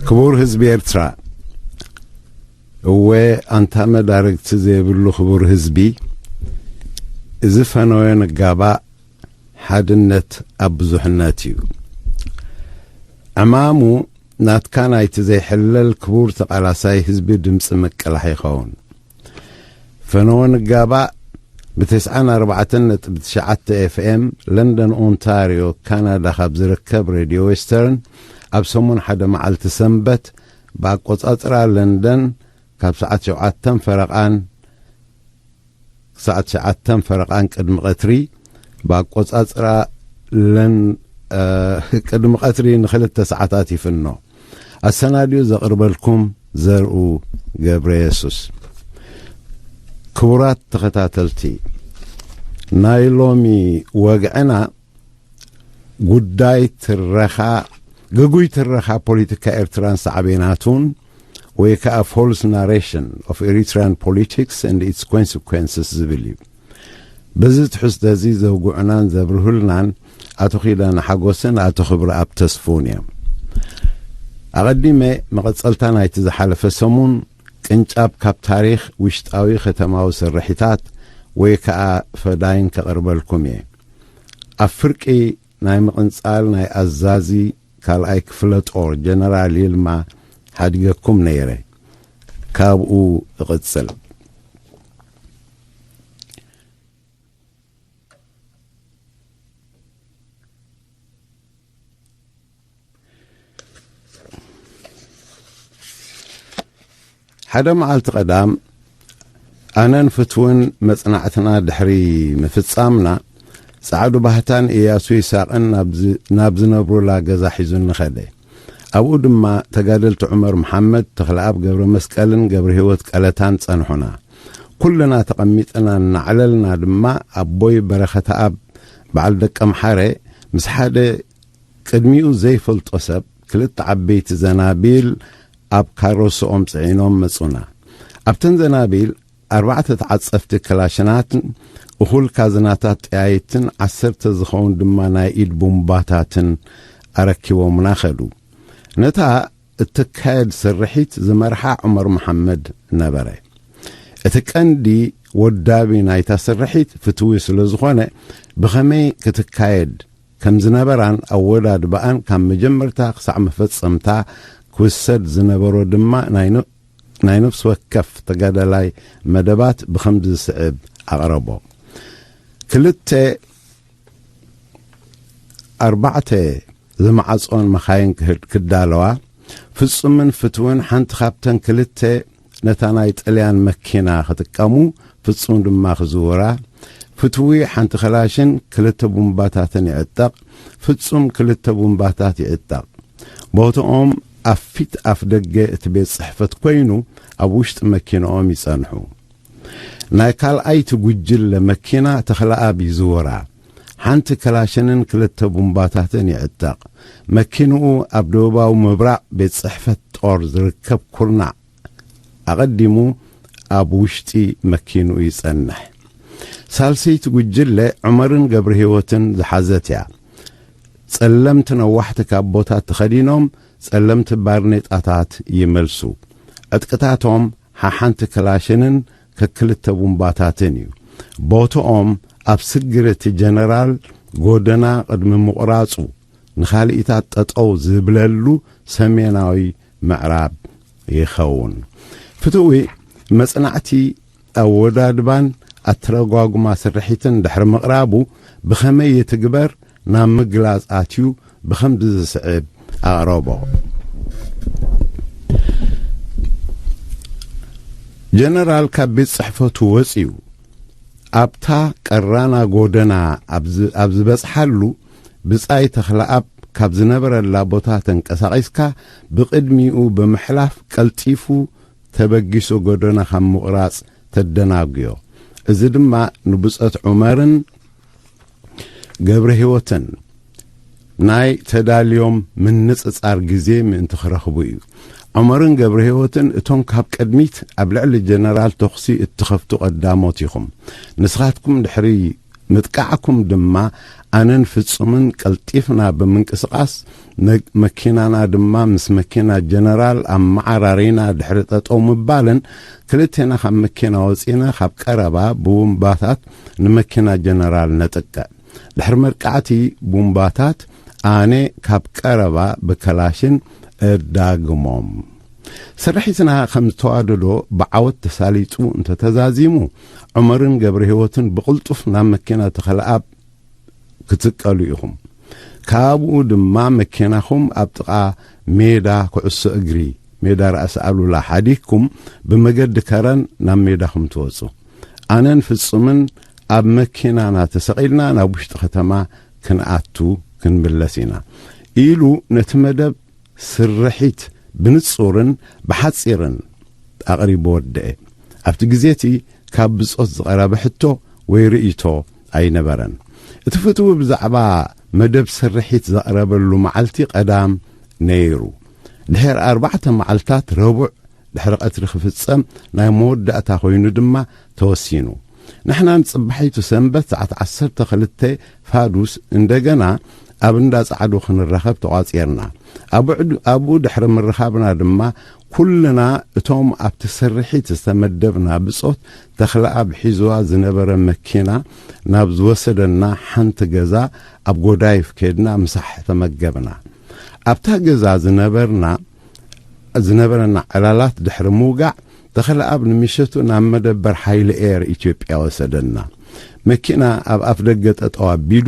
ክቡር ህዝቢ ኤርትራ፣ እወ፣ ኣንታ መዳርግቲ ዘይብሉ ክቡር ህዝቢ፣ እዚ ፈነወ ንጋባእ ሓድነት ኣብ ብዙሕነት እዩ። ዕማሙ ናትካ ናይቲ ዘይሕለል ክቡር ተቓላሳይ ህዝቢ ድምፂ ምቅላሕ ይኸውን። ፈነወ ንጋባእ ብ94.9 ኤፍኤም ለንደን ኦንታርዮ ካናዳ ካብ ዝርከብ ሬድዮ ዌስተርን ኣብ ሰሙን ሓደ መዓልቲ ሰንበት ብኣቆጻጽራ ለንደን ካብ ሰዓት ሸውዓተን ፈረቓን ሰዓት ሸዓተን ፈረቓን ቅድሚ ቀትሪ ብኣቆጻጽራ ለን ቅድሚ ቀትሪ ንክልተ ሰዓታት ይፍኖ። ኣሰናድዩ ዘቕርበልኩም ዘርኡ ገብረ የሱስ። ክቡራት ተኸታተልቲ፣ ናይ ሎሚ ወግዕና ጉዳይ ትረኻ ግጉይ ትረኻ ፖለቲካ ኤርትራን ሳዕቤናቱን ወይ ከዓ false narration of Eritrean politics and its consequences ዝብል እዩ። በዚ ትሕዝቶ እዚ ዘውግዑናን ዘብርሁልናን ኣቶ ኪዳነ ሓጎስን ኣቶ ክብረኣብ ተስፉን እዮም። ኣቐዲመ መቐጸልታ ናይቲ ዝሓለፈ ሰሙን ቅንጫብ ካብ ታሪኽ ውሽጣዊ ከተማዊ ስርሒታት ወይ ከዓ ፈዳይን ከቕርበልኩም እየ። ኣብ ፍርቂ ናይ ምቕንጻል ናይ ኣዛዚ ካልኣይ ክፍለ ጦር ጀነራል ይልማ ሓዲገኩም ነይረ። ካብኡ እቕጽል። ሓደ መዓልቲ ቀዳም ኣነን ፍትውን መጽናዕትና ድሕሪ ምፍጻምና፣ ጻዕዱ ባህታን እያሱ ይሳቕን ናብ ዝ-፣ ናብ ዝነብሩላ ገዛ ሒዙኒ ኸደ። ኣብኡ ድማ ተጋደልቲ ዑመር መሓመድ፣ ተኽለኣብ ገብረ መስቀልን ገብረ ህይወት ቀለታን ጸንሑና። ኩልና ተቐሚጥና እናዕለልና ድማ ኣቦይ በረኸተኣብ በዓል ደቀምሓረ ምስ ሓደ ቅድሚኡ ዘይፈልጦ ሰብ ክልተ ዓበይቲ ዘናቢል ኣብ ካሮሶኦም ጽዒኖም መጹና። ኣብተን ዘናቢል ኣርባዕተ ተዓጸፍቲ ክላሽናትን እኹል ካዝናታት ጠያይትን ዓሰርተ ዝኸውን ድማ ናይ ኢድ ቡምባታትን ኣረኪቦምና ኸዱ። ነታ እትካየድ ስርሒት ዝመርሓ ዑመር መሓመድ ነበረ። እቲ ቀንዲ ወዳቢ ናይታ ስርሒት ፍትዊ ስለ ዝኾነ፣ ብኸመይ ክትካየድ ከም ዝነበራን ኣወዳድባኣን ካብ መጀመርታ ክሳዕ መፈጸምታ ክውሰድ ዝነበሮ ድማ ናይ ነ-፣ ናይ ነፍሲ ወከፍ ተጋዳላይ መደባት ብኸምዚ ዝስዕብ ኣቕረቦ። ክልተ ኣርባዕተ ዝመዓጾን መኻይን ክህድ-፣ ክዳለዋ፣ ፍጹምን ፍትውን ሓንቲ ካብተን ክልተ ነታ ናይ ጥልያን መኪና ክጥቀሙ፣ ፍጹም ድማ ክዝውራ፣ ፍትዊ ሓንቲ ክላሽን ክልተ ቡምባታትን ይዕጠቕ፣ ፍጹም ክልተ ቡምባታት ይዕጠቕ። ቦትኦም ኣብ ፊት ኣፍ ደገ እቲ ቤት ጽሕፈት ኮይኑ፣ ኣብ ውሽጢ መኪንኦም ይጸንሑ። ናይ ካልኣይቲ ጉጅለ መኪና ተኽለኣብ ይዝውራ። ሓንቲ ክላሽንን ክልተ ቡምባታትን ይዕጠቕ። መኪንኡ ኣብ ደቡባዊ ምብራቕ ቤት ጽሕፈት ጦር ዝርከብ ኩርናዕ ኣቐዲሙ ኣብ ውሽጢ መኪንኡ ይጸንሕ። ሳልሰይቲ ጉጅለ ዑመርን ገብረ ህይወትን ዝሓዘት እያ። ጸለምቲ ነዋሕቲ ካቦታት ተኸዲኖም፣ ጸለምቲ ባርኔጣታት ይመልሱ። ዕጥቅታቶም ሓሓንቲ ክላሽንን ከክልተ ቡምባታትን እዩ። ቦትኦም ኣብ ስግር እቲ ጀነራል ጎደና ቅድሚ ምቑራጹ፣ ንኻልኢታት ጠጠው ዝብለሉ ሰሜናዊ ምዕራብ ይኸውን። ፍትዊ መጽናዕቲ ኣወዳድባን ኣተረጓጉማ ስርሒትን ድሕሪ ምቕራቡ፣ ብኸመይ ይትግበር ናብ ምግላጽ ኣትዩ፣ ብኸምዚ ዝስዕብ ኣቕረቦ። ጀነራል ካብ ቤት ጽሕፈቱ ወጺኡ፣ ኣብታ ቀራና ጎደና ኣብ ዝ-፣ ኣብ ዝበጽሓሉ፣ ብጻይ ተኽለኣብ ካብ ዝነበረላ ቦታ ተንቀሳቒስካ፣ ብቕድሚኡ ብምሕላፍ ቀልጢፉ ተበጊሱ ጎደና ካብ ምቑራጽ ተደናጉዮ። እዚ ድማ ንብጾት ዑመርን ገብረ ህይወትን ናይ ተዳልዮም ምንጽጻር ግዜ ምእንቲ ክረኽቡ እዩ። ዑመርን ገብረ ህይወትን እቶም ካብ ቅድሚት ኣብ ልዕሊ ጀነራል ተኹሲ እትኸፍቱ ቀዳሞት ኢኹም። ንስኻትኩም ድሕሪ ምጥቃዕኩም ድማ ኣነን ፍጹምን ቀልጢፍና ብምንቅስቓስ፣ መኪናና ድማ ምስ መኪና ጀነራል ኣመዓራሪና ድሕሪ ጠጠው ምባልን፣ ክልቴና ካብ መኪና ወጺና ካብ ቀረባ ብቡምባታት ንመኪና ጀነራል ነጥቅዕ። ድሕሪ መጥቃዕቲ ቡምባታት ኣነ ካብ ቀረባ ብከላሽን እዳግሞም። ስርሒትና ከም ዝተዋደዶ ብዓወት ተሳሊጡ እንተተዛዚሙ፣ ዑመርን ገብረ ህይወትን ብቕልጡፍ ናብ መኪና ተኸለኣብ ክትቀሉ ኢኹም። ካብኡ ድማ መኪናኹም ኣብ ጥቓ ሜዳ ኩዕሶ እግሪ፣ ሜዳ ራእሲ ኣሉላ ሓዲግኩም ብመገዲ ከረን ናብ ሜዳኹም ትወጹ። ኣነን ፍጹምን ኣብ መኪናና ተሰቒልና ናብ ውሽጢ ከተማ ክንኣቱ ክንምለስ ኢና ኢሉ ነቲ መደብ ስርሒት ብንጹርን ብሓጺርን ኣቕሪቡ ወደአ። ኣብቲ ግዜ እቲ ካብ ብጾት ዝቐረበ ሕቶ ወይ ርእይቶ ኣይነበረን። እቲ ፍትዊ ብዛዕባ መደብ ስርሒት ዘቕረበሉ መዓልቲ ቀዳም ነይሩ። ድሕሪ ኣርባዕተ መዓልታት ረቡዕ ድሕሪ ቀትሪ ክፍጸም ናይ መወዳእታ ኮይኑ ድማ ተወሲኑ። ንሕና ንጽባሒቱ ሰንበት ሰዓት ዓሰርተ ክልተ ፋዱስ እንደገና ኣብ እንዳ ጻዕዱ ክንራኸብ ተቋጺርና። ኣብኡ ድሕሪ ምርኻብና ድማ ኩልና እቶም ኣብቲ ስርሒት ዝተመደብና ብጾት ተኽለኣብ ሒዝዋ ዝነበረ መኪና ናብ ዝወሰደና ሓንቲ ገዛ ኣብ ጎዳይፍ ከድና ምሳሕ ተመገብና። ኣብታ ገዛ ዝነበርና ዝነበረና ዕላላት ድሕሪ ምውጋዕ ተኽለኣብ ንምሸቱ ናብ መደበር ሓይሊ ኤር ኢትዮጵያ ወሰደና። መኪና ኣብ ኣፍ ደገ ጠጠው ኣቢሉ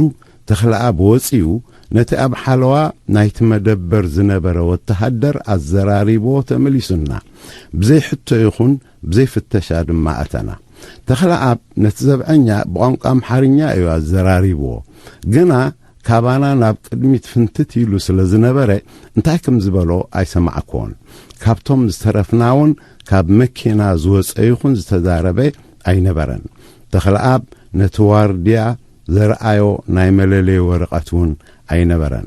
ተኽለኣብ ወጺኡ ነቲ ኣብ ሓለዋ ናይቲ መደበር ዝነበረ ወተሃደር ኣዘራሪብዎ ተመሊሱና። ብዘይ ሕቶ ይኹን ብዘይ ፍተሻ ድማ ኣተና። ተኽለኣብ ነቲ ዘብዐኛ ብቋንቋ ኣምሓርኛ እዩ ኣዘራሪብዎ። ግና ካባና ናብ ቅድሚት ፍንትት ኢሉ ስለ ዝነበረ እንታይ ከም ዝበሎ ኣይሰማዕክዎን። ካብቶም ዝተረፍና እውን ካብ መኪና ዝወጸ ይኹን ዝተዛረበ ኣይነበረን። ተኽለኣብ ነቲ ዋርድያ ዘርኣዮ ናይ መለለዪ ወረቐት እውን ኣይነበረን።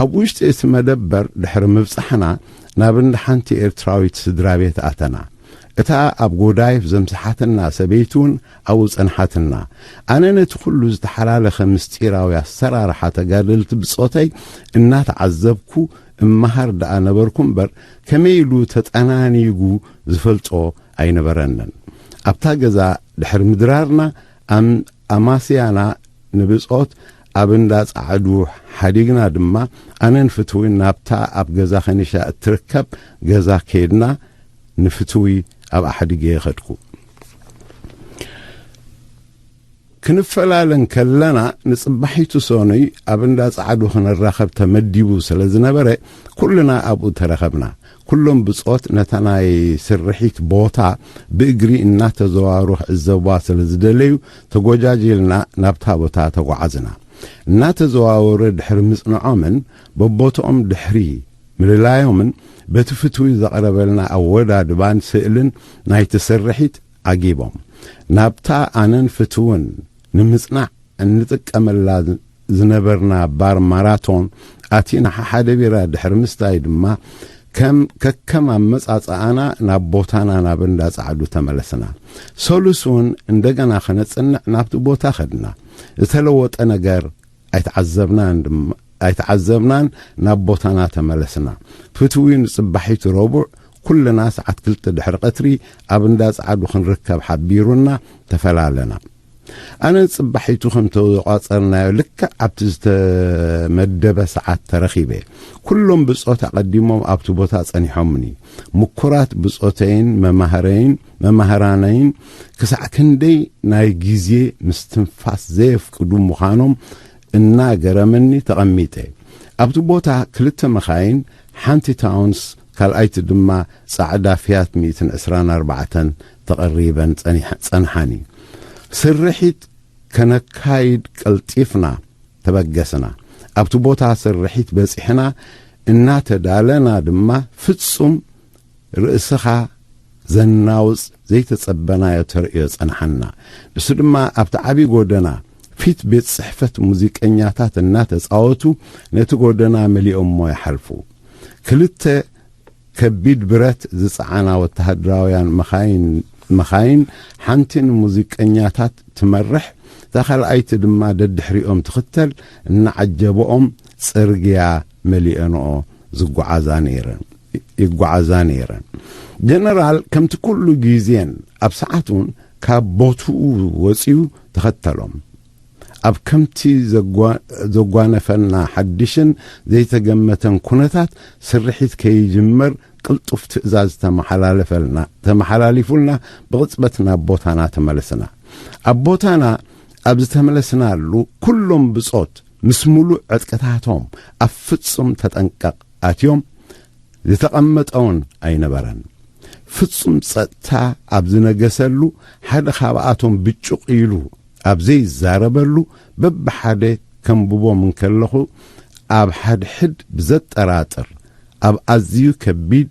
ኣብ ውሽጢ እቲ መደበር ድሕሪ ምብጻሕና ናብ እንዳ ሓንቲ ኤርትራዊት ስድራ ቤት ኣተና። እታ ኣብ ጎዳይፍ ዘምስሓትና ሰበይቲ እውን ኣብኡ ጸንሓትና። ኣነ ነቲ ኩሉ ዝተሓላለኸ ምስጢራዊ ኣሰራርሓ ተጋደልቲ ብጾተይ እናተዓዘብኩ እመሃር ደኣ ነበርኩ እምበር ከመይ ኢሉ ተጠናኒጉ ዝፈልጦ ኣይነበረንን። ኣብታ ገዛ ድሕሪ ምድራርና ኣም-፣ ኣማስያና ንብጾት ኣብ እንዳ ጻዕዱ ሓዲግና ድማ ኣነን ፍትዊን ናብታ ኣብ ገዛ ከኒሻ እትርከብ ገዛ ከይድና ንፍትዊ ኣብ ኣሕዲገ የኸድኩ። ክንፈላለ እንከለና ንጽባሒቱ ሰኑይ ኣብ እንዳ ጻዕዱ ክንራኸብ ተመዲቡ ስለ ዝነበረ ኩልና ኣብኡ ተረኸብና። ኩሎም ብጾት ነታ ናይ ስርሒት ቦታ ብእግሪ እናተዘዋወሩ ክዕዘብዋ ስለ ዝደለዩ ተጎጃጂልና ናብታ ቦታ ተጓዓዝና። እናተዘዋወሩ ድሕሪ ምጽንዖምን በቦትኦም ድሕሪ ምልላዮምን በቲ ፍትዊ ዘቕረበልና ኣወዳድባን ስእልን ናይቲ ስርሒት ኣጊቦም ናብታ ኣነን ፍትውን ንምጽናዕ እንጥቀመላ ዝነበርና ባር ማራቶን ኣቲና ሓደ ቢራ ድሕሪ ምስታይ ድማ ከም ከከም ኣመጻጽኣና ናብ ቦታና ናብ እንዳ ጻዕዱ ተመለስና። ሰሉስ እውን እንደገና ከነጽንዕ ናብቲ ቦታ ከድና። ዝተለወጠ ነገር ኣይተዓዘብናን ድም-፣ ኣይተዓዘብናን ናብ ቦታና ተመለስና። ፍትዊ ንጽባሒቱ ረቡዕ ኩልና ሰዓት ክልተ ድሕሪ ቀትሪ ኣብ እንዳ ጻዕዱ ክንርከብ ሓቢሩና ተፈላለና። ኣነ ጽባሒቱ ከም ተቋጸርናዮ ልክዕ ኣብቲ ዝተመደበ ሰዓት ተረኺበ። ኩሎም ብጾት ኣቐዲሞም ኣብቲ ቦታ ጸኒሖምኒ። ምኩራት ብጾተይን መማህረይን መማህራነይን ክሳዕ ክንደይ ናይ ግዜ ምስትንፋስ ዘየፍቅዱ ምዃኖም እናገረመኒ ተቐሚጠ። ኣብቲ ቦታ ክልተ መኻይን፣ ሓንቲ ታውንስ ካልኣይቲ ድማ ጻዕዳ ፊያት ሚእትን ዕስራን ኣርባዕተን ተቐሪበን ጸኒሐ-፣ ጸንሓኒ። ስርሒት ከነካይድ ቀልጢፍና ተበገስና። ኣብቲ ቦታ ስርሒት በጺሕና እናተዳለና ድማ ፍጹም ርእስኻ ዘናውጽ ዘይተጸበናዮ ተርእዮ ጸንሓና። ንሱ ድማ ኣብቲ ዓቢ ጎደና ፊት ቤት ጽሕፈት ሙዚቀኛታት እናተጻወቱ ነቲ ጎደና መሊኦሞ ይሓልፉ። ክልተ ከቢድ ብረት ዝጸዓና ወተሃደራውያን መኻይን፣ መኻይን ሓንቲ ንሙዚቀኛታት ትመርሕ፣ እታ ካልኣይቲ ድማ ደድሕሪኦም ትኽተል እናዓጀበኦም ጽርግያ መሊአንኦ ዝጓዓዛ ነይረን፣ ይጓዓዛ ነይረን። ጀነራል ከምቲ ኩሉ ግዜን ኣብ ሰዓቱን ካብ ቦትኡ ወጺኡ ተኸተሎም። ኣብ ከምቲ ዘጓ-፣ ዘጓነፈና ሓድሽን ዘይተገመተን ኩነታት ስርሒት ከይጅመር ቅልጡፍ ትእዛዝ ተመሓላለፈልና፣ ተመሓላሊፉልና ብቕጽበት ናብ ቦታና ተመለስና። ኣብ ቦታና ኣብ ዝተመለስናሉ ኩሎም ብጾት ምስ ምሉእ ዕጥቅታቶም ኣብ ፍጹም ተጠንቀቕ ኣትዮም። ዝተቐመጠውን ኣይነበረን። ፍጹም ጸጥታ ኣብ ዝነገሰሉ ሓደ ካብኣቶም ብጩቕ ኢሉ ኣብ ዘይዛረበሉ በብሓደ ከንብቦም እንከለኹ ኣብ ሓድሕድ ብዘጠራጥር ኣብ ኣዝዩ ከቢድ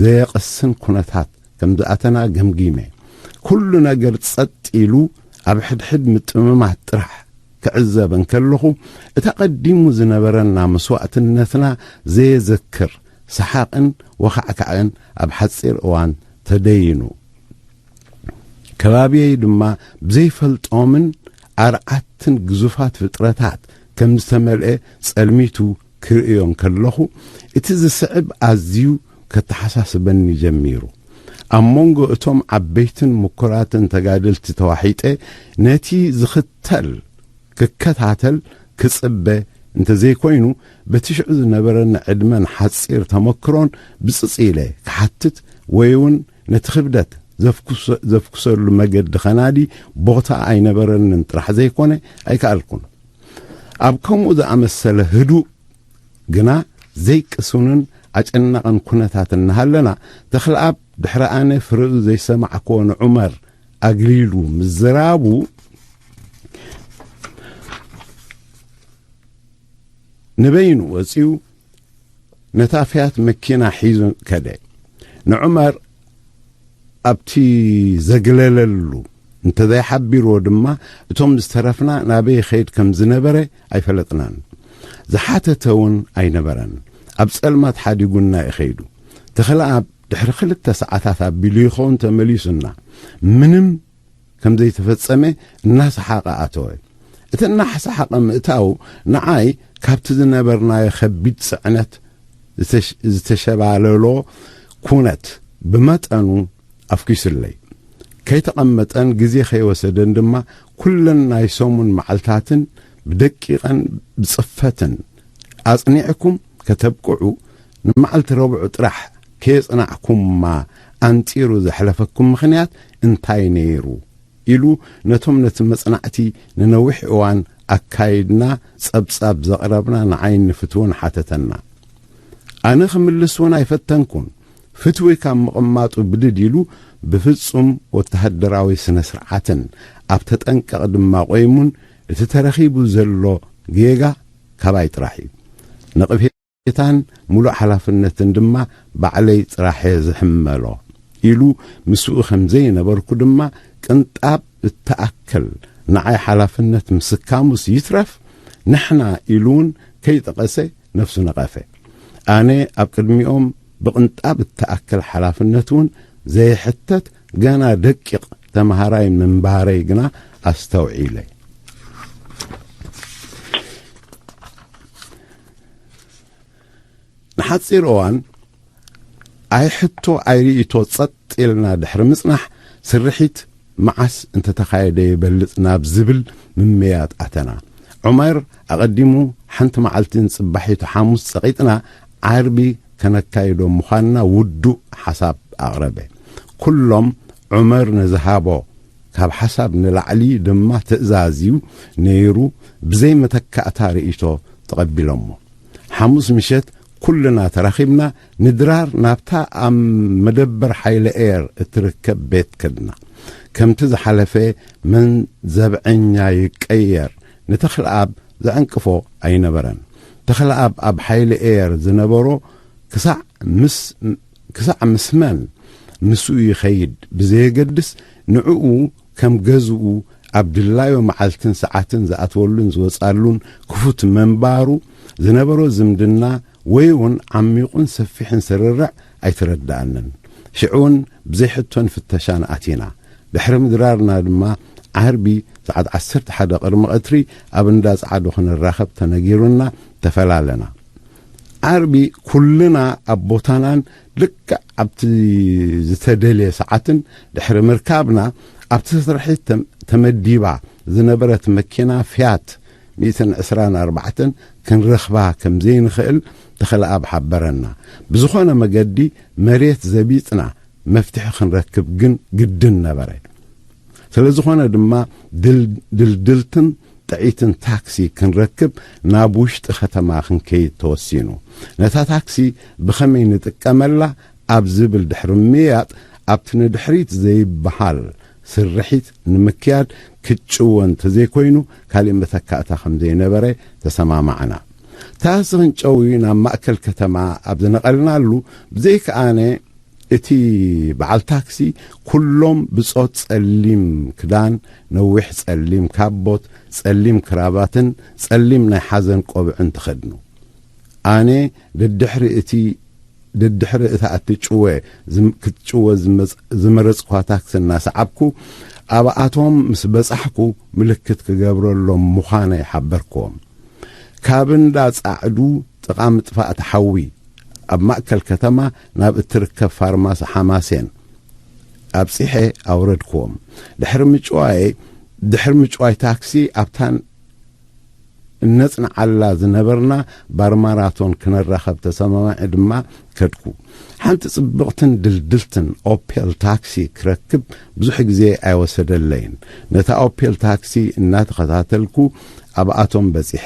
ዘየቕስን ኩነታት ከም ዝኣተና ገምጊመ። ኩሉ ነገር ጸጥ ኢሉ ኣብ ሕድሕድ ምጥምማት ጥራሕ ክዕዘብ እንከለኹ እታ ቀዲሙ ዝነበረና መስዋእትነትና ዘየዘክር ሰሓቕን ወኻዕካዕን ኣብ ሓጺር እዋን ተደይኑ። ከባቢየይ ድማ ብዘይፈልጦምን ኣርዓትን ግዙፋት ፍጥረታት ከም ዝተመልአ ጸልሚቱ ክርእዮ እንከለኹ እቲ ዝስዕብ ኣዝዩ ከተሓሳስበኒ ጀሚሩ። ኣብ መንጎ እቶም ዓበይትን ምኩራትን ተጋደልቲ ተዋሒጠ ነቲ ዝኽተል ክከታተል ክጽበ እንተዘይኮይኑ በቲ ሽዑ ዝነበረኒ ዕድመን ሓጺር ተመክሮን ብጽጽ ኢለ ክሓትት ወይ እውን ነቲ ክብደት ዘፍኩሰ-፣ ዘፍኩሰሉ መገዲ ኸናዲ ቦታ ኣይነበረንን ጥራሕ ዘይኮነ ኣይከኣልኩን። ኣብ ከምኡ ዝኣመሰለ ህዱእ ግና ዘይቅሱንን ኣጨናቕን ኩነታት እናሃለና ተኽለኣብ ድሕሪ ኣነ ፍርኡ ዘይሰማዕክዎ ንዑመር ኣግሊሉ ምዝራቡ ንበይኑ ወጺኡ ነታ ፊያት መኪና ሒዙ ከደ። ንዑመር ኣብቲ ዘግለለሉ እንተዘይሓቢርዎ ድማ እቶም ዝተረፍና ናበይ ይኸይድ ከም ዝነበረ ኣይፈለጥናን። ዝሓተተ እውን ኣይነበረን። ኣብ ጸልማት ሓዲጉና እዩ ኸይዱ። ተኽለኣብ ድሕሪ ክልተ ሰዓታት ኣቢሉ ይኸውን ተመሊሱና። ምንም ከም ዘይተፈጸመ እናሰሓቐ ኣተወ። እቲ እናሰሓቐ ምእታው ንዓይ ካብቲ ዝነበርናዮ ከቢድ ጽዕነት ዝተሽ-፣ ዝተሸባለሎ ኩነት ብመጠኑ ኣፍኪሱለይ። ከይተቐመጠን ግዜ ከይወሰደን ድማ ኩለን ናይ ሰሙን መዓልታትን ብደቂቐን ብጽፈትን ኣጽኒዕኩም ከተብቅዑ ንመዓልቲ ረቡዕ ጥራሕ ከየጽናዕኩማ ኣንጺሩ ዘሕለፈኩም ምኽንያት እንታይ ነይሩ? ኢሉ ነቶም ነቲ መጽናዕቲ ንነዊሕ እዋን ኣካይድና ጸብጻብ ዘቕረብና ንዓይን ንፍትውን ሓተተና። ኣነ ክምልስ እውን ኣይፈተንኩን። ፍትዊ ካብ ምቕማጡ ብድድ ኢሉ ብፍጹም ወተሃደራዊ ስነ ስርዓትን ኣብ ተጠንቀቕ ድማ ቆይሙን እቲ ተረኺቡ ዘሎ ጌጋ ካባይ ጥራሕ እዩ። ነቕፌታን ሙሉእ ሓላፍነትን ድማ ባዕለይ ጥራሕ እየ ዝሕመሎ ኢሉ ምስኡ ከም ዘይነበርኩ ድማ ቅንጣብ እተኣከል ንዓይ ሓላፍነት ምስካሙስ ይትረፍ ንሕና ኢሉ እውን ከይጠቐሰ ነፍሱ ነቐፈ። ኣነ ኣብ ቅድሚኦም ብቕንጣብ እተኣከል ሓላፍነት እውን ዘይሕተት ገና ደቂቕ ተምሃራይ ምንባረይ ግና ኣስተውዒለ። ንሓጺር እዋን ኣይ ሕቶ ኣይ ርእይቶ ጸጥ ኢልና ድሕሪ ምጽናሕ ስርሒት መዓስ እንተተኻየደ ይበልጽ ናብ ዝብል ምምያጥ ኣተና። ዑመር ኣቐዲሙ ሓንቲ መዓልቲ ንጽባሒቱ ሓሙስ ጸቒጥና ዓርቢ ከነካይዶ ምዃንና ውዱእ ሓሳብ ኣቕረበ። ኩሎም ዑመር ንዝሃቦ ካብ ሓሳብ ንላዕሊ ድማ ትእዛዝ እዩ ነይሩ። ብዘይ መተካእታ ርእይቶ ተቐቢሎሞ። ሓሙስ ምሸት ኩልና ተራኺብና ንድራር ናብታ ኣብ መደበር ሓይሊ ኤር እትርከብ ቤት ከድና። ከምቲ ዝሓለፈ መን ዘብዐኛ ይቀየር ንተኽለኣብ ዘዕንቅፎ ኣይነበረን። ተኽለኣብ ኣብ ሓይሊ ኤር ዝነበሮ ክሳዕ ምስ፣ ክሳዕ ምስ መን ምስኡ ይኸይድ ብዘየገድስ ንዕኡ ከም ገዝኡ ኣብ ድላዮ መዓልትን ሰዓትን ዝኣትወሉን ዝወጻሉን ክፉት መንባሩ ዝነበሮ ዝምድና ወይ እውን ዓሚቑን ሰፊሕን ስርርዕ ኣይተረድኣንን። ሽዑ እውን ብዘይ ሕቶን ፍተሻን ኣቲና። ድሕሪ ምድራርና ድማ ዓርቢ ሰዓት ዓሰርተ ሓደ ቅድሚ ቀትሪ ኣብ እንዳ ጻዕዱ ክንራኸብ ተነጊሩና ተፈላለና። ዓርቢ ኩልና ኣብ ቦታናን ልክዕ ኣብቲ ዝተደልየ ሰዓትን ድሕሪ ምርካብና፣ ኣብቲ ስርሒት ተም-፣ ተመዲባ ዝነበረት መኪና ፊያት ሚእትን ዕስራን ኣርባዕተን ክንረኽባ ከም ዘይንኽእል ተኽለኣብ ሓበረና። ብዝኾነ መገዲ መሬት ዘቢጥና መፍትሒ ክንረክብ ግን ግድን ነበረ። ስለ ዝኾነ ድማ ድል-፣ ድልድልትን ጥዒትን ታክሲ ክንረክብ ናብ ውሽጢ ከተማ ክንከይድ ተወሲኑ። ነታ ታክሲ ብኸመይ ንጥቀመላ ኣብ ዝብል ድሕሪ ምያጥ፣ ኣብቲ ንድሕሪት ዘይበሃል ስርሒት ንምክያድ ክጭወ እንተዘይኮይኑ ካሊእ መተካእታ ከም ዘይነበረ ተሰማማዕና። ታክሲ ክንጨዊ ናብ ማእከል ከተማ ኣብ ዝነቐልናሉ፣ ብዘይከኣነ እቲ በዓል ታክሲ ኩሎም ብጾት ጸሊም ክዳን፣ ነዊሕ ጸሊም ካቦት፣ ጸሊም ክራባትን ጸሊም ናይ ሓዘን ቆብዕን ተኸድኑ። ኣነ ደድሕሪ እቲ፣ ደድሕሪ እታ እትጭወ ዝም-፣ ክትጭወ ዝመጽ-፣ ዝመረጽኳ ታክሲ እናሰዓብኩ፣ ኣብኣቶም ምስ በጻሕኩ ምልክት ክገብረሎም ምዃነይ ሓበርክዎም። ካብ እንዳ ጻዕዱ ጥቓ ምጥፋእቲ ሓዊ ኣብ ማእከል ከተማ ናብ እትርከብ ፋርማሲ ሓማሴን ኣብጺሐ ኣውረድክዎም። ድሕሪ ምጭዋይ፣ ድሕሪ ምጭዋይ ታክሲ ኣብታ እነጽንዓላ ዝነበርና ባር ማራቶን ክነራኸብ ተሰማማዒ ድማ ከድኩ። ሓንቲ ጽብቕትን ድልድልትን ኦፔል ታክሲ ክረክብ ብዙሕ ግዜ ኣይወሰደለይን። ነታ ኦፔል ታክሲ እናተኸታተልኩ ኣብኣቶም በጺሐ።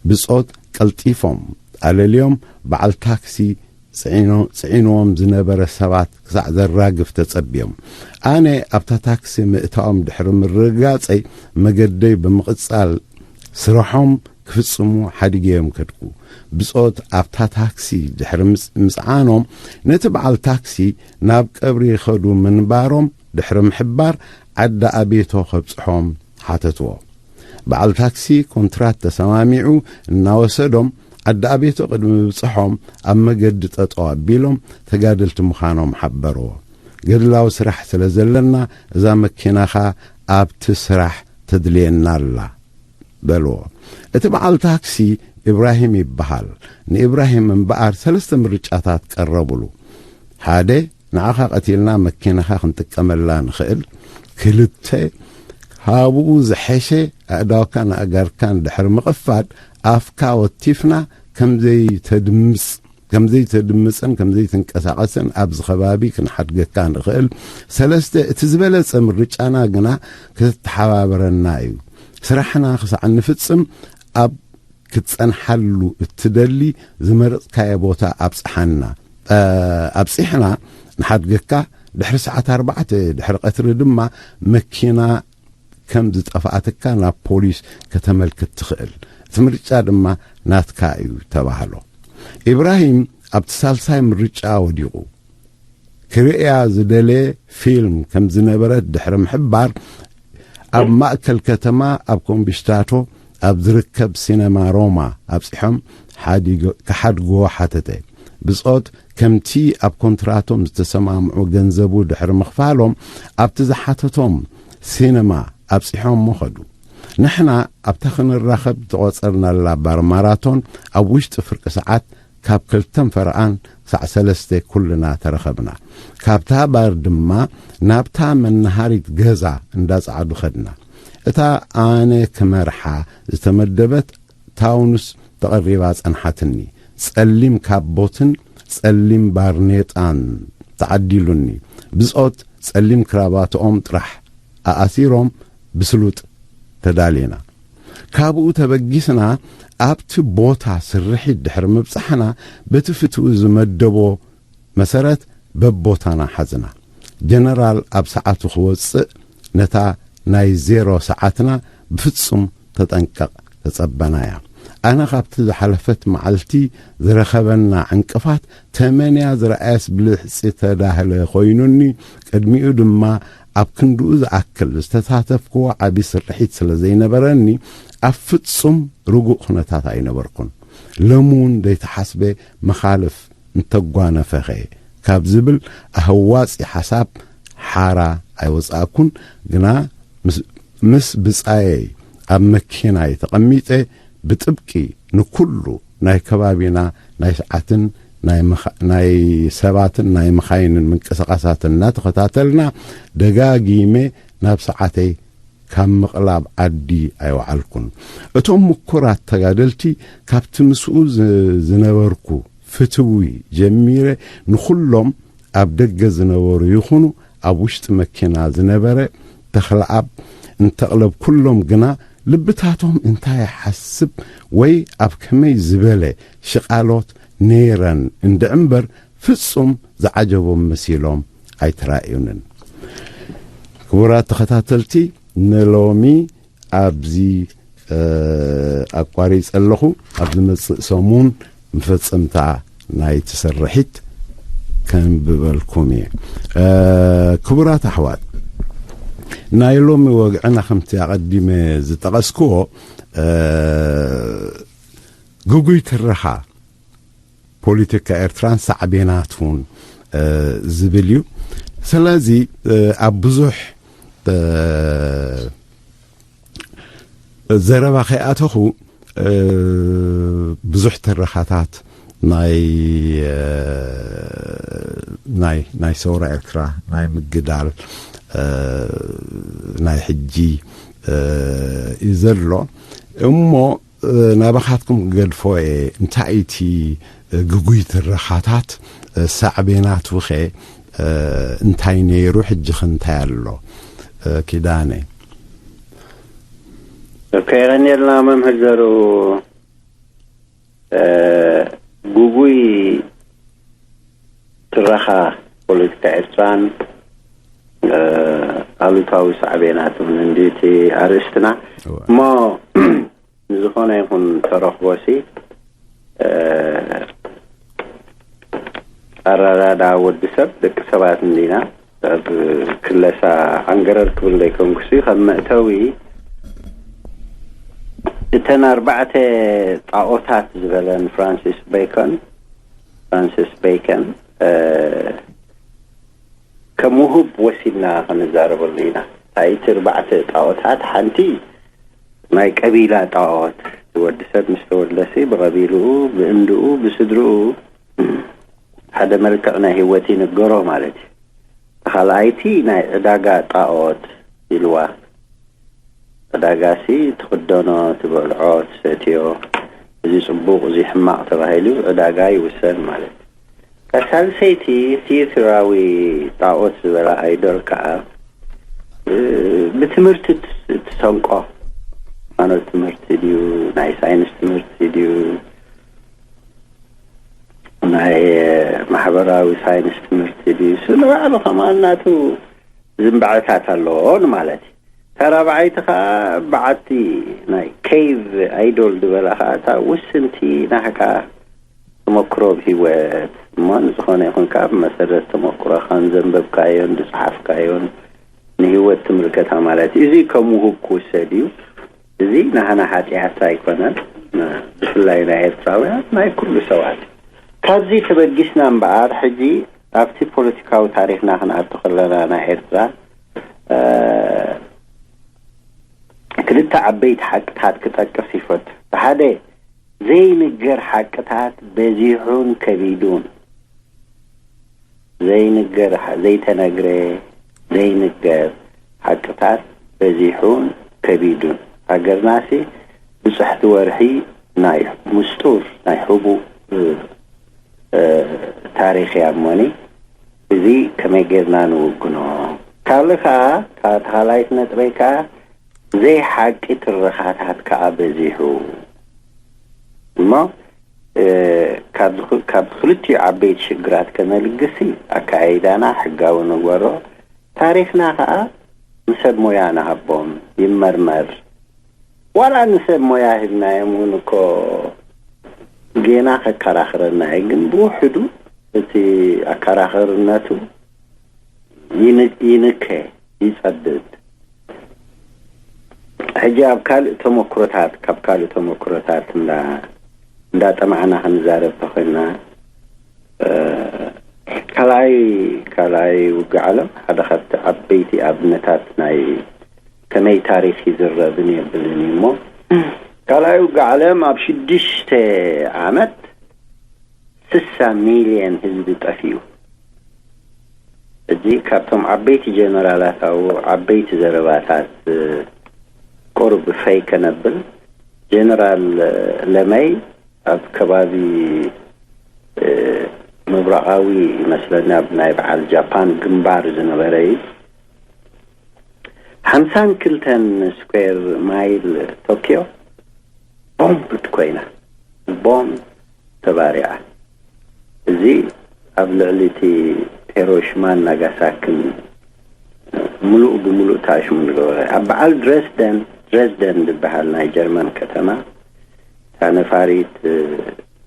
ብጾት ቀልጢፎም ኣለልዮም በዓል ታክሲ ጽዒኖ-፣ ጽዒንዎም ዝነበረ ሰባት ክሳዕ ዘራግፍ ተጸብዮም። ኣነ ኣብታ ታክሲ ምእታዎም ድሕሪ ምርግጋጸይ፣ መገደይ ብምቕጻል ስራሖም ክፍጽሙ ሓዲገዮም ከድኩ። ብጾት ኣብታ ታክሲ ድሕሪ ምጽ-፣ ምጽዓኖም፣ ነቲ በዓል ታክሲ ናብ ቀብሪ ይኸዱ ምንባሮም ድሕሪ ምሕባር፣ ዓዲ ኣቤቶ ከብጽሖም ሓተትዎ። በዓል ታክሲ ኮንትራት ተሰማሚዑ እናወሰዶም፣ ዓዲ ኣቤቶ ቅድሚ ምብጽሖም ኣብ መገዲ ጠጠው ኣቢሎም ተጋደልቲ ምዃኖም ሓበርዎ። ገድላዊ ስራሕ ስለ ዘለና፣ እዛ መኪናኻ ኣብቲ ስራሕ ተድልየና ኣላ በልዎ። እቲ በዓል ታክሲ ኢብራሂም ይበሃል። ንኢብራሂም እምበኣር ሰለስተ ምርጫታት ቀረቡሉ። ሓደ፣ ንዓኻ ቀቲልና መኪናኻ ክንጥቀመላ ንኽእል። ክልተ፣ ካብኡ ዝሐሸ ኣእዳውካን ኣእጋርካን ድሕሪ ምቕፋድ ኣፍካ ወቲፍና ከም ዘይተድምጽ፣ ከም ዘይተድምጽን ከም ዘይትንቀሳቐስን ኣብዚ ከባቢ ክንሓድገካ ንኽእል። ሰለስተ፣ እቲ ዝበለጸ ምርጫና ግና ክትተሓባበረና እዩ። ስራሕና ክሳዕ እንፍጽም ኣብ ክትጸንሓሉ እትደሊ ዝመረጽካዮ ቦታ ኣብጽሓና። እ፣ ኣብጺሕና ንሓድገካ። ድሕሪ ሰዓት ኣርባዕተ ድሕሪ ቀትሪ ድማ መኪና ከም ዝጠፍኣትካ ናብ ፖሊስ ከተመልክት ትኽእል። እቲ ምርጫ ድማ ናትካ እዩ ተባህሎ። ኢብራሂም ኣብቲ ሳልሳይ ምርጫ ወዲቑ። ክርእያ ዝደለየ ፊልም ከም ዝነበረት ድሕሪ ምሕባር፣ ኣብ ማእከል ከተማ ኣብ ኮምቢሽታቶ ኣብ ዝርከብ ሲነማ ሮማ ኣብጺሖም ሓዲጎ-፣ ክሓድግዎ ሓተተ። ብጾት ከምቲ ኣብ ኮንትራቶም ዝተሰማምዑ ገንዘቡ ድሕሪ ምኽፋሎም፣ ኣብቲ ዝሓተቶም ሲነማ ኣብጺሖሞ ኸዱ። ንሕና ኣብታ ክንራኸብ ዝተቖጸርናላ ባር ማራቶን ኣብ ውሽጢ ፍርቂ ሰዓት ካብ ክልተን ፈረቓን ክሳዕ ሰለስተ ኩልና ተረኸብና። ካብታ ባር ድማ ናብታ መናሃሪት ገዛ እንዳ ጻዕዱ ኸድና። እታ ኣነ ክመርሓ ዝተመደበት ታውንስ ተቐሪባ ጸንሓትኒ። ጸሊም ካቦትን ጸሊም ባርኔጣን ተዓዲሉኒ። ብጾት ጸሊም ክራባትኦም ጥራሕ ኣኣሲሮም ብስሉጥ ተዳሊና። ካብኡ ተበጊስና ኣብቲ ቦታ ስርሒት ድሕሪ ምብጻሕና፣ በቲ ፍትኡ ዝመደቦ መሰረት በቦታና ሓዝና። ጀነራል ኣብ ሰዓቱ ክወጽእ ነታ ናይ ዜሮ ሰዓትና ብፍጹም ተጠንቀቕ ተጸበናያ። ኣነ ካብቲ ዝሓለፈት መዓልቲ ዝረኸበና ዕንቅፋት ተመንያ ዝረኣየስ ብልሕጺ ተዳህለ ኮይኑኒ፣ ቅድሚኡ ድማ ኣብ ክንድኡ ዝኣክል ዝተሳተፍክዎ ዓቢ ስርሒት ስለ ዘይነበረኒ፣ ኣብ ፍጹም ርጉእ ኩነታት ኣይነበርኩን። ሎሚ እውን ዘይተሓስበ መኻልፍ እንተጓነፈኸ ካብ ዝብል ኣህዋጺ ሓሳብ ሓራ ኣይወጻእኩን፣ ግና ምስ፣ ምስ ብጻየይ ኣብ መኪናይ ተቐሚጠ ብጥብቂ ንኩሉ ናይ ከባቢና ናይ ሰዓትን ናይ መኻ-፣ ናይ ሰባትን ናይ መኻይንን ምንቅስቓሳት እናተኸታተልና ደጋጊመ ናብ ሰዓተይ ካብ ምቕላብ ዓዲ ኣይወዓልኩን። እቶም ምኩራት ተጋደልቲ ካብቲ ምስኡ ዝ-፣ ዝነበርኩ ፍትዊ ጀሚረ ንኹሎም ኣብ ደገ ዝነበሩ ይኹኑ ኣብ ውሽጢ መኪና ዝነበረ ተኽለኣብ እንተቕለብኩሎም ግና ልብታቶም እንታይ ይሓስብ ወይ ኣብ ከመይ ዝበለ ሽቓሎት ነይረን እንድዕምበር ፍጹም ዝዓጀቦም መሲሎም ኣይተራእዩንን። ክቡራት ተኸታተልቲ፣ ንሎሚ ኣብዚ፣ እ፣ ኣቋሪጸ ኣለኹ። ኣብ ዝመጽእ ሰሙን መፈጸምታ ናይቲ ስርሒት ከንብበልኩም እየ። እ፣ ክቡራት ኣሕዋት፣ ናይ ሎሚ ወግዕና ከምቲ ኣቐዲመ ዝጠቐስክዎ፣ እ፣ ግጉይ ትረኻ ፖለቲካ ኤርትራን ሳዕቤናቱን፣ እ፣ ዝብል እዩ። ስለዚ፣ እ፣ ኣብ ብዙሕ፣ እ፣ ዘረባ ከይኣተኹ፣ እ፣ ብዙሕ ትረኻታት ናይ፣ እ፣ ናይ፣ ናይ ሰውራ ኤርትራ፣ ናይ ምግዳል፣ እ፣ ናይ ሕጂ፣ እ፣ እዩ ዘሎ። እሞ፣ እ፣ ናባኻትኩም ክገድፎ እየ። እንታይ እቲ፣ እ፣ ግጉይ ትረኻታት፣ እ፣ ሳዕቤናቱ ኸ፣ እ፣ እንታይ ነይሩ፣ ሕጂ ኸ እንታይ ኣሎ? እ፣ ኪዳነ። ኦኬ፣ የቐንየልና መምህር ዘሩ። እ፣ ግጉይ ትረኻ ፖለቲካ ኤርትራን፣ እ፣ ኣሉታዊ ሳዕቤናቱን እንዲ እቲ ኣርእስትና። እወ። እሞ ንዝኾነ ይኹን ተረኽቦሲ፣ እ፣ ኣረዳድኣ ወዲ ሰብ ደቂ ሰባት እንዲና። ኣብ ክለሳ ዓንገረር ክብል ዘይኮንኩሲ፣ ከም መእተዊ እተን ኣርባዕተ ጣኦታት ዝበለን ፍራንሲስ ቤኮን፣ ፍራንሲስ ቤከን፣ እ፣ ከም ውሁብ ወሲድና ክንዛረበሉ ኢና። እታ እቲ ኣርባዕተ ጣኦታት ሓንቲ ናይ ቀቢላ ጣኦት፣ ወዲ ሰብ ምስ ተወልደሲ ብቐቢልኡ፣ ብእንድኡ፣ ብስድርኡ ሓደ መልክዕ ናይ ህይወት ይንገሮ ማለት እዩ። ካልኣይቲ ናይ ዕዳጋ ጣኦት ኢልዋ። ዕዳጋሲ ትኽደኖ፣ ትበልዖ፣ ትሰትዮ፣ እዚ ጽቡቕ፣ እዚ ሕማቕ ተባሂሉ ዕዳጋ ይውሰን ማለት እዩ። እታ ሳልሰይቲ ቲያትራዊ ጣኦት ዝበላ ኣይዶል ከኣ፣ እ፣ ብትምህርቲ ትስ-፣ ትሰንቆ። ሃይማኖት ትምህርቲ ድዩ፣ ናይ ሳይንስ ትምህርቲ ድዩ፣ ናይ ማሕበራዊ ሳይንስ ትምህርቲ ድዩ፣ ንባዕሉ ከማን ናቱ ዝንባዐታት ኣለዎ ንማለት እዩ። እታ ራብዓይቲ ኸዓ በዓቲ ናይ ኬቭ ኣይዶል ዝበላ ኸዓ እታ ውስንቲ ናህካ ተመክሮ ብህይወት እሞ ንዝኾነ ይኹን ካብ መሰረት ተመክሮኻን ዘንበብካዮን ዝጸሓፍካዮን ንህይወት ትምልከታ ማለት እዩ። እዚ ከም ውሁብ ክውሰድ እዩ። እዚ ናህና ሓጢኣት ኣይኮነን፣ ብፍላይ ናይ ኤርትራውያን፣ ናይ ኩሉ ሰባት። ካብዚ ተበጊስና እምበኣር፣ ሕጂ ኣብቲ ፖለቲካዊ ታሪኽና ክንኣቱ ከለና፣ ናይ ኤርትራ፣ እ፣ ክልተ ዓበይቲ ሓቅታት ክጠቅስ ይፈቱ። ሓደ፣ ዘይንገር ሓቅታት በዚሑን ከቢዱን። ዘይንገር፣ ዘይተነግረ፣ ዘይንገር ሓቅታት በዚሑን ከቢዱን። ሃገርናሲ ብጽሕቲ ወርሒ ናይ ምስጡር፣ ናይ ሕቡእ፣ እ፣ እ፣ ታሪኽ እያ እሞኒ፣ እዚ ከመይ ጌርና ንውግኖ? ካልእ ከኣ፣ እታ ካልኣይቲ ነጥበይ ከኣ፣ ዘይሓቂ ትረኻታት ከኣ በዚሑ። እሞ፣ እ፣ ካብ ዝኽ-፣ ካብ ክልቲኡ ዓበይቲ ሽግራት ከነልግሲ፣ ኣካያይዳና ሕጋዊ ንግበሮ፣ ታሪኽና ከኣ ንሰብ ሞያ ንሃቦም፣ ይመርመር። ዋላ ንሰብ ሞያ ሂብናዮም እውን እኮ ጌና ከከራኽረና እዩ፣ ግን ብውሕዱ እቲ ኣከራኽርነቱ ይን-፣ ይንከ፣ ይጸብብ። ሕጂ ኣብ ካልእ ተመክሮታት፣ ካብ ካልእ ተመክሮታት እንዳ-፣ እንዳጠማዕና ክንዛረብ ተኾይንና፣ እ፣ ካልኣይ፣ ካልኣይ ውግእ ዓለም ሓደ ካብቲ ዓበይቲ ኣብነታት ናይ ከመይ ታሪኽ ይዝረብን የብልን እዩ እሞ፣ ካልኣይ ውግእ ዓለም ኣብ ሽዱሽተ ዓመት ስሳ ሚልዮን ህዝቢ ጠፊኡ። እዚ ካብቶም ዓበይቲ ጀነራላት ኣብኡ ዓበይቲ ዘረባታት፣ ቁሩብ ፈይ ከነብል፣ ጀነራል ለመይ ኣብ ከባቢ ምብራቓዊ ይመስለኒ፣ ኣብ ናይ በዓል ጃፓን ግንባር ዝነበረ እዩ። ሓምሳን ክልተን ስኩዌር ማይል ቶኪዮ ቦምብ ኮይና፣ ቦምብ ተባሪዓ። እዚ ኣብ ልዕሊ እቲ ሄሮሽማን ናጋሳክን ምሉእ ብምሉእ ተኣሽሙ ዝገበረ። ኣብ በዓል ድረስደን፣ ድረስደን ዝበሃል ናይ ጀርመን ከተማ፣ እታ ነፋሪት፣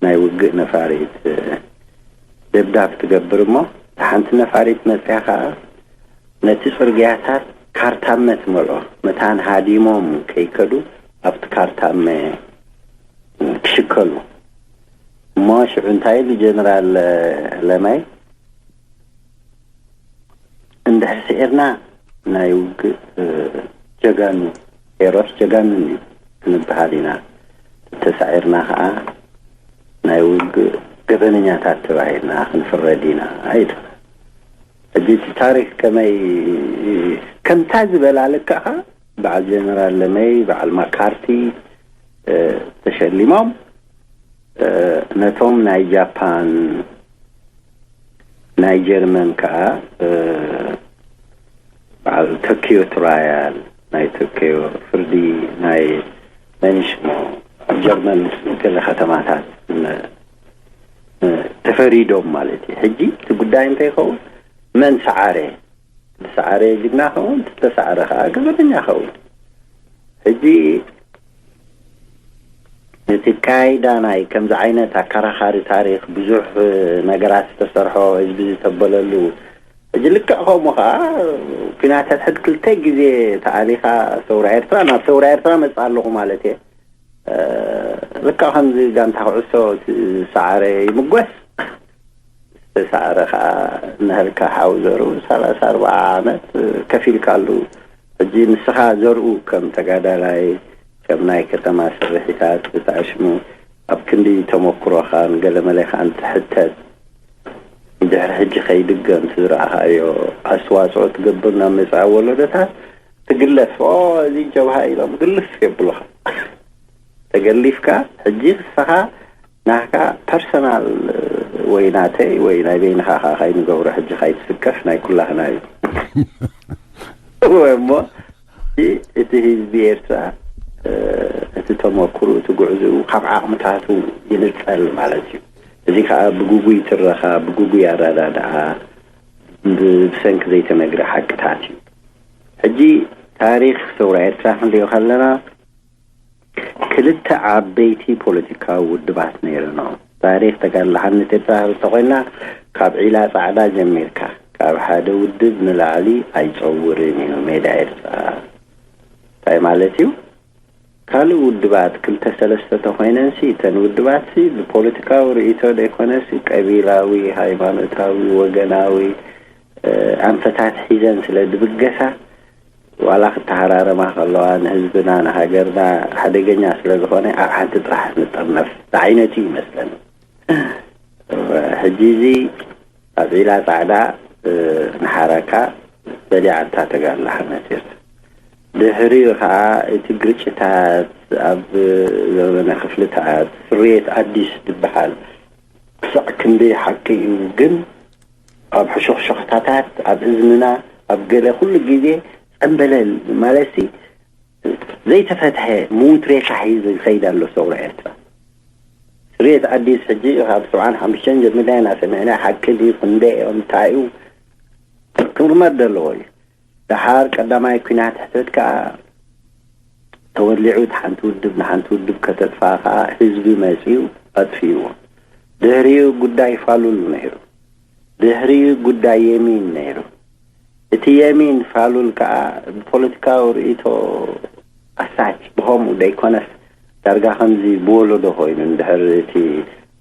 ናይ ውግእ ነፋሪት ደብዳብ ትገብር እሞ፣ እታ ሓንቲ ነፋሪት መፅያ ከዓ ነቲ ፅርግያታት ካርታመ ትመልኦ፣ መታን ሃዲሞም ከይከዱ ኣብቲ ካርታመ ክሽከሉ። እሞ ሽዑ እንታይ ኢሉ ጀነራል ለማይ፣ እንድሕር ስዒርና ናይ ውግእ ጀጋኑ፣ ሄሮስ ጀጋኑን እዩ ክንበሃል ኢና፣ እንተሳዒርና ከዓ ናይ ውግእ ገበነኛታት ተባሂልና ክንፍረድ ኢና ኣይትብል። ሕጂ እቲ ታሪኽ ከመይ ከምታ ዝበላ ልክዕኻ፣ በዓል ጀነራል ለመይ፣ በዓል ማካርቲ ተሸሊሞም፣ ነቶም ናይ ጃፓን፣ ናይ ጀርመን ከዓ በዓል ቶኪዮ ትራያል፣ ናይ ቶኪዮ ፍርዲ፣ ናይ መንሽሞ ጀርመን ገለ ከተማታት ተፈሪዶም ማለት እዩ። ሕጂ እቲ ጉዳይ እንታይ ይኸውን? መን ሰዓረ? ዝሰዓረ ጅግና ኸውን፣ ዝተሰዓረ ከዓ ገበነኛ ኸውን። ሕጂ እቲ ካይዳ ናይ ከምዚ ዓይነት ኣከራኻሪ ታሪኽ፣ ብዙሕ ነገራት ዝተሰርሖ፣ ህዝቢ ዝተበለሉ፣ ሕጂ ልክዕ ከምኡ ከዓ ኲናት ሕድሕድ ክልተ ግዜ ተኣሊኻ፣ ሰውራ ኤርትራ፣ ናብ ሰውራ ኤርትራ መፅእ ኣለኹ ማለት እየ። ልክዕ ከምዚ ጋንታ ኩዕሶ እቲ ዝሰዓረ ይምጎስ፣ ዝተሰዓረ ከዓ፣ ንህልካ ሓው ዘርኡ ሰላሳ ኣርባዓ ዓመት ከፊልካሉ። ሕጂ ንስኻ ዘርኡ ከም ተጋዳላይ፣ ከም ናይ ከተማ ስርሒታት ብታሽሙ ኣብ ክንዲ ተመክሮኻን ገለመሌኻን ትሕተት፣ ድሕሪ ሕጂ ከይድገም እቲ ዝረኣኻዮ ኣስተዋፅኦ ትገብር ናብ መፃኢ ወለዶታት ትግለፍ። ኦ፣ እዚ ጀብሃ ኢሎም ግልፍ የብሉኻ። ተገሊፍካ፣ ሕጂ ንስኻ ናህካ ፐርሰናል ወይ ናተይ ወይ ናይ በይንኻ ኸዓ ካይንገብሮ፣ ሕጂ ካይትስከፍ ናይ ኩላህና እዩ። እሞ እቲ ህዝቢ ኤርትራ፣ እቲ ተመክሩ፣ እቲ ጉዕዝኡ ካብ ዓቕምታቱ ይንጸል ማለት እዩ። እዚ ከዓ ብግጉይ ትረኻ፣ ብግጉይ ኣረዳድኣ፣ ብሰንኪ ዘይተነግረ ሓቅታት እዩ። ሕጂ ታሪኽ ሰውራ ኤርትራ ክንሪኦ ከለና፣ ክልተ ዓበይቲ ፖለቲካዊ ውድባት ነይረኖ። ታሪኽ ተጋድሎ ሓርነት ኤርትራ እንተኾይና፣ ካብ ዒላ ጻዕዳ ጀሚርካ፣ ካብ ሓደ ውድብ ንላዕሊ ኣይጸውርን እዩ ሜዳ ኤርትራ። እንታይ ማለት እዩ? ካልእ ውድባት ክልተ ሰለስተ ተኾይነንሲ፣ እተን ውድባትሲ ብፖለቲካዊ ርእይቶ ዘይኮነሲ፣ ቀቢላዊ፣ ሃይማኖታዊ፣ ወገናዊ፣ እ፣ ኣንፈታት ሒዘን ስለ ዝብገሳ፣ ዋላ ክተሃራረማ ከለዋ ንህዝብና ንሃገርና ሓደገኛ ስለ ዝኾነ፣ ኣብ ሓንቲ ጥራሕ ንጥርነፍ ዝዓይነቱ ይመስለኒ። ሕጂ እዚ ኣብ ዒላ ጻዕዳ፣ እ፣ ንሓረካ በሊዓታ ተጋድላ ሓርነት ኤርትራ። ድሕሪኡ ኸዓ እቲ ግርጭታት ኣብ ዘበነ ክፍልታት፣ ስርየት ኣዲስ ዝበሃል ክሳዕ ክንደይ ሓቂ እዩ፣ ግን ኣብ ሕሹኽሹኽታታት፣ ኣብ እዝንና፣ ኣብ ገለ ኩሉ ግዜ ጸምበለል ማለትሲ ዘይተፈትሐ ምዉት ሬሳ ሒዙ ይኸይድ ኣሎ ሰውራ ኤርትራ። ስርየት ኣዲስ ሕጂ ካብ ሰብዓን ሓሙሽተን ጀሚርና ኢና ሰሚዕና፣ ሓቂ ድዩ ክንደይ እዮም እንታይ እዩ ክምርመር ዘለዎ እዩ። ደሓር ቀዳማይ ኲናት ሕተት ከኣ ተወሊዑ፣ እቲ ሓንቲ ውድብ ንሓንቲ ውድብ ከተጥፍኣ ከኣ ህዝቢ መጺኡ ኣጥፊእዎ። ድሕሪኡ ጉዳይ ፋሉል ነይሩ። ድሕሪኡ ጉዳይ የሚን ነይሩ። እቲ የሚን ፋሉል ከኣ ብፖለቲካዊ ርእይቶ ኣሳች ብኸምኡ ደይኮነስ ዳርጋ ከምዚ ብወለዶ ኮይኑ፣ እንድሕር እቲ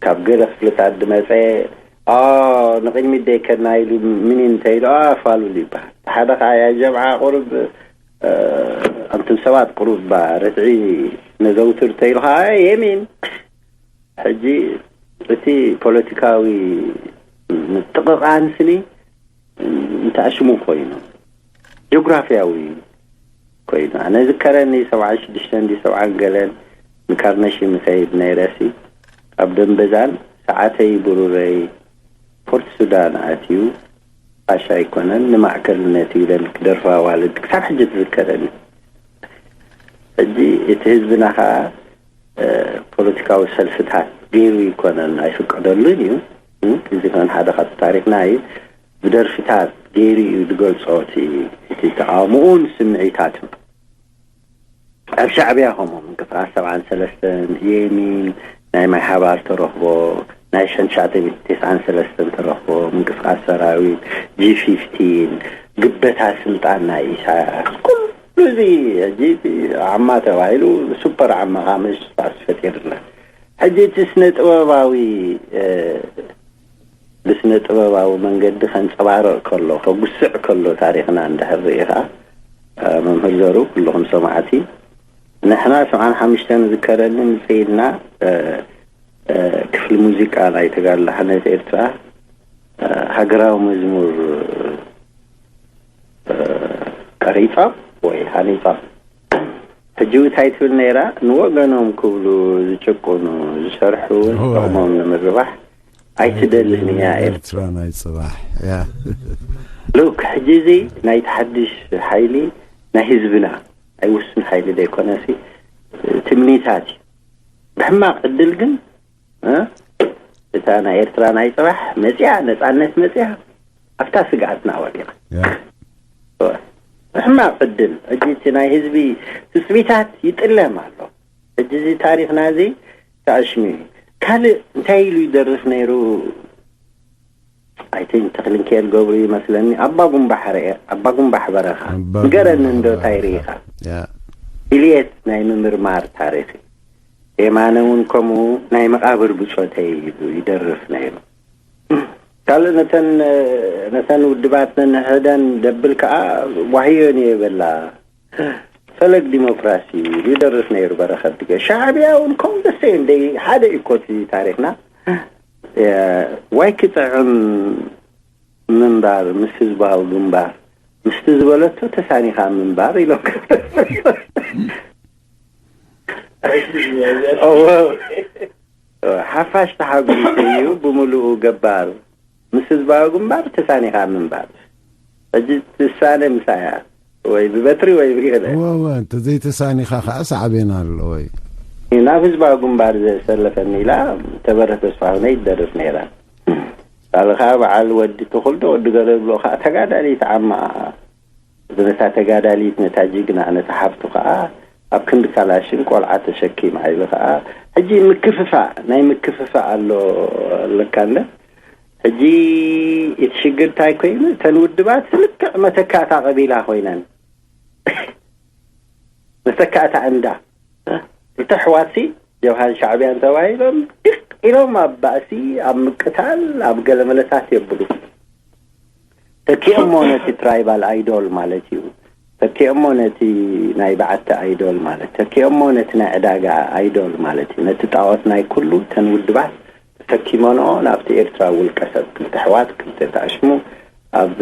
ካብ ገለ ክፍልታት ዝመጸ፣ ኣ፣ ንቕድሚት ደይከድና ኢሉ ምኒን እንተኢሉ፣ ኣ፣ ፋሉል ይበሃል። እቲ ሓደ ከኣ ያ ጀምዓ ቁሩብ ኣንቱም ሰባት ቁሩብ ባ ርትዒ ነዘውትር ተይሉ ከዓ የሚን። ሕጂ እቲ ፖለቲካዊ ምጥቕቓን ስኒ እንተኣሽሙ ኮይኑ፣ ጂኦግራፊያዊ ኮይኑ፣ ኣነ ዝከረኒ ሰብዓ ሽዱሽተ እንዲ ሰብዓን ገለን ንካርነሺ ምኸይድ ነይረሲ፣ ኣብ ደንበዛን ሰዓተይ ብሩረይ ፖርት ሱዳን ኣትዩ፣ ፋሻ ኣይኮነን ንማዕከልነት ኢለን ክደርፋ ኣዋልድ ክሳብ ሕጂ ትዝከረኒ። ሕጂ እቲ ህዝብና ከዓ ፖለቲካዊ ሰልፍታት ገይሩ ይኮነን ኣይፍቀደሉን እዩ። እዚ ከን ሓደ ካብቲ ታሪክና እዩ። ብደርፍታት ገይሩ እዩ ዝገልፆ እቲ ተቃውምኡን ስምዒታቱ። ኣብ ሻዕብያ ከምኡ ምንቅስቃስ ሰብዓን ሰለስተን የሚን ናይ ማይ ሓባር ተረኽቦ፣ ናይ ሸንሻተ ተስዓን ሰለስተን ተረኽቦ ምንቅስቃስ ሰራዊት፣ ጂ ፊፍቲን፣ ግበታ ስልጣን ናይ ኢሳያስ፣ ኩሉ እዚ ሕጂ ዓማ ተባሂሉ ሱፐር ዓማ ካመሽ ተፈጢርና። ሕጂ እቲ ስነ ጥበባዊ ብስነ ጥበባዊ መንገዲ ከንፀባረቕ ከሎ፣ ከጉስዕ ከሎ ታሪኽና እንድሕር ርኢኻ፣ መምህር ዘሩ፣ ኩልኹም ሰማዕቲ፣ ንሕና ሰብዓን ሓሙሽተን ዝከረኒ ምፅኢልና ክፍሊ ሙዚቃ ናይ ተጋድሎ ሓነት ኤርትራ ሃገራዊ መዝሙር ቀሪጾም ወይ ሃኒጾም። ሕጂ እንታይ ትብል ነይራ? ንወገኖም ክብሉ ዝጭቁኑ ዝሰርሑ እውን ጥቕሞም ንምርባሕ ኣይትደልን እያ ኤርትራ። ኤርትራ ናይ ጽባሕ። ያ። ሉክ፣ ሕጂ እዚ ናይ ተሓድሽ ሓይሊ ናይ ህዝብና ናይ ውሱን ሓይሊ ዘይኮነሲ ትምኒታት እዩ። ብሕማቕ ዕድል ግን እ? እታ ናይ ኤርትራ ናይ ጽባሕ መጽያ፣ ነጻነት መጽያ ኣብታ ስግኣትና ወዲቓ። ያ። ብሕማቕ ዕድል ሕጂ እቲ ናይ ህዝቢ ትጽቢታት ይጥለም ኣሎ። ሕጂ እዚ ታሪኽና እዚ ተኣሽሙ እዩ። ካልእ እንታይ ኢሉ ይደርፍ ነይሩ? ኣይቲን ተኽልንኬል ገብሩ ይመስለኒ። ኣባ ጉንባሕ ርኤ፣ ኣባ ጉንባሕ በረኻ። ኣባ ንገረኒ ጉንባሕ እንዶ እንታይ በረኻ። ርኢኻ? ያ። ድልየት ናይ ምምርማር ታሪኽ እዩ። የማነ እውን ከምኡ ናይ መቓብር ብጾተይ ኢሉ ይደርፍ ነይሩ። ካልእ ነተን፣ ነተን ውድባት ነንሕደን ደብል ከኣ ዋህዮን እየ በላ። ፈለግ ዲሞክራሲ ይደርፍ ነይሩ በረኸት ድገ። ሻዕብያ እውን ከምኡ ደሰ እንደ ሓደ እዩ እኮ እቲ ታሪኽና። እ፣ ዋይ ክጥዕም ምንባር ምስ ህዝባዊ ግንባር ምስቲ ዝበለቶ ተሳኒኻ ምንባር ኢሎም። እወ፣ ሓፋሽ ተሓጒሱ እዩ ብምሉኡ ገባር ምስ ህዝባዊ ግንባር ተሳኒኻ ምንባር። ሕጂ ትሳነ ምሳያ ወይ ብበትሪ ወይ ብገለ። እወ፣ እወ፣ እንተዘይተሳኒኻ ከዓ ሳዕቤን ኣለዎ እዩ። ናብ ህዝባዊ ግንባር ዘሰለፈኒ ኢላ ተበረ ተስፋሁነይ ትደርፍ ነይራ። ካልኻ በዓል ወዲ ተኹልዶ ወዲ ገለ ብሎ ከዓ ተጋዳሊት ዓማ። ነታ ተጋዳሊት፣ ነታ ጅግና፣ ነታ ሓፍቱ ከዓ ኣብ ክንዲ ካላሽን ቆልዓ ተሸኪማ ኢሉ ከዓ ሕጂ ምክፍፋእ፣ ናይ ምክፍፋእ ኣሎ ኣለካ እንደ። ሕጂ እቲ ሽግር እንታይ ኮይኑ፣ እተን ውድባት ልክዕ መተካእታ ቀቢላ ኮይነን። መተካእታ እንዳ ክልተ ኣሕዋትሲ ጀብሃን ሻዕብያን ተባሂሎም ድቅ ኢሎም ኣብ ባእሲ፣ ኣብ ምቅታል፣ ኣብ ገለመለታት የብሉ። ተኪኦሞ ነቲ ትራይባል ኣይዶል ማለት እዩ። ተኪኦሞ ነቲ ናይ በዓቲ ኣይዶል ማለት፣ ተኪኦሞ ነቲ ናይ ዕዳጋ ኣይዶል ማለት እዩ። ነቲ ጣዖት ናይ ኩሉ እተን ውድባት ተሰኪመንኦ ናብቲ ኤርትራ ውልቀ ሰብ ክልተ ኣሕዋት ክልተ ተኣሽሙ ኣብ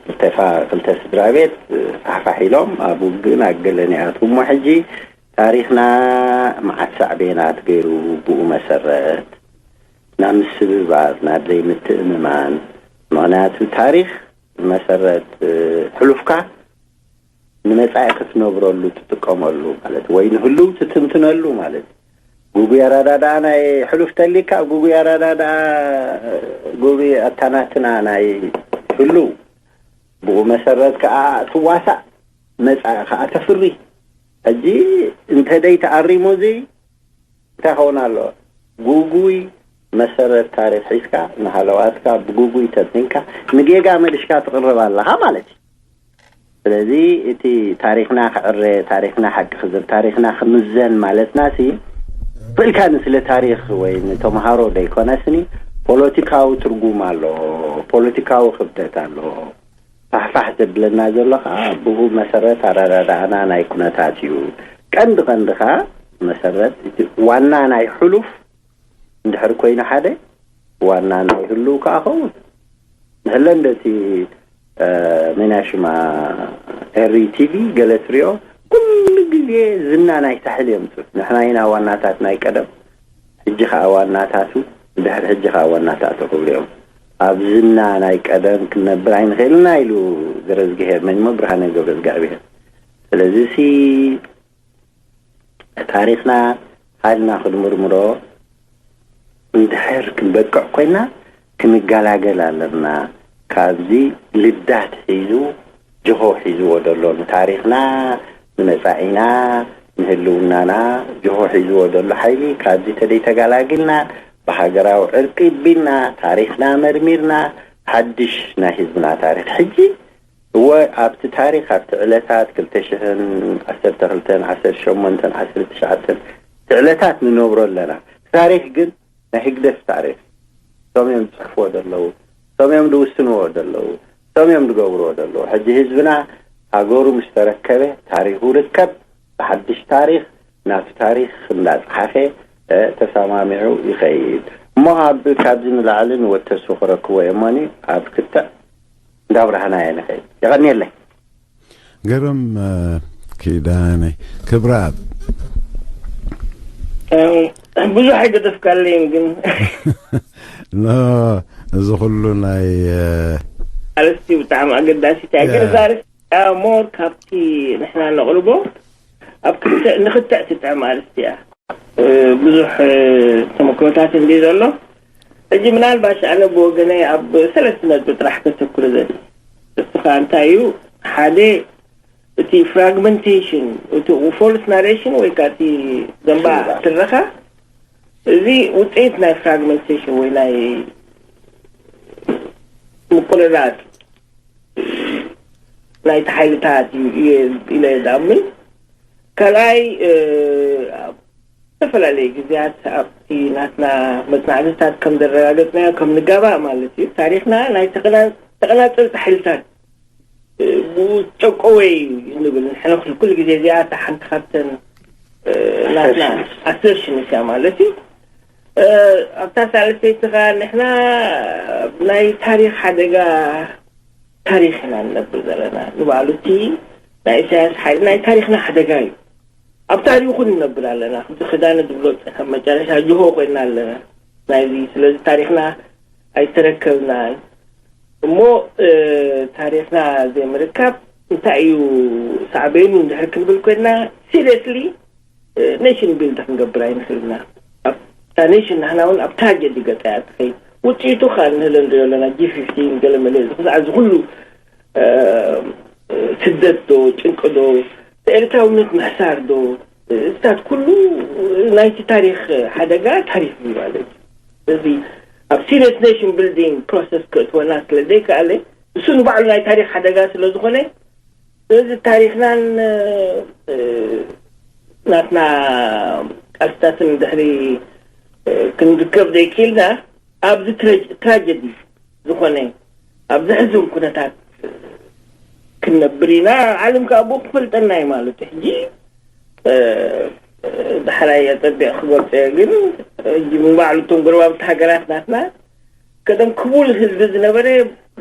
ክልተ ፋ-፣ ክልተ ስድራ ቤት ፋሕፋሕ ኢሎም ኣብ ውግእን ኣገለን ይኣትዉ። እሞ ሕጂ ታሪኽና መዓት ሳዕቤናት ገይሩ ብኡ መሰረት ናብ ምስብባር፣ ናብ ዘይምትእምማን። ምኽንያቱ ታሪኽ መሰረት፣ እ፣ ሕሉፍካ ንመጻኢ ክትነብረሉ ትጥቀመሉ ማለት ወይ ንህልው ትትንትነሉ ማለት። ጉጉይ ኣረዳድኣ ናይ ሕሉፍ ተሊካ ጉጉይ ኣረዳድኣ፣ ጉጉይ ኣታናትና ናይ ህልው ብኡ መሰረት ከኣ ትዋሳእ መጻኢ ከኣ ተፍሪ። ሕጂ እንተ ደይ ተኣሪሙ እዚ እንታይ ኸውን ኣሎ? ጉጉይ መሰረት ታሪኽ ሒዝካ ንሃለዋትካ ብጉጉይ ተንቲንካ ንጌጋ መልሽካ ትቕርብ ኣለኻ ማለት እዩ። ስለዚ እቲ ታሪኽና ክዕረ፣ ታሪኽና ሓቂ ክዝር፣ ታሪኽና ክምዘን ማለትና ሲ ፍልካ ንስለ ታሪኽ ወይ ንተምሃሮ ደይኮነስኒ ፖለቲካዊ ትርጉም ኣለዎ፣ ፖለቲካዊ ክብደት ኣለዎ። ፋሕ ፋሕ ዘብለና ዘሎ ከዓ ብኡ መሰረት ኣረዳድኣና ናይ ኩነታት እዩ። ቀንዲ ቀንዲ ከዓ መሰረት እቲ ዋና ናይ ሕሉፍ እንድሕር ኮይኑ ሓደ ዋና ናይ ህልው ከዓ ኸውን ንሕለ እንደቲ መናሽማ ኤሪ ቲቪ ገለ ትሪኦ ኩሉ ግዜ ዝና ናይ ሳሕል እዮም። ንሕና ኢና ዋናታት ናይ ቀደም ሕጂ ከዓ ዋናታቱ ድሕሪ ሕጂ ከዓ ዋናታቱ ክብሉ እዮም። ኣብ ዝና ናይ ቀደም ክንነብር ኣይንኽእልና ኢሉ ገረዝግሄር መሞ ብርሃነ ገብረዝጋብሄር። ስለዚ ሲ ታሪኽና ሃልና ክንምርምሮ እንድሕር ክንበቅዕ ኮይና ክንገላገል ኣለና። ካብዚ ልዳት ሒዙ ጅሆ ሒዝዎ ዘሎ ንታሪኽና ንመጻኢና ንህልውናና ጅሆ ሒዝዎ ዘሎ ሓይሊ ካብዚ ተደይ ተጋላግልና ብሃገራዊ ዕርቂ ቢልና ታሪኽና መርሚርና ሓድሽ ናይ ህዝብና ታሪኽ ሕጂ እወ ኣብቲ ታሪኽ ኣብቲ ዕለታት ክልተ ሽሕን ዓሰርተ ክልተን ዓሰርተ ሸሞንተን ዓሰርተ ትሽዓተን እቲ ዕለታት ንነብሮ ኣለና። ታሪኽ ግን ናይ ህግደፍ ታሪኽ እቶም እዮም ዝፅሕፍዎ ዘለዉ፣ እቶም እዮም ዝውስንዎ ዘለዉ፣ እቶም እዮም ዝገብርዎ ዘለዉ። ሕጂ ህዝብና ሃገሩ ምስ ተረከበ ታሪኹ ርከብ ብሓድሽ ታሪኽ ናቱ ታሪኽ እንዳፅሓፈ ተሰማሚዑ ይኸይድ እሞ ኣብ ካብዚ ንላዕሊ ንወተሱ ክረክቦ የሞኒ ኣብ ክትዕ እንዳብርሃናየ ንኸይድ። የቐንየለይ። ገርም ኪዳነ ክብረኣብ ብዙሕ ኣይገደፍካለይን ግን ኖ እዚ ኩሉ ናይ ኣርእስቲ ብጣዕሚ ኣገዳሲት እያ። ግን እዛ ኣርእስቲ እያ ሞር ካብቲ ንሕና ነቕርቦ ኣብ ክትዕ ንክትዕ ትጥዕም ኣርእስቲ እያ። ብዙሕ ተመክሮታት እንዲ ዘሎ ሕጂ ምናልባሽ ኣነ ብወገነይ ኣብ ሰለስተ ነጥቢ ጥራሕ ከተኩር ዘል እሱ ከዓ እንታይ እዩ ሓደ እቲ ፍራግመንቴሽን እቲ ፎልስ ናሬሽን ወይ ከዓ እቲ ዘንባ ትረኻ እዚ ውፅኢት ናይ ፍራግመንቴሽን ወይ ናይ ምቁርራፅ ናይቲ ሓይልታት እዩ ኢለ ዝኣምን። ካልኣይ ኣብ ዝተፈላለዩ ግዜያት ኣብቲ ናትና መፅናዕትታት ከም ዘረጋገፅናዮ ከም ንጋባእ ማለት እዩ ታሪክና ናይ ተቐናፀልቲ ሓይልታት ብኡ ጨቆወይ ንብል ንሕና ኩሉ ግዜ እዚኣ እታ ሓንቲ ካብተን ናትና ኣሰርሽንስ እያ ማለት እዩ። ኣብታ ሳልሰይቲ ከዓ ንሕና ናይ ታሪክ ሓደጋ ታሪክ ኢና ንነብር ዘለና ንባዕሉ እቲ ናይ ኢሳያስ ሓይሊ ናይ ታሪክና ሓደጋ እዩ። ኣብ ታሪኩ ንነብር ኣለና። ከምዚ ክዳነ ዝብሎ ኣብ መጨረሻ ጅሆ ኮይና ኣለና ናይዚ። ስለዚ ታሪክና ኣይተረከብናን እሞ ታሪክና ዘይምርካብ እንታይ እዩ ሳዕቤኑ እንድሕር ክንብል ኮይንና ሲሪየስሊ ኔሽን ቢልድ ክንገብር ኣይንኽእልና። ኣብታ ኔሽን ንሕና እውን ኣብ ትራጀዲ ገጻ እያ ትኸይድ። ውፅኢቱ ከዓ ንህለ ንሪኦ ኣለና ጂ ፊፍቲን ገለ መለ እዚ ክሳዕ እዚ ኩሉ ስደት ዶ ጭንቂ ዶ ኤርትራውነት ምሕሳር ዶ እዚታት ኩሉ ናይቲ ታሪክ ሓደጋ ታሪክ እዩ ማለት እዩ። ስለዚ ኣብ ሲሪየስ ኔሽን ቢልዲንግ ፕሮሰስ ክእትወና ስለ ዘይከኣለ እሱ ንባዕሉ ናይ ታሪክ ሓደጋ ስለ ዝኾነ ስለዚ ታሪክናን ናትና ቃልስታትን ድሕሪ ክንርከብ ዘይክእልና ኣብዚ ትራጀዲ ዝኾነ ኣብ ዘሕዝን ኩነታት ክንነብር ኢና። ዓለም ከዓ ብኡ ክፈልጠና እዩ ማለት እዩ። ሕጂ ዳሕራይ ኣፀቢቕ ክገልፀ ግን ሕጂ ንባዕሉ እቶም ጎረባብቲ ሃገራት ናትና ቀደም ክቡል ህዝቢ ዝነበረ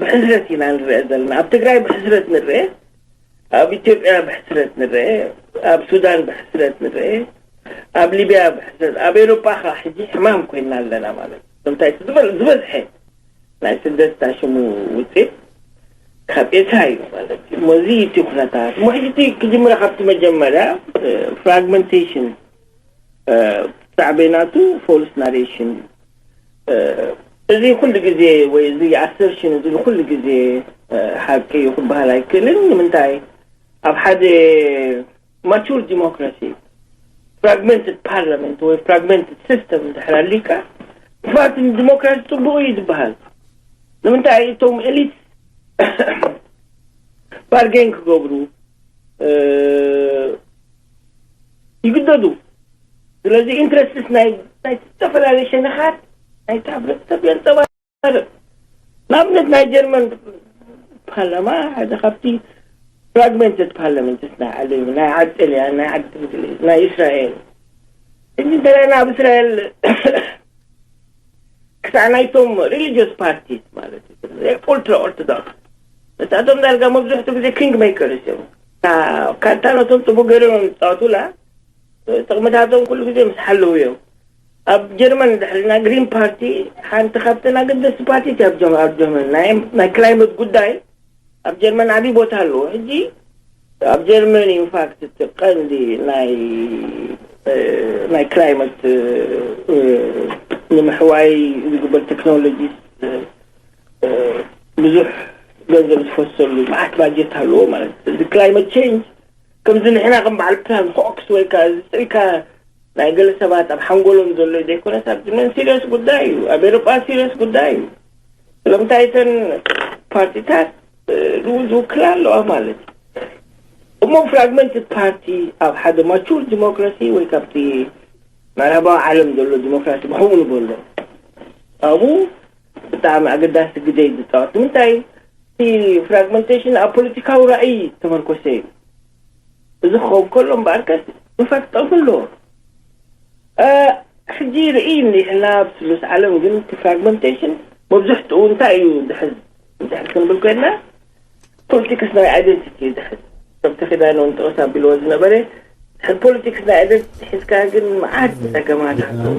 ብሕስረት ኢና ንርአ ዘለና። ኣብ ትግራይ ብሕስረት ንርአ፣ ኣብ ኢትዮጵያ ብሕስረት ንርአ፣ ኣብ ሱዳን ብሕስረት ንርአ፣ ኣብ ሊብያ ብሕስረት፣ ኣብ ኤሮጳ ከዓ ሕጂ ሕማም ኮይና ኣለና ማለት እዩ። እንታይ ዝበዝሐ ናይ ስደት ሽሙ ውፅኢት ካብ ኤርትራ እዩ ማለት እዩ። እሞ እዚ እቲ ኩነታት እሞ ሕጂ እቲ ክጅምረ ካብቲ መጀመርያ ፍራግመንቴሽን ሳዕቤናቱ ፎልስ ናሬሽን እዚ ኩሉ ግዜ ወይ እዚ ኣሰርሽን እዚ ኩሉ ግዜ ሓቂ እዩ ክበሃል ኣይክእልን። ንምንታይ ኣብ ሓደ ማቹር ዲሞክራሲ ፍራግመንትድ ፓርላመንት ወይ ፍራግመንትድ ሲስተም እንድሕር ኣሊካ ፋክት ዲሞክራሲ ፅቡቅ እዩ ዝበሃል። ንምንታይ እቶም ኤሊት ባርጌን ክገብሩ ይግደዱ። ስለዚ ኢንትረስትስ ናይ ናይ ዝተፈላለዩ ሸነኻት ናይቲ ሕብረተሰብ የንፀባርቅ። ንኣብነት ናይ ጀርመን ፓርላማ ሓደ ካብቲ ፍራግመንትድ ፓርላመንትስ ናይ ዓለም፣ ናይ ዓዲ ጥልያን፣ ናይ ዓዲ እንግሊዝ፣ ናይ እስራኤል። ሕጂ እንተለና ኣብ እስራኤል ክሳዕ ናይቶም ሪሊጅስ ፓርቲስ ማለት እዩ፣ ኡልትራ ኦርቶዶክስ፣ እሳቶም ዳርጋ መብዝሕቱ ግዜ ኪንግ ሜከርስ እዮም። ካርታ ነቶም ጽቡቅ ገይሮም እዮም ዝጻወቱላ። ጥቕምታቶም ኩሉ ግዜ ምስ ሓለዉ እዮም። ኣብ ጀርመን ድሕሪ ናይ ግሪን ፓርቲ ሓንቲ ካብተን ኣገደስቲ ፓርቲ እያ። ኣብ ጀርመን፣ ኣብ ጀርመን ናይ፣ ናይ ክላይመት ጉዳይ ኣብ ጀርመን ዓብዪ ቦታ ኣለዎ። ሕጂ ኣብ ጀርመን ኢንፋክት እቲ ቀንዲ ናይ፣ እ፣ ናይ ክላይመት፣ እ፣ ንምሕዋይ ዝግበር ቴክኖሎጂ፣ እ፣ እ፣ ብዙሕ ገንዘብ ዝፈሰሉ መዓት ባጀት ኣለዎ ማለት እዩ። እዚ ክላይመት ቼንጅ ከምዚ ንሕና ከም በዓል ፕላን ሆክስ ወይ ከዓ ዝፅልካ ናይ ገለ ሰባት ኣብ ሓንጎሎም ዘሎ ዘይኮነስ ኣብ ጅመን ሲሪየስ ጉዳይ እዩ። ኣብ ኤሮጳ ሲሪየስ ጉዳይ እዩ። ስለምንታይ እተን ፓርቲታት፣ እ፣ ዝው-፣ ዝውክላ ኣለዋ ማለት እዩ። እሞ ፍራግመንትድ ፓርቲ ኣብ ሓደ ማቹር ዲሞክራሲ ወይ ካብቲ ምዕራባዊ ዓለም ዘሎ ዲሞክራሲ ብኸምኡ ንበሎ ኣብኡ ብጣዕሚ ኣገዳሲ ግደ እዩ ዝፃወት። ንምንታይ እቲ ፍራግመንቴሽን ኣብ ፖለቲካዊ ራእይ ተመርኮሰ እዩ። እዚ ክኸውን ከሎ እምበኣርከስ ኢንፋክት ጠቕሚ ኣለዎ። እ፣ ሕጂ ርኢ እንዲሕና ኣብ ስሉስ ዓለም ግን እቲ ፍራግመንቴሽን መብዝሕትኡ እንታይ እዩ ድሕዝ፣ ድሕር ክንብል ኮይንና ፖለቲክስ ናይ ኣይደንቲቲ እዩ ድሕዝ። ከምቲ ኪዳነ እውን ጥቕስ ኣቢልዎ ዝነበረ ድሕር ፖለቲክስ ናይ ኣይደንቲቲ ሒዝካ ግን መዓት ጸገማት ኣለዎ።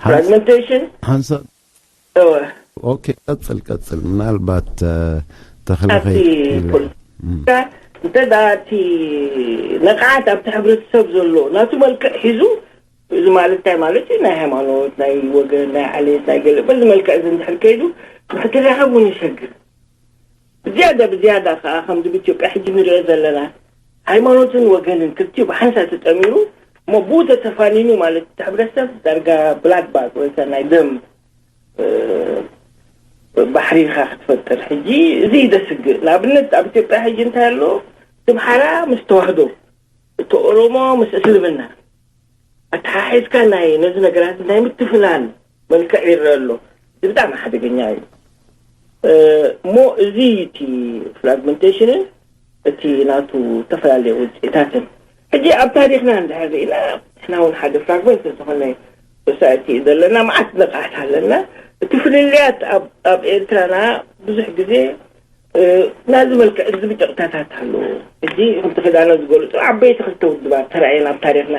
ፍራግመንቴሽን ሓንሳ እወ። ኦኬ፣ ቀጽል፣ ቀጽል። ምናልባት፣ እ፣ ተኽለ ኣብቲ ከይ-፣ ፖለቲካ እም። እንተ ደኣ እቲ ነቕዓት ኣብቲ ሕብረተሰብ ዘሎ ናቱ መልክዕ ሒዙ፣ እዚ ማለት እንታይ ማለት እዩ? ናይ ሃይማኖት፣ ናይ ወገን፣ ናይ ዓሌት፣ ናይ ገለ፣ በዚ መልክዕ እዚ እንድሕር ከይዱ፣ ንክትራኸብ እውን ይሸግር። ብዝያዳ፣ ብዝያዳ ከኣ ከምዚ ብኢትዮጵያ ሕጂ ንሪኦ ዘለና፣ ሃይማኖትን ወገንን ክልቲኡ ብሓንሳእ ተጠሚሩ፣ እሞ ብኡ ተተፋኒኑ ማለት እቲ ሕብረተሰብ ዳርጋ ብላድ ባግ ወይ ከኣ ናይ ደም፣ እ፣ ባሕሪ ኢኻ ክትፈጥር። ሕጂ እዚ እዩ ዘስግእ። ንኣብነት ኣብ ኢትዮጵያ ሕጂ እንታይ ኣሎ? እቲ ኣምሓራ ምስ ተዋህዶ፣ እቲ ኦሮሞ ምስ እስልምና ኣተሓሒዝካ ናይ ነዚ ነገራት ናይ ምትፍናን መልክዕ ይረአ ኣሎ። እዚ ብጣዕሚ ሓደገኛ እዩ። እ፣ እሞ እዚ እቲ ፍራግመንቴሽንን እቲ ናቱ ዝተፈላለዩ ውፅኢታትን። ሕጂ ኣብ ታሪኽና እንድሕር ርኢና፣ ንሕና እውን ሓደ ፍራግመንት ዝኾነ ሶሳይቲ እዩ ዘለና፣ መዓት ነቕዓት ኣለና። እቲ ፍልልያት ኣብ፣ ኣብ ኤርትራና ብዙሕ ግዜ፣ እ፣ ናዚ መልክዕ እዚ ብጨቕታታት ኣለዎ። ሕጂ ከምቲ ክዳነ ዝገለጹ ዓበይቲ ክልተ ውድባት ተራእየን ኣብ ታሪኽና።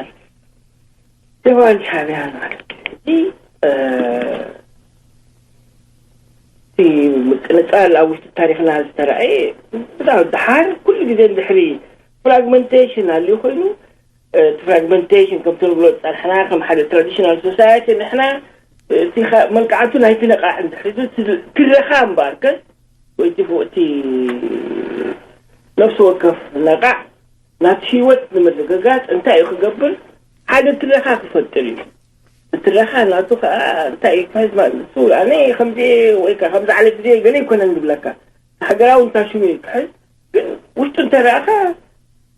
ጀብሃን ሻዕብያን ማለት እዩ። ሕጂ፣ እ፣ እቲ ምቅንጻል ኣብ ውሽጢ ታሪኽና ዝተራእየ፣ ብጣዕሚ ደሓር ኩሉ ግዜ እንድሕሪ ፍራግመንቴሽን ኣልዩ ኮይኑ፣ እ፣ እቲ ፍራግመንቴሽን ከምቲ ንብሎ ዝጸንሕና ከም ሓደ ትራዲሽናል ሶሳይቲ ንሕና፣ እ፣ እቲ ኸ-፣ መልክዓቱ ናይቲ ነቓዕ እንድሕሪ እዚ ትረኻ እምበኣርከስ ወይ እቲ ፎ-፣ እቲ ነፍሲ ወከፍ ነቓዕ ናቲ ህይወት ንምርግጋጽ እንታይ እዩ ክገብር? ሓደ ትረኻ ክፈጥር እዩ። እቲ ትረኻ ናቱ ከኣ እንታይ እዩ ክሕዝ ማለት ንሱ፣ ኣነ ከምዚ ወይ ከኣ ከምዚ ዓይነት ድየ ገለ ኣይኮነን ዝብለካ። ሃገራዊ እንታይ ሽሙ እዩ ክሕዝ፣ ግን ውሽጡ እንተረኣኻ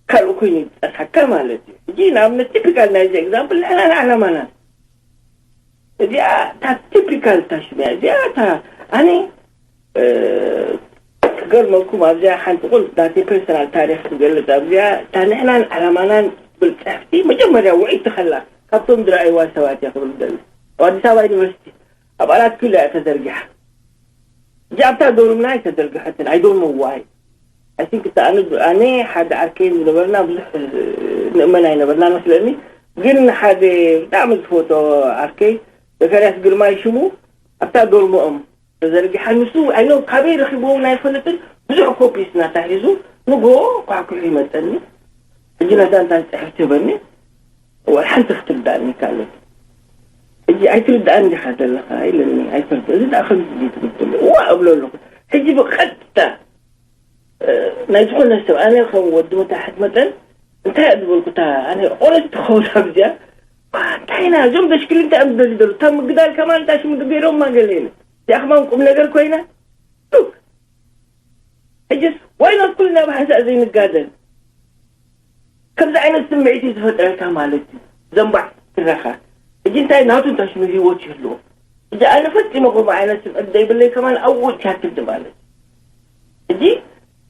ካልእ ኮይኑ እዩ ዝጸንሓካ ማለት እዩ። ሕጂ ንኣብነት ቲፒካል ናይዚ ኤግዛምፕል ንሕና ንዓላማና እዚኣ እታ ቲፒካል እታ ሽም እያ። እዚኣ እታ ኣነ፣ እ፣ ክገርመልኩም ኣብዚኣ ሓንቲ ቁል ናተይ ፐርሰናል ታሪኽ ክገልጽ ኣብዚኣ እታ ንሕናን ዓላማናን ትብል ጽሕፍቲ መጀመርያ ውዕይቲ ከላ ካብቶም ዝረኣይዋ ሰባት እያ ክብል ደሊ። ኣብ ኣዲስ ኣበባ ዩኒቨርሲቲ ኣብ ኣራት ኪሎ እያ ተዘርጊሓ። እዚኣ ኣብታ ዶርምና ኣይተዘርግሐትን። I don't know why. I think እታ ኣነ፣ ኣነ ሓደ ዓርከይን ዝነበርና ብዙሕ ንእመን ኣይነበርና መስለኒ። ግን ሓደ ብጣዕሚ ዝፈትዎ ዓርከይ ዘካርያስ ግርማይ ሽሙ ኣብታ ዶርሞኦም ተዘርጊሓ። ንሱ ኣይኖ ካበይ ረኺብዎ እውን ኣይፈልጥን። ብዙሕ ኮፒስ ናታ ሒዙ ንግሆ ኳሕኩሑ ይመጸኒ። ሕጂ ነታ እንታይ ጽሕፍቲ ህበኒ፣ ወላ ሓንቲ ክትርዳእኒ ካልእ። ሕጂ ኣይትርዳእን ዲኻ ዘለኻ ኢለኒ። ኣይፈልጥን። እዚ ደኣ ከምዚ ድዩ ትብል ዘሎ? እዋ እብሎ ኣለኹ። ሕጂ ብቐጥታ፣ እ፣ ናይ ዝኾነ ሰብ፣ ኣነ ከም ወዲ መታሕት መጠን እንታይ እየ ዝበልኩ? እታ ኣነ ኦነስት ክኸውን ኣብዚኣ፣ ዋ፣ እንታይ ኢና እዞም ደሽክል እንታይ እዮም ዝደልዩ ዘለዉ? እታ ምግዳል ከማን እንታይ ሽም ገይሮማ ገለ ኢለ። እዚኣ ከማን ቁም ነገር ኮይና? ሉክ፣ ሕጅስ ዋይ ኖት ኩልና ብሓንሳእ ዘይንጋደል? ከምዚ ዓይነት ስምዒት እዩ ዝፈጥረልካ ማለት እዩ። ዘንባዕ ትረኻ። ሕጂ እንታይ ናቱ እንታይ ሽሙ ህይወት ይህልዎ። ሕጂ ኣነ ፈጺመ ከምኡ ዓይነት ስምዒት ዘይብለይ ከማን ኣብኡ እትያትልኒ ማለት እዩ። ሕጂ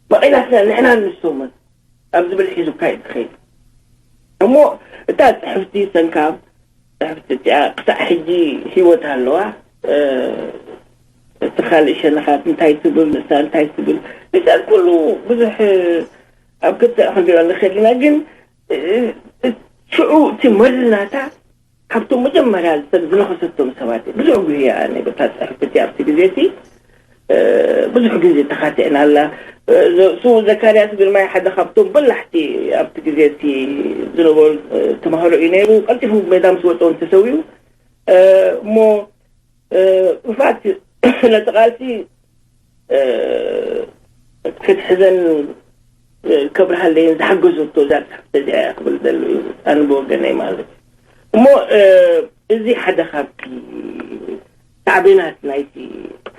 መቒላትና ንሕና ንሶምን ኣብ ዝብል ሒዙካ እዩ ዝኸይድ። እሞ እታ ፅሕፍቲ ሰንካብ፣ ፅሕፍቲ እቲኣ ክሳዕ ሕጂ ህይወት ኣለዋ። እቲ ካልእ ሸነኻት እንታይ ትብል፣ ንሳ እንታይ ትብል፣ ንሳ ኩሉ ብዙሕ ኣብ ክትዕ ክንሪኦ ንኽእል ኢና። ግን ሽዑ እቲ መርናታ ካብቶም መጀመርያ ሰብ ዝነኸሰቶም ሰባት ብዙሕ ጉህያ ኣነ በታ ፅሕፍቲ ኣብቲ ግዜ እቲ ብዙሕ ግዜ ተኻቲዕና ኣላ። እሱ ዘካርያስ ግርማይ ሓደ ካብቶም በላሕቲ ኣብቲ ግዜ እቲ ዝነበሩ ተማሃሮ እዩ ነይሩ። ቀልጢፉ ሜዳ ምስ ወፀ እውን ተሰዊኡ። እሞ ብፋት ነቲ ቃልሲ ክትሕዘን ከብርሃለይን ዝሓገዘቶ እዛ ፅሕፍቲ እዚኣ እያ ክብል ደልዩ ኣነ ብወገነይ ማለት እዩ። እሞ እዚ ሓደ ካብቲ ሳዕቤናት ናይቲ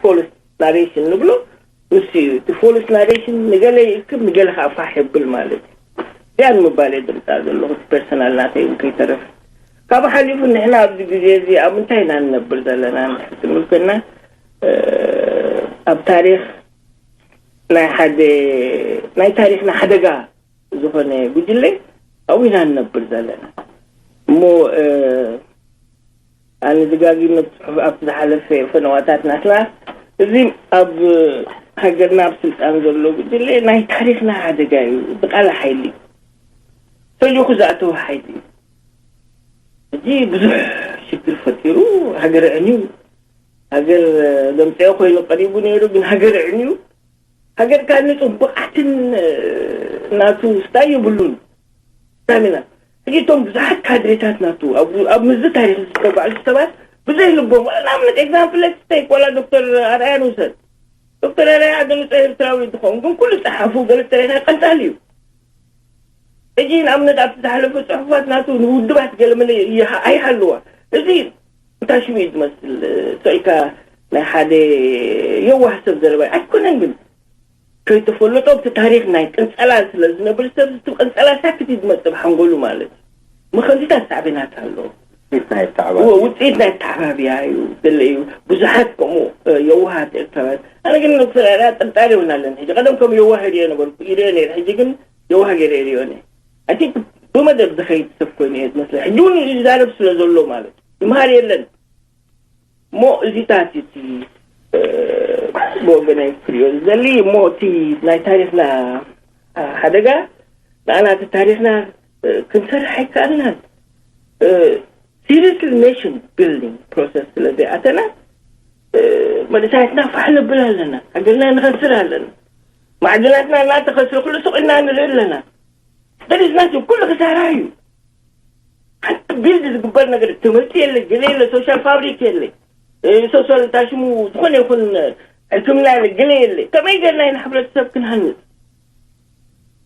ፎልስ ናሬሽን ንብሎ ንሱ እዩ። እቲ ፎልስ ናሬሽን ንገለ ይእክብ ንገለ ከዓ ፋሕ የብል ማለት እዩ። እዚኣ ንምባል እየ ድምፃ ዘለኹ እቲ ፐርሰናል ናተይ እውን ከይተረፈ። ካብ ሓሊፉ ንሕና ኣብዚ ግዜ እዚ ኣብ ምንታይ ኢና ንነብር ዘለና ንሕትምልከና ኣብ ታሪክ ናይ ሓደ ናይ ታሪክና ሓደጋ ዝኾነ ጉጅለ ኣብኡ ኢና ንነብር ዘለና። እሞ ኣነ ደጋጊመ እቲ ፅሑፍ ኣብቲ ዝሓለፈ ፈነዋታት ናትና እዚ ኣብ ሃገርና ኣብ ስልጣን ዘሎ ጉጅለ ናይ ታሪክና ሓደጋ እዩ። ብቃል ሓይሊ ፈሊኹ ዝኣተወ ሓይሊ እዩ። ሕጂ ብዙሕ ሽግር ፈጢሩ ሃገር ዕንዩ ሃገር ዘምፀኦ ኮይኑ ቀሪቡ ነይሩ። ግን ሃገር ዕንዩ ሃገር ካንጹ ብቕዓትን ናቱ ስታይ የብሉን። ሳሚና ሕጂ እቶም ብዙሓት ካድሬታት ናቱ ኣብ ኣብ ምዝ ታሪክ ዝተጓዕዙ ሰባት ብዘይ ልቦም ዋላ ንኣብነት ኤግዛምፕል ስቴክ ዋላ ዶክተር ኣርኣያ ንውሰድ። ዶክተር ኣርኣያ ሓደ ንጹህ ኤርትራዊ እንትኸውን ግን ኩሉ ጸሓፉ ገለ ተረና ቀንጻል እዩ። ሕጂ ንኣብነት ኣብቲ ዝሓለፈ ጽሑፋት ናቱ ንውድባት ገለ መለ ይሃ- ኣይሃልዋ። እዚ እንታይ ሽሙ እዩ ዝመስል? ስቕ ኢልካ ናይ ሓደ የዋህ ሰብ ዘረባ ኣይኮነን። ግን ከይተፈለጦ ኣብቲ ታሪክ ናይ ቅንጸላ ስለ ዝነብር ሰብ እቲ ቅንጸላ ሳክት እዩ ዝመጽእ ብሓንጎሉ ማለት እዩ። መኸንዚታት ሳዕቤናት ኣለዎ። ውፅኢት ናይ ተዓባቢ ውፅኢት ናይ ተዓባብያ እዩ። ገለ እዩ ብዙሓት ከምኡ የዋሃት ኤርትራውያን። ኣነ ግን ዶክተር ኣርኣያ ጥርጣሬ እውን ኣለኒ። ሕጂ ቀደም ከም የዋህ ይሪኦ ነበርኩ ይሪኦ ነይረ። ሕጂ ግን የዋህ ገይረ ይሪኦ ነይረ። ኣይ ቲንክ ብመደብ ዝኸይድ ሰብ ኮይኑ እየ ዝመስለኒ። ሕጂ እውን ይዛረብ ስለ ዘሎ ማለት እዩ። ይምሃር የለን። እሞ እዚታት እቲ ብወገነይ ክሪኦ ዝደሊ እሞ እቲ ናይ ታሪክና ሓደጋ ንኣና እቲ ታሪክና ክንሰርሕ ኣይከኣልናን። ሲሪየስሊ ኔሽን ቢልዲንግ ፕሮሰስ ስለ ዘይኣተና መንእሰያትና ፋሕ ነብል ኣለና። ሃገርና ንኸስር ኣለና። ማዕድናትና እናተኸስረ ኩሉ ሱቕ ኢልና ንርኢ ኣለና። ደሊዝናት ኩሉ ክሳራ እዩ። ሓንቲ ቢልድ ዝግበር ነገር ትምህርቲ የለ፣ ገለ የለ፣ ሶሻል ፋብሪክ የለ፣ ሶሻል ታሽሙ ዝኾነ ይኹን ሕክምና የለ፣ ገለ የለ። ከመይ ገርና ኢና ሕብረተሰብ ክንሃንፅ?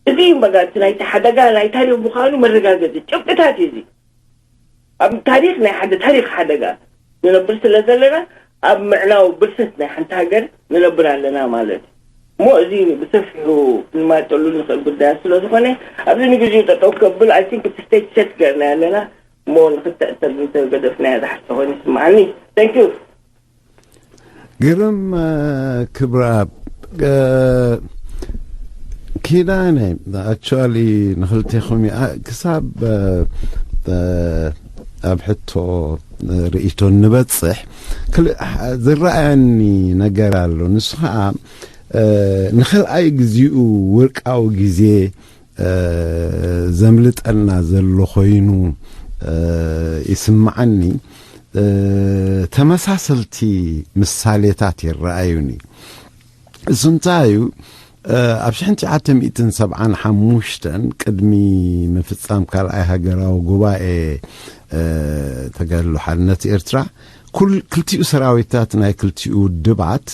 እዚ እዩ በቃ እቲ ናይቲ ሓደጋ ናይ ታሪክ ምዃኑ መረጋገፂ ጭብጥታት እዩ። እዚ ኣብ ታሪክ ናይ ሓደ ታሪክ ሓደጋ ንነብር ስለ ዘለና ኣብ ምዕናው ብርሰት ናይ ሓንቲ ሃገር ንነብር ኣለና ማለት እዩ። እሞ እዚ ብሰፊሑ ክንማጠሉ ንኽእል ጉዳያት ስለ ዝኾነ ኣብዚ ንግዜኡ ጠጠው ከብል ኣይ ቲንክ እቲ ስቴጅ ሴት ገርና ኣለና። እሞ ንክትዕተብ እንተገደፍናያ ዝሓሸ ኮይኑ ይስምዓኒ። Thank you። ግርም ክብረኣብ ኪዳነ actually ንክልቴኹም ክሳብ ኣብ ሕቶ ርእይቶ ንበፅሕ ዝረኣየኒ ነገር ኣሎ። ንሱ ከዓ ንክልኣይ ግዚኡ ወርቃዊ ግዜ ዘምልጠና ዘሎ ኮይኑ ይስምዓኒ። ተመሳሰልቲ ምሳሌታት ይረኣዩኒ። እሱ እንታይ እዩ? ኣብ ሽሕን ትሽዓተ ሚእትን ሰብዓን ሓሙሽተን ቅድሚ ምፍጻም ካልኣይ ሃገራዊ ጉባኤ ተጋድሎ ሓርነት ኤርትራ ክልቲኡ ሰራዊታት ናይ ክልቲኡ ውድባት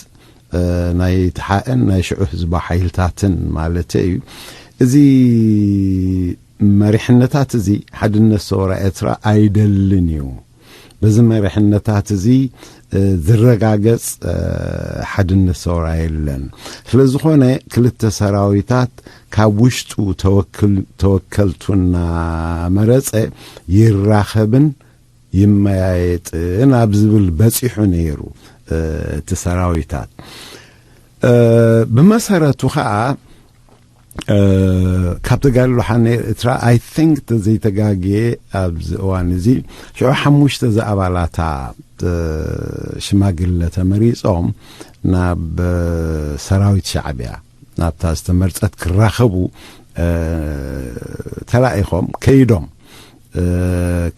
ናይ ተሓኤን ናይ ሽዑ ህዝባዊ ሓይልታትን ማለት እዩ። እዚ መሪሕነታት እዚ ሓድነት ሰውራ ኤርትራ ኣይደልን እዩ። በዚ መሪሕነታት እዚ ዝረጋገጽ ሓድነት ሰውራ የለን። ስለ ዝኾነ ክልተ ሰራዊታት ካብ ውሽጡ ተወከልቱ እናመረጸ ይራኸብን ይመያየጥን ኣብ ዝብል በጺሑ ነይሩ እቲ ሰራዊታት። ብመሰረቱ ከዓ ካብ ተጋድሎ ሓነ ኤርትራ፣ I think፣ ተዘይተጋግየ ኣብዚ እዋን እዚ ሽዑ ሓሙሽተ ዝኣባላታ ሽማግለ ተመሪጾም ናብ ሰራዊት ሻዕብያ፣ ናብታ ዝተመርጸት ክራኸቡ ተላኢኾም ከይዶም፣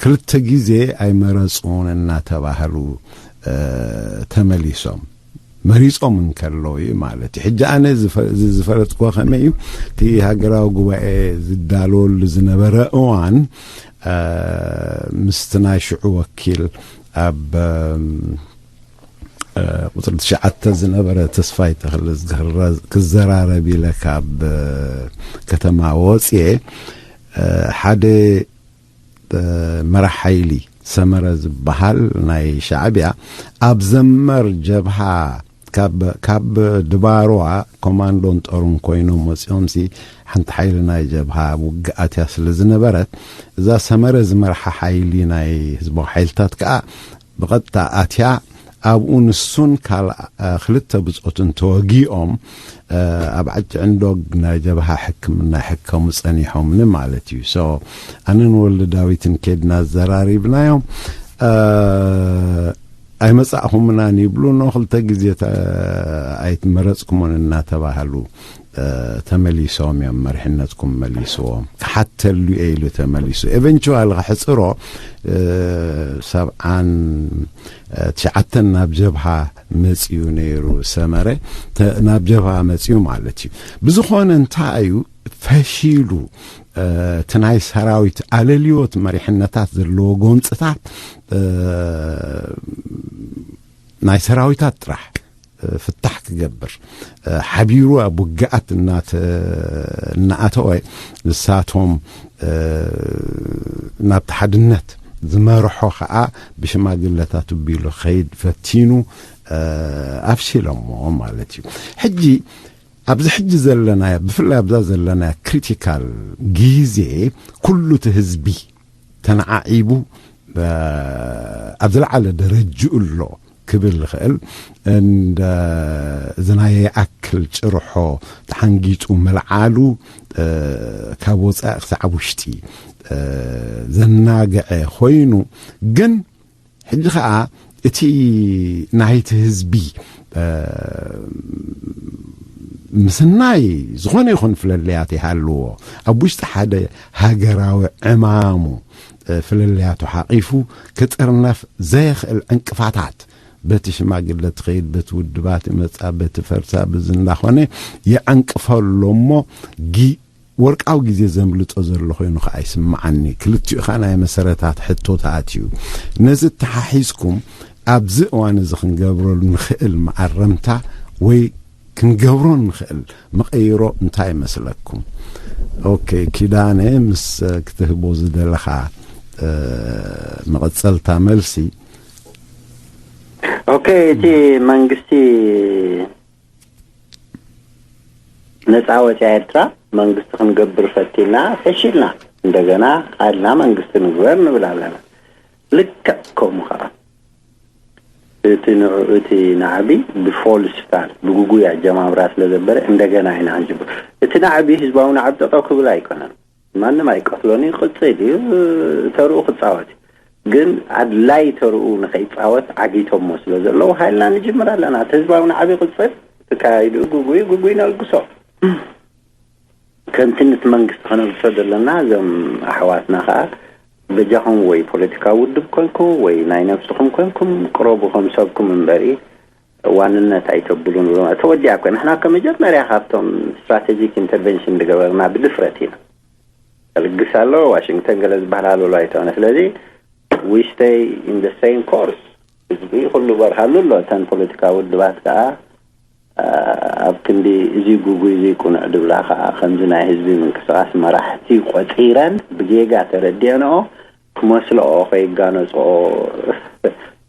ክልተ ግዜ ኣይመረጹን እናተባህሉ ተመሊሶም። መሪጾም እንከለዉ እዩ ማለት እዩ። ሕጂ ኣነ ዝፈለጥክዎ ከመይ እዩ፣ እቲ ሃገራዊ ጉባኤ ዝዳለወሉ ዝነበረ እዋን ምስቲ ናይ ሽዑ ወኪል ኣብ ቁፅሪ ትሽዓተ ዝነበረ ተስፋይ ተኽለ ክዘራረብ ኢለ ካብ ከተማ ወፅየ፣ ሓደ መራሕ ሓይሊ ሰመረ ዝበሃል ናይ ሻዕብያ ኣብ ዘመር ጀብሃ ካብ ድባርዋ ኮማንዶን ጦሩን ኮይኖም ወፂኦምሲ፣ ሓንቲ ሓይሊ ናይ ጀብሃ ኣብ ውግእ ኣትያ ስለ ዝነበረት፣ እዛ ሰመረ ዝመርሓ ሓይሊ ናይ ህዝባዊ ሓይልታት ከዓ ብቐጥታ ኣትያ ኣብኡ ንሱን ካልኣ ክልተ ብጾቱን ተወጊኦም ኣብ ዓዲ ዕንዶግ ናይ ጀብሃ ሕክምና ይሕከሙ ጸኒሖምኒ ማለት እዩ። ኣነን ወልደ ዳዊትን ኬድና ኣዘራሪብናዮም። ኣይመጻእኹምናን ይብሉ፣ ኖ ክልተ ግዜ ኣይትመረጽኩሞን እናተባሃሉ ተመሊሶም እዮም። መሪሕነትኩም መሊስዎም፣ ክሓተሉ እየ ኢሉ ተመሊሱ። ኤቨንቹዋል ክሕፅሮ ሰብዓን ትሽዓተን ናብ ጀብሃ መፅዩ ነይሩ። ሰመረ ናብ ጀብሃ መፅዩ ማለት እዩ። ብዝኾነ እንታይ እዩ ፈሺሉ፣ እቲ ናይ ሰራዊት ኣለልዮት መሪሕነታት ዘለዎ ጎንፅታት ናይ ሰራዊታት ጥራሕ ፍታሕ ክገብር ሓቢሩ ኣብ ውግኣት እናኣተወ፣ ንሳቶም ናብቲ ሓድነት ዝመርሖ ከዓ ብሽማግለታት ኣቢሉ ክኸይድ ፈቲኑ ኣፍሽሎሞ ማለት እዩ። ሕጂ ኣብዚ ሕጂ ዘለናዮ፣ ብፍላይ ኣብዛ ዘለናዮ ክሪቲካል ግዜ ኩሉ እቲ ህዝቢ ተነዓዒቡ ኣብ ዝለዓለ ደረጅኡ ኣሎ ክብል ይኽእል። እንደ እዚ ናይ ይኣክል ጭርሖ ተሓንጊጡ ምልዓሉ ካብ ወፃኢ ክሳዕ ውሽጢ ዘናግዐ ኮይኑ፣ ግን ሕጂ ኸዓ እቲ ናይቲ ህዝቢ ምስናይ ዝኾነ ይኹን ፍለለያት ይሃልዎ፣ ኣብ ውሽጢ ሓደ ሃገራዊ ዕማሙ ፍለለያቱ ሓቒፉ ክጥርነፍ ዘየኽእል ዕንቅፋታት፣ በቲ ሽማግለ ትኸይድ፣ በቲ ውድባት ይመጻ፣ በቲ ፈርሳ፣ በዚ እንዳኾነ የዕንቅፈሎ እሞ፣ ጊ-፣ ወርቃዊ ግዜ ዘምልጦ ዘሎ ኮይኑ ከኣ ይስምዓኒ። ክልቲኡ ከኣ ናይ መሰረታት ሕቶታት እዩ። ነዚ ተሓሒዝኩም ኣብዚ እዋን እዚ ክንገብረሉ ንኽእል መኣረምታ ወይ ክንገብሮ ንኽእል መቐይሮ እንታይ ይመስለኩም? ኦኬ፣ ኪዳነ፣ ምስ ክትህቦ ዝደለኻ፣ እ፣ መቐጸልታ መልሲ። ኦኬ፣ እቲ መንግስቲ ነፃ ወፂኣ ኤርትራ መንግስቲ ክንገብር ፈቲና ፈሺልና፣ እንደገና ኣልና መንግስቲ ንግበር ንብል ኣለና። ልክዕ ከምኡ ከዓ እቲ ንዑ-፣ እቲ ናዕቢ ብፎልስ ስታርት፣ ብግጉይ ኣጀማምራ ስለ ዘበረ እንደገና ኢና ንጅምር። እቲ ናዕቢ ህዝባዊ ናዕቢ ጠጠው ክብል ኣይኮነን። ማንም ኣይቀትሎን እዩ፣ ይቕጽል እዩ፣ ተርኡ ክጻወት እዩ። ግን ኣድላይ ተርኡ ንኸይጻወት ዓጊቶሞ ስለ ዘለዉ፣ ሃይልና ንጅምር ኣለና። እቲ ህዝባዊ ናዕቢ ይቕጽል፣ ተካይዱ ግጉይ፣ ግጉይ ነልግሶ። ከምቲ ነቲ መንግስቲ ከነልግሶ ዘለና፣ እዞም ኣሕዋትና ከኣ በጃኹም ወይ ፖለቲካዊ ውድብ ኮንኩም ወይ ናይ ነብስኹም ኮንኩም ቅረቡ ከም ሰብኩም እምበሪ፣ ዋንነት ኣይተብሉን። ተወዲኣ እኮ ንሕና ከ መጀመርያ ካብቶም ስትራቴጂክ ኢንተርቨንሽን ዝገበርና ብድፍረት ኢና። ልግስ ኣሎ፣ ዋሽንግተን ገለ ዝበሃል ኣሎ ኣይኮነ። ስለዚ we stay in the same course። ህዝቢ ኩሉ በርሃሉ ኣሎ። እተን ፖለቲካዊ ውድባት ከኣ፣ አ፣ ኣብ ክንዲ እዚ ጉጉይ እዚ ቁኑዕ ድብላ ከኣ ከምዚ ናይ ህዝቢ ምንቅስቃስ መራሕቲ ቆጺረን ብጌጋ ተረዲአንኦ ክመስልኦ ከይጋነጽኦ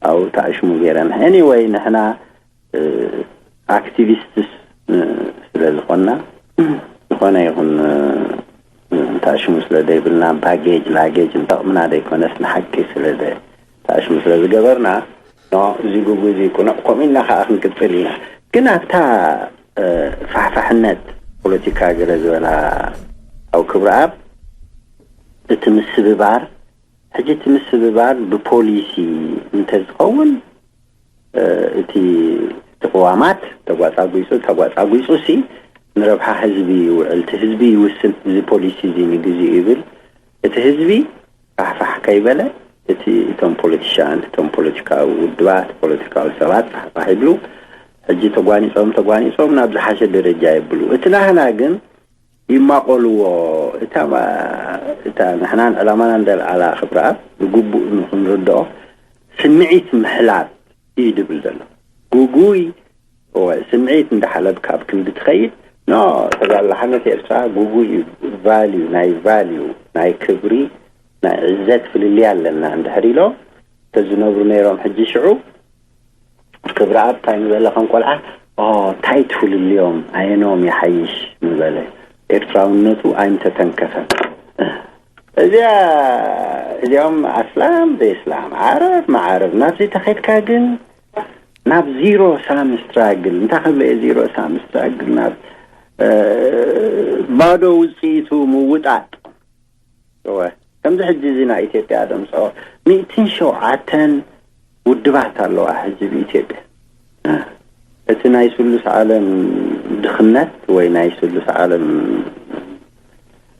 ኣብኡ ተኣሽሙ ገይረን። ኤኒወይ ንሕና እ፣ ኣክቲቪስትስ፣ እ፣ ስለ ዝኾንና፣ ዝኾነ ይኹን፣ እ፣ እንተኣሽሙ ስለ ዘይብልና፣ ባጌጅ ላጌጅ ንጠቕምና ዘይኮነስ ንሓቂ ስለ ዘ-፣ ተኣሽሙ ስለ ዝገበርና፣ ኖ፣ እዚ ጉጉ እዚ ቁኑዕ፣ ከምኡ ኢልና ከኣ ክንቅጽል ኢና። ግን ኣብታ ፋሕፋሕነት ፖለቲካ ገለ ዝበላ ኣብ ክብረኣብ፣ እቲ ምስብባር፣ ሕጂ እቲ ምስብባር ብፖሊሲ እንተዝኸውን፣ እቲ እቲ ቅዋማት ተጓጻጒጹ ተጓጻጒጹ ሲ ንረብሓ ህዝቢ ይውዕል፣ እቲ ህዝቢ ይውስን፣ እዚ ፖሊሲ እዚ ንግዜኡ ይብል፣ እቲ ህዝቢ ፋሕፋሕ ከይበለ፣ እቲ እቶም ፖለቲሻን፣ እቶም ፖለቲካዊ ውድባት፣ ፖለቲካዊ ሰባት ፋሕፋሕ ይብሉ። ሕጂ ተጓኒጾም ተጓኒጾም ናብ ዝሓሸ ደረጃ የብሉ። እቲ ናህና ግን ይማቆልዎ። እታ ማ- እታ ንሕናን ዕላማና እንደልዓላ ክብረኣብ ብግቡእ ንክንርድኦ ስምዒት ምሕላብ እዩ ድብል ዘሎ። ጉጉይ እወ፣ ስምዒት እንዳሓለብካ ኣብ ክንዲ ትኸይድ፣ ኖ፣ ተጋድሎ ሓርነት ኤርትራ ጉጉይ እዩ፣ ቫልዩ፣ ናይ ቫልዩ፣ ናይ ክብሪ፣ ናይ ዕዘት ፍልልይ ኣለና እንድሕር ኢሎም ተዝነብሩ ነይሮም፣ ሕጂ ሽዑ ክብረኣብ እንታይ ምበለ ከም ቆልዓ፣ ኦ፣ እንታይ ትፍልልዮም፣ ኣየኖም ይሓይሽ ምበለ፣ ኤርትራውነቱ ኣይምተተንከፈን። እዚኣ እዚኦም ኣስላም ዘይስላም፣ ዓረብ መዓረብ፣ ናብዚ ተኸድካ ግን ናብ ዚሮ ሳም ስትራግል፣ እንታይ ክብሎ እየ ዚሮ ሳም ስትራግል፣ ናብ ባዶ ውፅኢቱ ምውጣጥ። እወ፣ ከምዚ ሕጂ እዚ ናይ ኢትዮጵያ ደምፅኦ ሚእትን ሸውዓተን ውድባት ኣለዋ ሕጂ ብኢትዮጵያ። እቲ ናይ ስሉስ ዓለም ድኽነት ወይ ናይ ስሉስ ዓለም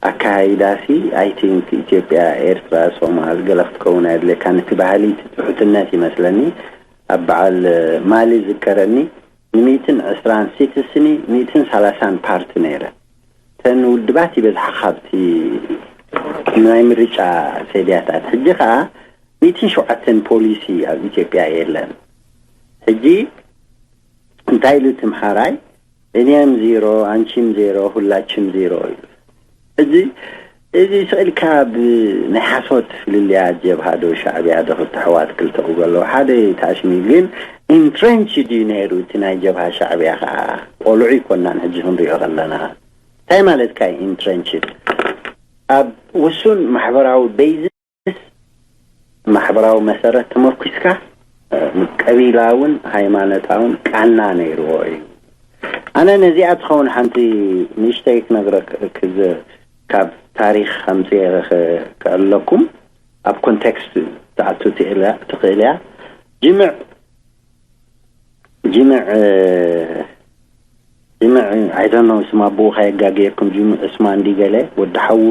ኣካያይዳሲ፣ ኣይ ቲንክ ኢትዮጵያ፣ ኤርትራ፣ ሶማል ገለ ክትከውን ኣየድልየካን። እቲ ባህሊ፣ እቲ ትሑትነት ይመስለኒ። ኣብ በዓል ማሊ ዝከረኒ፣ ንሚእትን ዕስራን ሲትስኒ፣ ሚእትን ሰላሳን ፓርቲ ነይረ። እተን ውድባት ይበዝሓ ካብቲ ናይ ምርጫ ሴድያታት። ሕጂ ከዓ ሚእትን ሸውዓተን ፖሊሲ ኣብ ኢትዮጵያ የለን። ሕጂ እንታይ ኢሉ ትምሓራይ፣ እኔም ዜሮ፣ አንቺም ዜሮ፣ ሁላችም ዜሮ እዩ። እዚ እዚ ስእልካ ብናይ ሓሶት ፍልልያ ጀብሃ ዶ ሻዕብያ ዶ ክልተ ኣሕዋት ክልተ ክብሉ ኣለዉ። ሓደ ታሽሚ ግን ኢንትረንችድ እዩ ነይሩ እቲ ናይ ጀብሃ ሻዕብያ ከዓ ቆልዑ ይኮናን ሕጂ ክንሪኦ ከለና። እንታይ ማለትካ እዩ ኢንትረንችድ? ኣብ ውሱን ማሕበራዊ ቤይዝ ማሕበራዊ መሰረት ተመርኩስካ ቀቢላውን ሃይማኖታውን ቃና ነይርዎ እዩ። ኣነ ነዚኣ ትኸውን ሓንቲ ንእሽተይ ክነግረክ ካብ ታሪኽ ከምፅእ ክዕለኩም ኣብ ኮንቴክስት ትኣቱ ትኽእል እያ። ጅምዕ ጅምዕ ጅምዕ ኣይደኖ ስም ኣቦኡ ካየጋገየኩም ጅምዕ ዑስማን ዲ ገለ ወዲ ሓዉ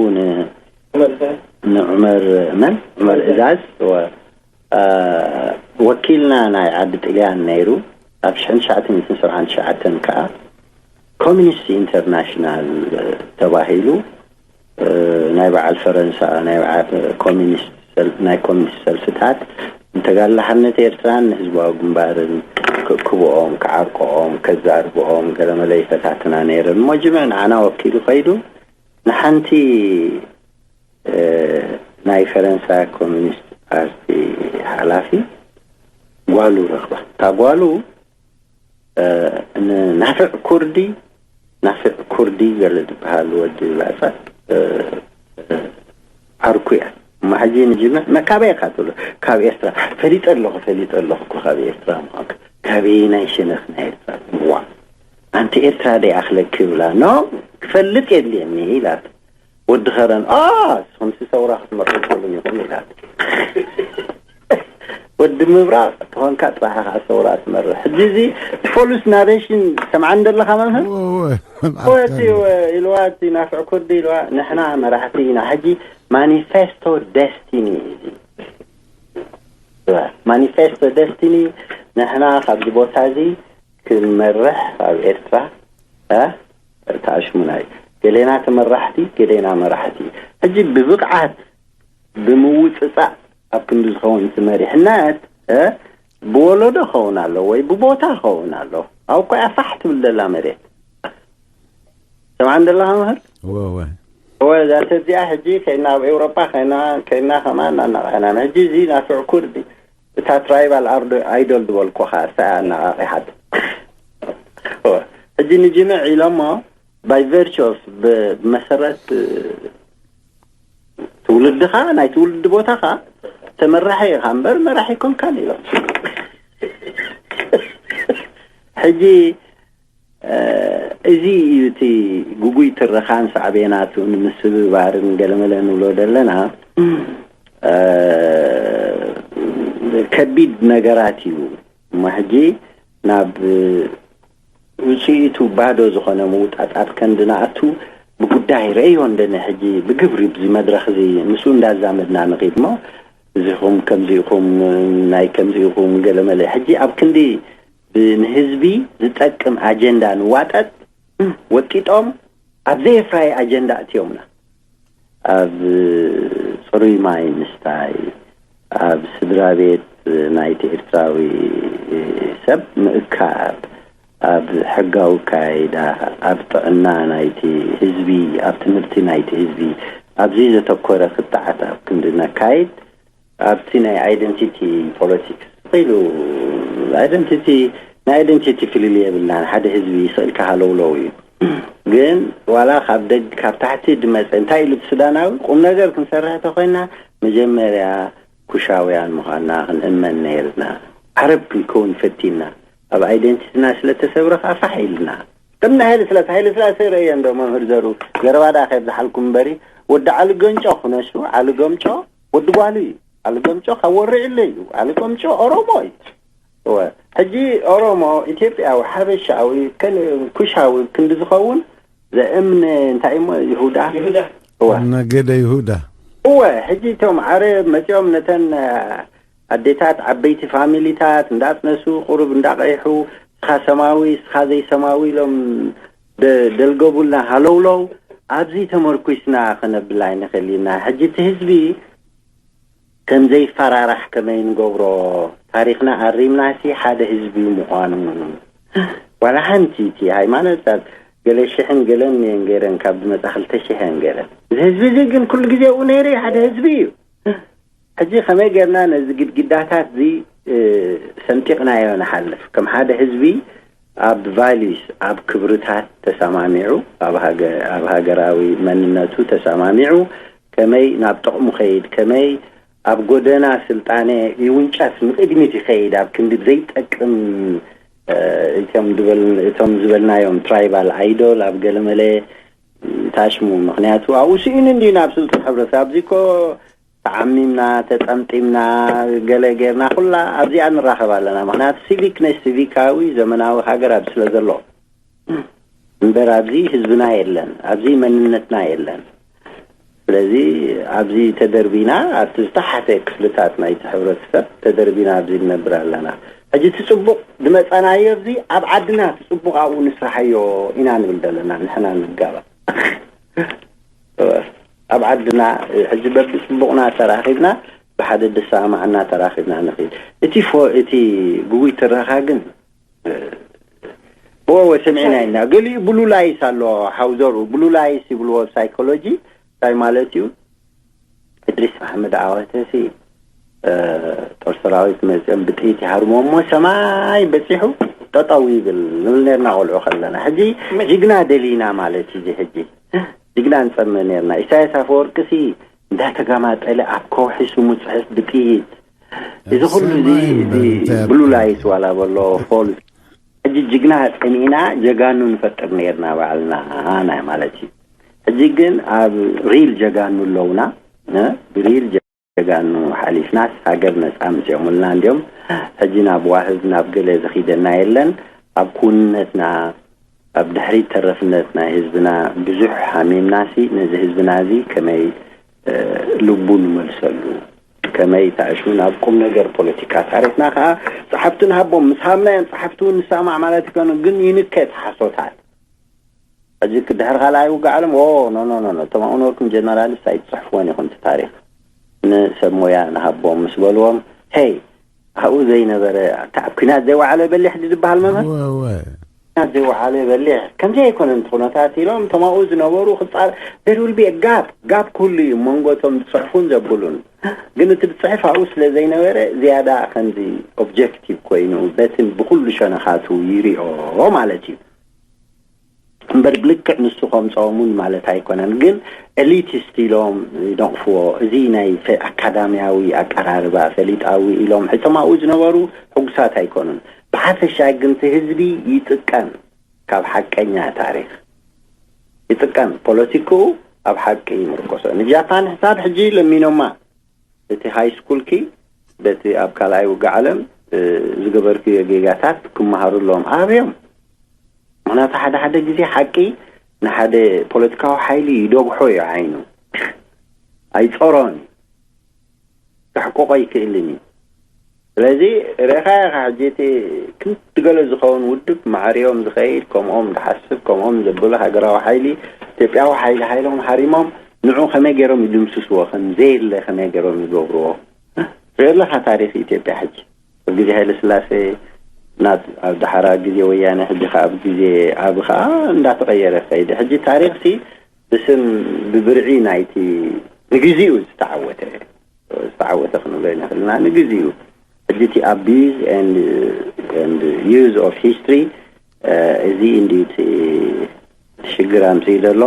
ንዑመር መን ዑመር እዛዝ ወኪልና ናይ ዓዲ ጥልያን ነይሩ። ኣብ ሽሕን ትሽዓተ ሚእትን ሰብዓን ትሽዓተን ከዓ ኮሚኒስት ኢንተርናሽናል ተባሂሉ ናይ በዓል ፈረንሳ ናይ በዓል ኮሚኒስት ናይ ኮሚኒስት ሰልፍታት ንተጋድሎ ሓርነት ኤርትራን ንህዝባዊ ግንባርን ክእክብኦም ክዓርቅኦም ከዛርብኦም ገለመለ ይፈታትና ነይረን እሞ ጅምዕ ንዓና ወኪሉ ከይዱ ንሓንቲ ናይ ፈረንሳ ኮሚኒስት ፓርቲ ሓላፊ ጓሉ ረኽባ። እታ ጓሉ ናፍዕ ኩርዲ ናፍዕ ኩርዲ ገለ ዝበሃል ወዲ ባጻ ዓርኩ እያ። እሞ ሕጂ ንጅምዕ መካበይ ኢኻ ትብሎ? ካብ ኤርትራ ፈሊጠ ኣለኹ ፈሊጠ ኣለኹ እኮ ካብ ኤርትራ ምዃንካ። ካበየናይ ሸነኽ ናይ ኤርትራ? ዋ ኣንቲ ኤርትራ ደይ ኣኽለኪ ብላ። ኖ ክፈልጥ የድልየኒ ኢላት። ወዲ ኸረን ኣ ንስኹምሲ ሰውራ ክትመርሑ ትኽእሉን ኢኹም ኢላት። ወዲ ምብራቕ ተኾንካ ጥራሕ ኢኻ ሰውራ ትመርሕ። ሕጂ እዚ እቲ ፎሉስ ናሬሽን ሰምዓ እንደለኻ መምህር ወቲ ኢልዋ እቲ ናፍዕ ኩርዲ ኢልዋ ንሕና መራሕቲ ኢና። ሕጂ ማኒፌስቶ ደስቲኒ እዩ እዚ ማኒፌስቶ ደስቲኒ ንሕና ካብዚ ቦታ እዚ ክንመርሕ ኣብ ኤርትራ እ ተኣሽሙና እዩ። ገሌና ተመራሕቲ ገሌና መራሕቲ። ሕጂ ብብቕዓት ብምውፅፃእ ኣብ ክንዲ ዝኸውን እቲ መሪሕነት እ ብወለዶ ኸውን ኣሎ ወይ ብቦታ ኸውን ኣሎ። ኣብ እኮ እያ ፋሕ ትብል ዘላ መሬት ሰምዓ እንደለኻ ምህር እወ እወ እወ እዛ ተዚኣ ሕጂ ከይና ኣብ ኤውሮጳ ከይና ከይና ከማን እናናቕሐና ሕጂ እዚ ናፍዕ ኩርዲ እታ ትራይባል ኣይዶል ዝበልኩኻ እሳ ኣነቓቒሓት ሕጂ ንጅምዕ ኢሎሞ ባይ ቨርቹ ኦፍ ብመሰረት ትውልድኻ ናይ ትውልዲ ቦታኻ ተመራሒ ኢኻ እምበር መራሒ ኮንካን ኢሎም ሕጂ እዚ እዩ እቲ ግጉይ ትረኻን ሳዕቤናቱን ምስብባርን ገለመለ ንብሎ ዘለና። ከቢድ ነገራት እዩ። እሞ ሕጂ ናብ ውፅኢቱ ባዶ ዝኾነ ምውጣጥ ኣብ ከንዲ ንኣቱ ብጉዳይ ረእዮ እንደነ ሕጂ ብግብሪ ብዚ መድረኽ እዚ ምስኡ እንዳዛመድና ንኺድ እሞ እዚኹም ከምዚኹም ናይ ከምዚኹም ገለመለ ሕጂ ኣብ ክንዲ ንህዝቢ ዝጠቅም ኣጀንዳ ንዋጠጥ ወጢጦም ኣብ ዘየፍራየ ኣጀንዳ እትዮምና። ኣብ ፅሩይ ማይ ምስታይ፣ ኣብ ስድራ ቤት ናይቲ ኤርትራዊ ሰብ ምእካብ፣ ኣብ ሕጋዊ ካይዳ፣ ኣብ ጥዕና ናይቲ ህዝቢ፣ ኣብ ትምህርቲ ናይቲ ህዝቢ፣ ኣብዚ ዘተኮረ ክትዓት ኣብ ክንዲ ነካይድ ኣብቲ ናይ ኣይደንቲቲ ፖለቲክስ ኢሉ ኣይደንቲቲ ናይ ኣይደንቲቲ ፍልልይ የብልናን። ሓደ ህዝቢ ይኽእል ክሃለውለው እዩ። ግን ዋላ ካብ ደግ ካብ ታሕቲ ድመፀ እንታይ ኢሉ እቲ ሱዳናዊ ቁም ነገር ክንሰርሕ ተኮይና መጀመርያ ኩሻውያን ምዃንና ክንእመን ነይርና። ዓረብ ክንከውን ፈቲና ኣብ ኣይደንቲትና ስለተሰብረ ከዓ ፋሕ ኢልና። ቅድሚ ሃይለ ስላሴ ሃይለ ስላሴ ረእየ እንዶ መምህር ዘሩ ዘረባ ዳ ከየብዝሓልኩም እምበሪ ወዲ ዓሊ ገንጮ ክነሱ ዓሊ ገምጮ ወዲ ጓሉ እዩ። ዓሊ ገምጮ ካብ ወርዒለ እዩ። ዓሊ ገምጮ ኦሮሞ እዩ። እወ ሕጂ ኦሮሞ ኢትዮጵያዊ ሓበሻዊ ከን ኩሻዊ ክንዲ ዝኸውን ዘእምን እንታይ እሞ ይሁዳ ይሁዳ እወ ነገደ ይሁዳ እወ ሕጂ እቶም ዓረብ መፂኦም ነተን ኣዴታት ዓበይቲ ፋሚሊታት እንዳጥነሱ ቁሩብ እንዳቐይሑ ስኻ ሰማዊ ስኻ ዘይሰማዊ ኢሎም ደ- ደልገቡልና ሃለውለው ኣብዚ ተመርኩስና ክነብል ኣይንኽእል ኢና። ሕጂ እቲ ህዝቢ ከም ዘይፈራራሕ ከመይ ንገብሮ ታሪኽና ኣሪምናሲ ሓደ ህዝቢ ምዃኑ ዋላ ሓንቲ እቲ ሃይማኖት ኣብ ገለ ሽሕን ገለን እየን ገይረን ካብ ዝመፃ ክልተ ሽሕ እየን ገይረን እዚ ህዝቢ እዚ ግን ኩሉ ግዜ ኣብኡ ነይሩ ሓደ ህዝቢ እዩ ሕጂ ከመይ ገርና ነዚ ግድግዳታት እዚ ሰንጢቕናዮ ንሓልፍ ከም ሓደ ህዝቢ ኣብ ቫሊስ ኣብ ክብርታት ተሰማሚዑ ኣብ ሃገራዊ መንነቱ ተሰማሚዑ ከመይ ናብ ጥቕሙ ከይድ ከመይ ኣብ ጎደና ስልጣነ ይውንጨፍ ንቅድሚት ይኸይድ ኣብ ክንዲ ዘይጠቅም እቶም ዝበልናዮም ትራይባል ኣይዶል ኣብ ገለመለ ታሽሙ ምክንያቱ ኣብኡ ስኢኑ እንዲ ናብ ስልጡን ሕብረተሰብ ኣብዚ ኮ ተዓሚምና ተጠምጢምና ገለ ጌርና ኩላ ኣብዚኣ ንራኸብ ኣለና። ምክንያቱ ሲቪክ ነሽ ሲቪካዊ ዘመናዊ ሃገር ኣብዚ ስለ ዘሎ እምበር ኣብዚ ህዝብና የለን፣ ኣብዚ መንነትና የለን። ስለዚ ኣብዚ ተደርቢና ኣብቲ ዝተሓተ ክፍልታት ናይቲ ሕብረተሰብ ተደርቢና ኣብዚ ንነብር ኣለና። ሕጂ እቲ ፅቡቕ ዝመፀናዮ እዚ ኣብ ዓድና እቲ ፅቡቕ ኣብኡ ንስራሓዮ ኢና ንብል ዘለና ንሕና ንጋባእ ኣብ ዓድና ሕጂ በብፅቡቕና ተራኺብና ብሓደ ድሰማማዕና ተራኺብና ንኽእል። እቲ እቲ ግጉይ ትረኻ ግን እወ ሰሚዕና ኢና። ገሊኡ ብሉ ላይስ ኣሎ ሓውዘሩ ብሉ ላይስ ይብልዎ ኣብ ሳይኮሎጂ እንታይ ማለት እዩ? እድሪስ መሓመድ ዓወተሲ ጦር ሰራዊት መፅኦም ብጥይት ይሃርሞ እሞ ሰማይ በፂሑ ጠጠው ይብል ንብል ነርና ቆልዑ ከለና ሕጂ ጅግና ደሊና ማለት እዩ ሕጂ ጅግና ንፀምእ ነርና ኢሳያስ ኣፈወርቅሲ እንዳተጋማጠለ ኣብ ከውሒ ስሙ ፅሕፍ ብጥይት እዚ ኩሉ እዚ ብሉ ላይስ ዋላ በሎ ፎል ሕጂ ጅግና ፀሚእና ጀጋኑ ንፈጥር ነርና ባዕልና ናይ ማለት እዩ ሕጂ ግን ኣብ ሪል ጀጋኑ ኣለውና ብሪል ጀጋኑ ሓሊፍናስ ሃገር ነፃ ምፅኦምልና እንዲኦም ሕጂ ናብ ዋህብ ናብ ገለ ዝኺደና የለን ኣብ ክውንነትና ኣብ ድሕሪት ተረፍነት ናይ ህዝብና ብዙሕ ሓሚምናሲ ነዚ ህዝብና እዚ ከመይ ልቡ ንመልሰሉ ከመይ ተኣሽሙ ናብ ቁም ነገር ፖለቲካ ታሪክና ከዓ ፀሓፍቲ ንሃቦም ምስ ሃብናዮም ፀሓፍቲ እውን ንሰማዕ ማለት ይኮነ ግን ይንከ ተሓሶታት ሕጂ ክድሕር ካልኣይ ውግእ ዓለም ኦ ኖ ኖ ኖ እቶም ኣውነርኩም ጀነራልስ ኣይትፅሕፍዎን ኢኹም እቲ ታሪክ ንሰብ ሞያ ንሃቦም ምስ በልዎም ሄይ ኣብኡ ዘይነበረ ኣብ ኩናት ዘይወዓለ በሊሕ ዝበሃል መምህር ኩናት ዘይወዓለ በሊሕ ከምዚ ኣይኮነን እቲ ኩነታት ኢሎም እቶም ኣብኡ ዝነበሩ ክፃር there will be a gap gap ክህሉ እዩ መንጎ እቶም ዝፅሕፉን ዘብሉን ግን እቲ ብፅሕፍ ኣብኡ ስለ ዘይነበረ ዝያዳ ከምዚ objective ኮይኑ በትን ብኩሉ ሸነኻቱ ይሪኦ ማለት እዩ እምበር ብልክዕ ንሱ ከምፀኦም እውን ማለት ኣይኮነን ግን elitist ኢሎም ይነቕፍዎ እዚ ናይ ኣካዳሚያዊ ኣቀራርባ ፈሊጣዊ ኢሎም ሕቶም ኣብኡ ዝነበሩ ሕጉሳት ኣይኮኑን ብሓፈሻ ግን እቲ ህዝቢ ይጥቀም ካብ ሓቀኛ ታሪኽ ይጥቀም። ፖለቲክኡ ኣብ ሓቂ ይምርኮሶ። ንጃፓን ሕሳብ ሕጂ ለሚኖማ። እቲ ሃይ ስኩልኪ በቲ ኣብ ካልኣይ ውግእ ዓለም ዝገበርክዮ ጌጋታት ክመሃሩ ኣለዎም። ኣብዮም። ምክንያቱ ሓደ ሓደ ግዜ ሓቂ ንሓደ ፖለቲካዊ ሓይሊ ይደግሖ እዩ ዓይኑ። ኣይፀሮን እዩ። ከሕቁቆ ኣይክእልን እዩ። ስለዚ ርኢኻ ኢኻ ሕጂ እቲ ክንዲ ገለ ዝኸውን ውድብ ማዕርዮም ዝኸይድ፣ ከምኦም ዝሓስብ፣ ከምኦም ዘብሉ ሃገራዊ ሓይሊ፣ ኢትዮጵያዊ ሓይሊ ሓይሎም ሓሪሞም ንዑ ከመይ ገይሮም ይድምስስዎ፣ ከም ዘየለ ከመይ ገይሮም ይገብርዎ። ርኢ ኣለኻ ታሪኽ ኢትዮጵያ ሕጂ። ኣብ ግዜ ሃይለ ስላሴ ናብ ኣብ ዳሕራ ግዜ ወያነ፣ ሕጂ ከኣ ኣብ ግዜ ኣብ ከኣ እንዳተቐየረ ከይደ። ሕጂ ታሪኽሲ ብስም ብብርዒ ናይቲ ንግዚኡ ዝተዓወተ ዝተዓወተ ክንብሎ ንኽእል ኢና። ንግዚኡ ሕጂ እቲ abuse and and use of history እዚ እንዲ እቲ ሽግር ኣምፅኡ ዘሎ።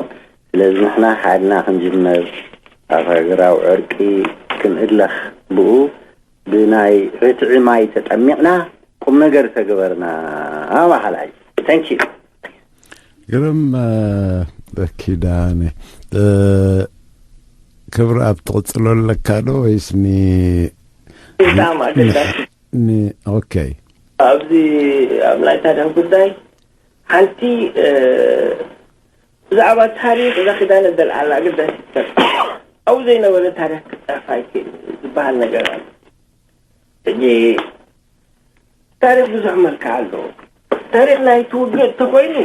ስለዚ ንሕና ሓድና ክንጅመር ኣብ ሃገራዊ ዕርቂ ክንእለኽ ብኡ ብናይ ርትዒ ማይ ተጠሚቕና ቁም ነገር ተግበርና። በሃላይ። Thank you። ግርም ኪዳነ፣ ክብሪ ኣብ ትቕፅሎ ኣለካ ዶ ወይስ ኒ ብጣዕሚ ኣገዳሲ ኒ ኦኬ ኣብዚ ኣብ ናይ ታሪኽ ጉዳይ ሓንቲ ብዛዕባ ታሪኽ እዛ ኪዳነ ዘልዓላ ኣገዳሲ ሰብ ኣብኡ ዘይነበረ ታሪኽ ክፅሕፍ ኣይክእል ዝበሃል ነገር ኣሎ። ሕጂ ታሪኽ ብዙሕ መልክዕ ኣለዎ። ታሪኽ ናይ ትውግእ እንተኮይኑ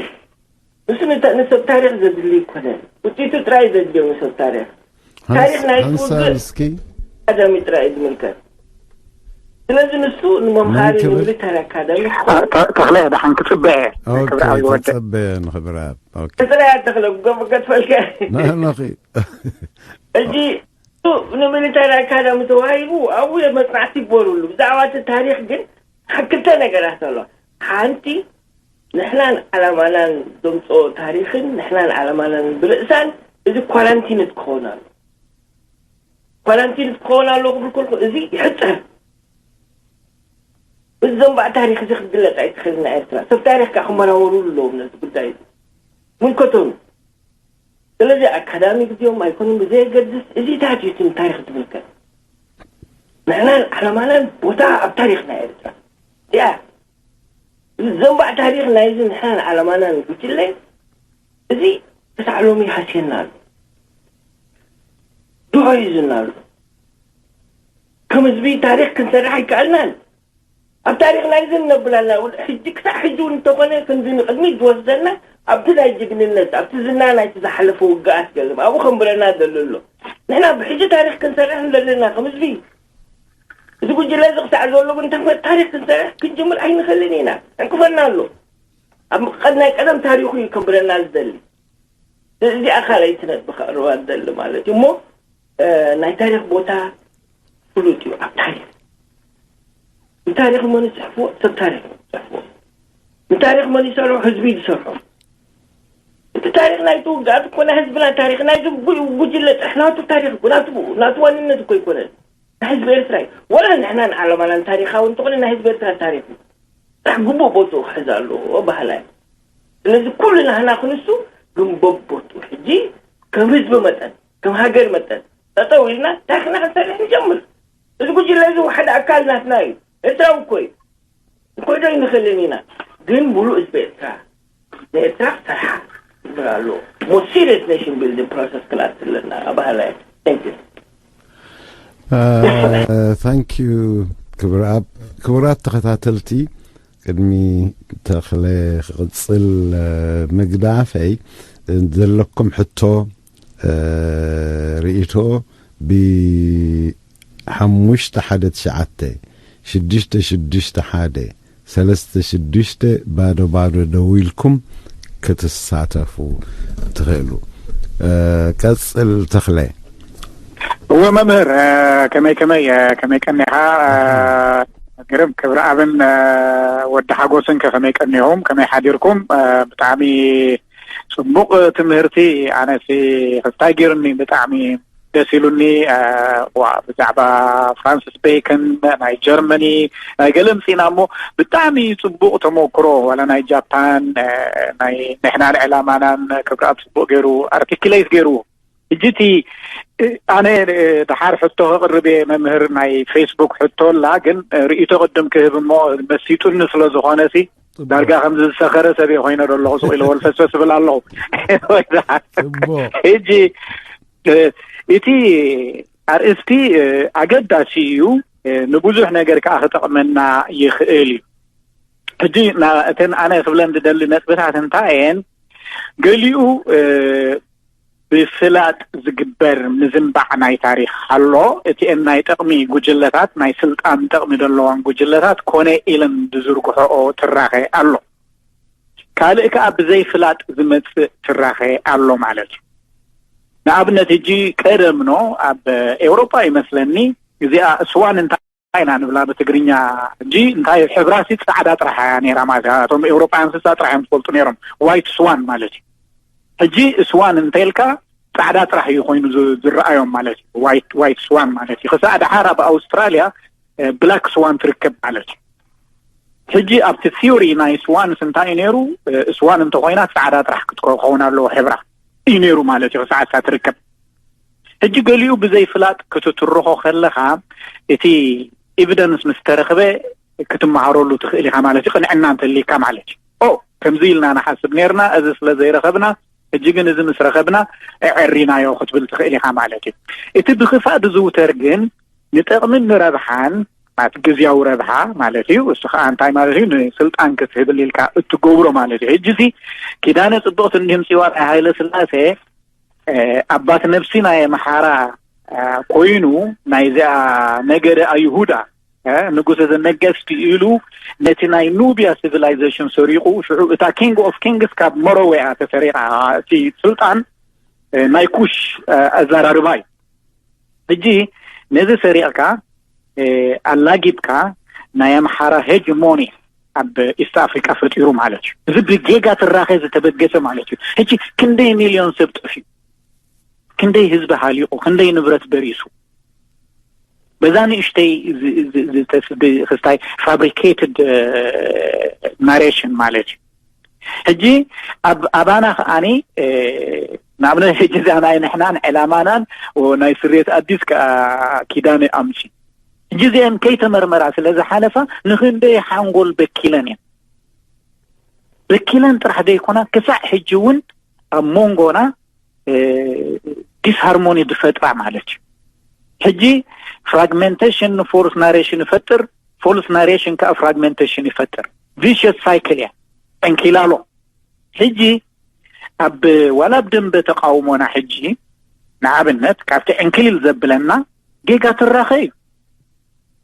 ንሱ ንተ- ንሰብ ታሪኽ ዘድሊ ኣይኮነን። ውፅኢቱ ጥራይ ዘድልዮ ንሰብ ታሪኽ። ታሪኽ ናይ ሓንሳብ ትውግእ እስኪ ኣካዳሚ ጥራይ እዩ ዝምልከት። ስለዚ ንሱ ንመምሃሪ መን ክብል? ንምልታን ኣካዳሚ ተኽለ ደሓን ክፅበ እየ። ኦኬ ክብሪ ኣብ ይወደ ተፀበየ ንኽብርኣብ ኦኬ ጥራይ ኣተኽለ ገበገት ፈልከ ናናኺ ሕጂ ንሚሊታሪ ኣካዳሚ ተዋሂቡ ኣብኡ መፅናዕቲ ይበሩሉ ብዛዕባ እቲ ታሪክ ግን ክልተ ነገራት ኣሎ። ሓንቲ ንሕናን ዓላማናን ዘምፅኦ ታሪክን ንሕናን ዓላማናን ብርእሳን እዚ ኳራንቲን ክኸውን ኣሎ። ኳራንቲን ክኸውን ኣሎ ክብል ከልኩ እዚ ይሕፀር። እዚ ዘንባዕ ታሪክ እዚ ክግለፅ ኣይትኽእልን። ኤርትራ ሰብ ታሪክ ከዓ ክመራመሩሉ ኣለዎም ነዚ ጉዳይ እዚ ምልከቶም። ስለዚ ኣካዳሚ ግዜኦም ኣይኮኑን ብዘየገድስ እዚታት እዩ እቲ ንታሪክ ዝምልከት። ንሕናን ዓላማናን ቦታ ኣብ ታሪክ ናይ ኤርትራ እዚኣ። እዚ ዘንባዕ ታሪክ ናይዚ ንሕናን ዓላማናን ጉጅለ እዚ ክሳዕ ሎሚ ይሃስየና ኣሎ። ድሆ ይዝና ኣሎ። ከም ህዝቢ ታሪክ ክንሰርሕ ኣይከኣልናን። ኣብ ታሪክ ናይዚ ንነብር ኣለና። ሕጂ ክሳዕ ሕጂ እውን እንተኾነ ክንዲ ንቕድሚት ዝወስደና ኣብቲ ናይ ጅግንነት ኣብቲ ዝና ናይቲ ዝሓለፈ ውግኣት ገለም ኣብኡ ከንብረና ዘሎ ኣሎ። ንሕና ብሕጂ ታሪክ ክንሰርሕ ንደለና ከም ህዝቢ እዚ ጉጅለ እዚ ክሳዕ ዘሎ ግን ተፈ- ታሪክ ክንሰርሕ ክንጅምር ኣይንኽእልን ኢና። ዕንቅፈና ኣሎ። ኣብ ቀ- ናይ ቀደም ታሪኩ እዩ ከንብረና ዝደሊ። እዚኣ ካልኣይቲ ነጥቢ ከቕርባ ዝደሊ ማለት እዩ እሞ ናይ ታሪክ ቦታ ፍሉጥ እዩ ኣብ ታሪክ። ንታሪክ መን ይፅሕፍዎ? ሰብ ታሪክ እዩ ዝፅሕፍዎ። ንታሪክ መን ይሰርሖ? ህዝቢ እዩ ዝሰርሖ። እቲ ታሪክ ናይቲ ውግኣት እኮ ናይ ህዝብና ታሪክ ናይ ጉጅለ ጥራሕ ናቱ ታሪክ እኮ ናቱ ናቱ ዋንነት እኮ ኣይኮነን። ናይ ህዝቢ ኤርትራ እዩ። ወላ ንሕናን ዓለማናን ታሪካዊ እንተኾነ ናይ ህዝቢ ኤርትራ ታሪክ እዩ። ጥራሕ ግቡእ ቦትኡ ክሕዝ ኣለዎ በሃላይ። ስለዚ ኩሉ ናህና ክንሱ ግን በቦትኡ ሕጂ ከም ህዝቢ መጠን ከም ሃገር መጠን ጠጠው ኢልና ታሪክና ክንሰርሕ ንጀምር። እዚ ጉጅለ እዚ ሓደ ኣካል ናትና እዩ። ኤርትራዊ እኮ እዩ። ንኮዶ ይንኽልን ኢና ግን ሙሉእ ህዝቢ ኤርትራ ንኤርትራ ክሰርሓ ይግበር ኣሎ። ሞ serious nation building process ክነኣት ኣለና ኣባህላይ። Thank you። thank you ክቡር ኣብ ክቡራት ተኸታተልቲ ቅድሚ ተኽለ ክቕፅል ምግዳፈይ ዘለኩም ሕቶ ርእይቶ ብሓሙሽተ ሓደ ትሽዓተ ሽዱሽተ ሽዱሽተ ሓደ ሰለስተ ሽዱሽተ ባዶ ባዶ ደው ኢልኩም ክትሳተፉ ትኽእሉ። ቀፅል ተኽለ። እወ መምህር ከመይ ከመይ ከመይ ቀኒኻ ግርም ክብረኣብን ወዲ ሓጎስን ከ ከመይ ቀኒኹም ከመይ ሓዲርኩም? ብጣዕሚ ፅቡቕ ትምህርቲ። ኣነሲ ክስታይ ገይሩኒ ብጣዕሚ ደስ ኢሉኒ። ዋ፣ ብዛዕባ ፍራንሲስ ቤከን ናይ ጀርመኒ ናይ ገለ ምፅና እሞ፣ ብጣዕሚ ፅቡቅ ተመክሮ፣ ዋላ ናይ ጃፓን፣ ናይ ንሕናን ዕላማናን ክብርኣብ ፅቡቅ ገይሩ ኣርቲክሌት ገይሩ። ሕጂ እቲ ኣነ ድሓር ሕቶ ከቅርብ እየ፣ መምህር፣ ናይ ፌስቡክ ሕቶ ኣላ፣ ግን ርእይቶ ቅድም ክህብ እሞ፣ መሲጡኒ ስለ ዝኾነ ሲ ዳርጋ ከምዚ ዝሰኸረ ሰብ እየ ኮይነ ዘለኹ፣ ስቕ ኢለ ወልፈስፈስ እብል ኣለኹ። ሕጂ እቲ ኣርእስቲ ኣገዳሲ እዩ፣ ንብዙሕ ነገር ከዓ ክጠቕመና ይኽእል እዩ። ሕጂ እተን ኣነ ክብለን ዝደሊ ነጥብታት እንታይ እየን? ገሊኡ ብፍላጥ ዝግበር ምዝንባዕ ናይ ታሪኽ ኣሎ። እቲአን ናይ ጠቕሚ ጉጅለታት፣ ናይ ስልጣን ጠቕሚ ዘለዋን ጉጅለታት ኮነ ኢለን ዝዝርግሖኦ ትራኸ ኣሎ። ካልእ ከኣ ብዘይ ፍላጥ ዝመጽእ ትራኸ ኣሎ ማለት እዩ። ንኣብነት፣ ሕጂ ቀደምኖ ኣብ ኤውሮጳ ይመስለኒ፣ እዚኣ ስዋን እንታይ ኢና ንብላ ብትግርኛ? ሕጂ እንታይ ሕብራሲ ጻዕዳ ጥራሕ እያ ነይራ ማለት እያ። እቶም ኤውሮጳውያን ስሳ ጥራሕ እዮም ዝፈልጡ ነይሮም፣ ዋይት ስዋን ማለት እዩ። ሕጂ ስዋን እንተልካ ጻዕዳ ጥራሕ እዩ ኮይኑ ዝ- ዝረኣዮም ማለት እዩ። ዋይት ዋይት ስዋን ማለት እዩ። ክሳዕ ደሓር ኣብ ኣውስትራልያ ብላክ ስዋን ትርከብ ማለት እዩ። ሕጂ ኣብቲ ቲዮሪ ናይ ስዋንስ እንታይ እዩ ነይሩ? ስዋን እንተኮይና ጻዕዳ ጥራሕ ክትከውን ኣለዎ ሕብራ እዩ ነይሩ ማለት እዩ። ክሳዕ እሳ ትርከብ። ሕጂ ገሊኡ ብዘይ ፍላጥ ክትትርኾ ከለኻ እቲ ኤቪደንስ ምስ ተረኽበ ክትመሃረሉ ትኽእል ኢኻ ማለት እዩ። ቅንዕና እንተልይካ ማለት እዩ። ኦ፣ ከምዚ ኢልና ንሓስብ ነርና፣ እዚ ስለ ዘይረኸብና፣ ሕጂ ግን እዚ ምስ ረኸብና ኣዐሪናዮ ክትብል ትኽእል ኢኻ ማለት እዩ። እቲ ብኽፋእ ዝዝውተር ግን ንጠቕምን ንረብሓን፣ ማለት ግዝያዊ ረብሓ ማለት እዩ። እሱ ከዓ እንታይ ማለት እዩ? ንስልጣን ክትህብል ኢልካ እትገብሮ ማለት እዩ። ሕጂ እዚ ኪዳነ ጽብቕቲ እንዲህ ምጽዋ ናይ ሃይለ ስላሴ ኣባት ነብሲ ናይ ኣምሓራ ኮይኑ፣ ናይዚኣ ነገደ ኣይሁዳ ንጉሰ ዘነገስቲ ኢሉ ነቲ ናይ ኑቢያ ሲቪላይዜሽን ሰሪቑ። ሽዑ እታ ኪንግ ኦፍ ኪንግስ ካብ መሮዌ እያ ተሰሪቓ። እቲ ስልጣን ናይ ኩሽ ኣዘራርባ እዩ። ሕጂ ነዚ ሰሪቕካ ኣላጊብካ ናይ ኣምሓራ ሄጅሞኒ ኣብ ኢስት ኣፍሪካ ፈጢሩ ማለት እዩ። እዚ ብጌጋ ትራኸ ዝተበገሰ ማለት እዩ። ሕጂ ክንደይ ሚልዮን ሰብ ጠፊኡ፣ ክንደይ ህዝቢ ሃሊቑ፣ ክንደይ ንብረት በሪሱ፣ በዛ ንእሽተይ ክስታይ ፋብሪኬትድ ናሬሽን ማለት እዩ። ሕጂ ኣብ ኣባና ከዓኒ ንኣብነት ሕጂ እዛ ናይ ንሕናን ዕላማናን ናይ ስሬት ኣዲስ ከዓ ኪዳነ ኣምሲ። ሕጂ እዚአን ከይተመርመራ ስለ ዝሓለፋ ንክንደይ ሓንጎል በኪለን እየን። በኪለን ጥራሕ ዘይኮና ክሳዕ ሕጂ እውን ኣብ መንጎና ዲስሃርሞኒ ዝፈጥራ ማለት እዩ። ሕጂ ፍራግመንቴሽን ንፎልስ ናሬሽን ይፈጥር፣ ፎልስ ናሬሽን ከዓ ፍራግመንቴሽን ይፈጥር። ቪሽስ ሳይክል እያ፣ ጠንኪላሎ። ሕጂ ኣብ ዋላ ኣብ ደንበ ተቃውሞና ሕጂ ንኣብነት ካብቲ ዕንክሊል ዘብለና ጌጋ ትራኸ እዩ።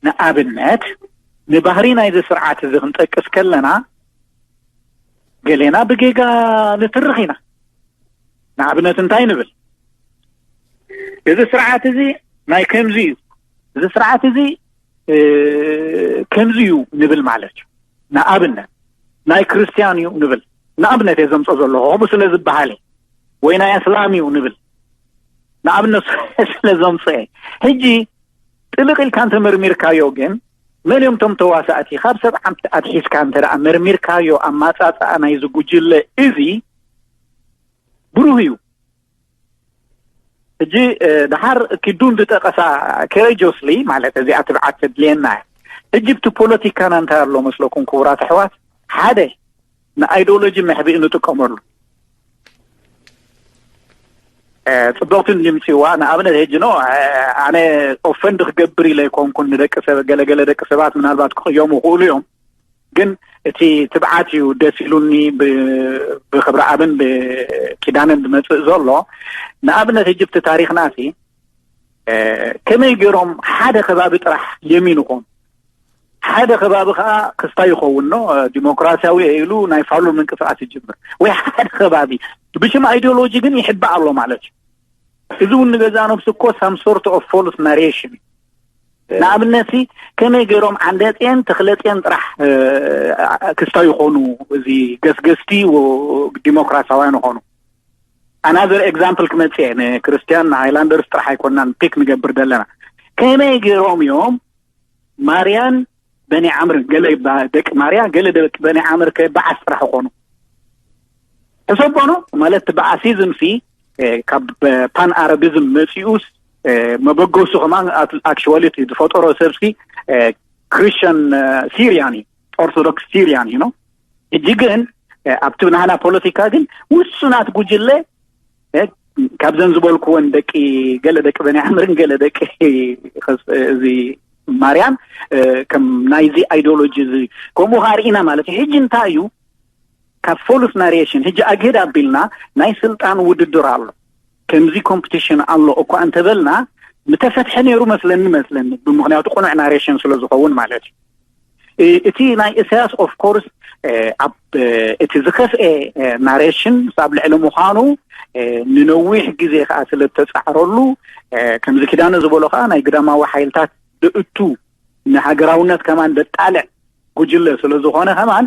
ንኣብነት ንባህሪ ናይዚ ስርዓት እዚ ክንጠቅስ ከለና ገሌና ብጌጋ ንትርኽ ኢና። ንኣብነት እንታይ ንብል? እዚ ስርዓት እዚ ናይ ከምዚ እዩ፣ እዚ ስርዓት እዚ ከምዚ እዩ ንብል ማለት እዩ። ንኣብነት ናይ ክርስትያን እዩ ንብል፣ ንኣብነት እየ ዘምፆ ዘለኹ ከምኡ ስለ ዝበሃል፣ ወይ ናይ ኣስላም እዩ ንብል ንኣብነት ስለ ዘምፅአ። ሕጂ ጥልቕ ኢልካ እንተመርሚርካዮ ግን መን እዮም ቶም ተዋሳእቲ? ካብ ሰብ ዓምቲ ኣትሒዝካ እንተ ደኣ መርሚርካዮ ኣማጻጽኣ ናይዚ ጉጅለ እዚ ብሩህ እዩ። ሕጂ ደሓር ኪዱን ዝጠቐሳ ኮሬጆስሊ ማለት እዚኣ ትብዓት ተድልየና እያ። ሕጂ ብቲ ፖለቲካና እንታይ ኣሎ መስለኩም ክቡራት ኣሕዋት? ሓደ ንኣይዲዮሎጂ መሕብኢ ንጥቀመሉ። ጽብቕቲ ድምፂዋ ንኣብነት ሕጂ ኖ ኣነ ኦፈንድ ክገብር ኢለ ኣይኮንኩን ንደቂ ሰብ ገለገለ ደቂ ሰባት ምናልባት ክቕየሙ ይኽእሉ እዮም። ግን እቲ ትብዓት እዩ ደስ ኢሉኒ ብክብረ ኣብን ብኪዳንን ዝመፅእ ዘሎ። ንኣብነት ሕጂ ብቲ ታሪክና ሲ ከመይ ገይሮም ሓደ ከባቢ ጥራሕ የሚን ይኾኑ፣ ሓደ ከባቢ ከዓ ክስታይ ይኸውን ኖ ዲሞክራሲያዊ ኢሉ ናይ ፋሉል ምንቅስቃስ ይጅምር ወይ ሓደ ከባቢ ብሽም ኣይዲዮሎጂ ግን ይሕባእ ኣሎ ማለት እዩ። እዚ እውን ንገዛ ነብሱ እኮ ሳም ሶርት ኦፍ ፎልስ ናሬሽን እዩ። ንኣብነት ሲ ከመይ ገይሮም ዓንደፅየን ተኽለፅየን ጥራሕ ክስታይ ይኾኑ፣ እዚ ገስገስቲ ዲሞክራሲያውያን ይኾኑ። ኣናዘር ኤግዛምፕል ክመፅእ እየ። ንክርስቲያን ንሃይላንደርስ ጥራሕ ኣይኮናን ፒክ ንገብር ዘለና። ከመይ ገይሮም እዮም ማርያን በኒ ዓምርን፣ ገለ ባ- ደቂ ማርያ ገለ ደቂ በኒ ዓምር ከ በዓስ ጥራሕ ይኾኑ? ሕሰቦ ነው ማለት በዓሲዝም ሲ ካብ ፓን ኣረቢዝም መፂኡስ መበገሱ ከማን ኣክቹዋሊ ዝፈጠሮ ሰብሲ ክርስቲያን ሲሪያን እዩ፣ ኦርቶዶክስ ሲሪያን እዩ ነው። ሕጂ ግን ኣብቲ ናህና ፖለቲካ ግን ውሱናት ጉጅለ ካብዘን ዝበልክወን ደቂ ገለ ደቂ በኒ ዓምርን ገለ ደቂ እዚ ማርያም ከም ናይዚ ኣይዲዮሎጂ እዚ ከምኡ ከኣ ርኢና ማለት እዩ። ሕጂ እንታይ እዩ ካብ ፎልስ ናሬሽን ሕጂ ኣግህድ ኣቢልና ናይ ስልጣን ውድድር ኣሎ፣ ከምዚ ኮምፒቲሽን ኣሎ እኳ እንተበልና ምተፈትሐ ነይሩ መስለኒ መስለኒ ብምክንያቱ ቅኑዕ ናሬሽን ስለ ዝኸውን ማለት እዩ። እቲ ናይ ኢሳያስ ኦፍ ኮርስ ኣብ እቲ ዝኸፍኤ ናሬሽን ኣብ ልዕሊ ምዃኑ ንነዊሕ ግዜ ከዓ ስለ ዝተፃዕረሉ ከምዚ ኪዳነ ዝበሎ ከዓ ናይ ግዳማዊ ሓይልታት ድእቱ ንሃገራውነት ከማን ደጣልዕ ጉጅለ ስለ ዝኾነ ከማን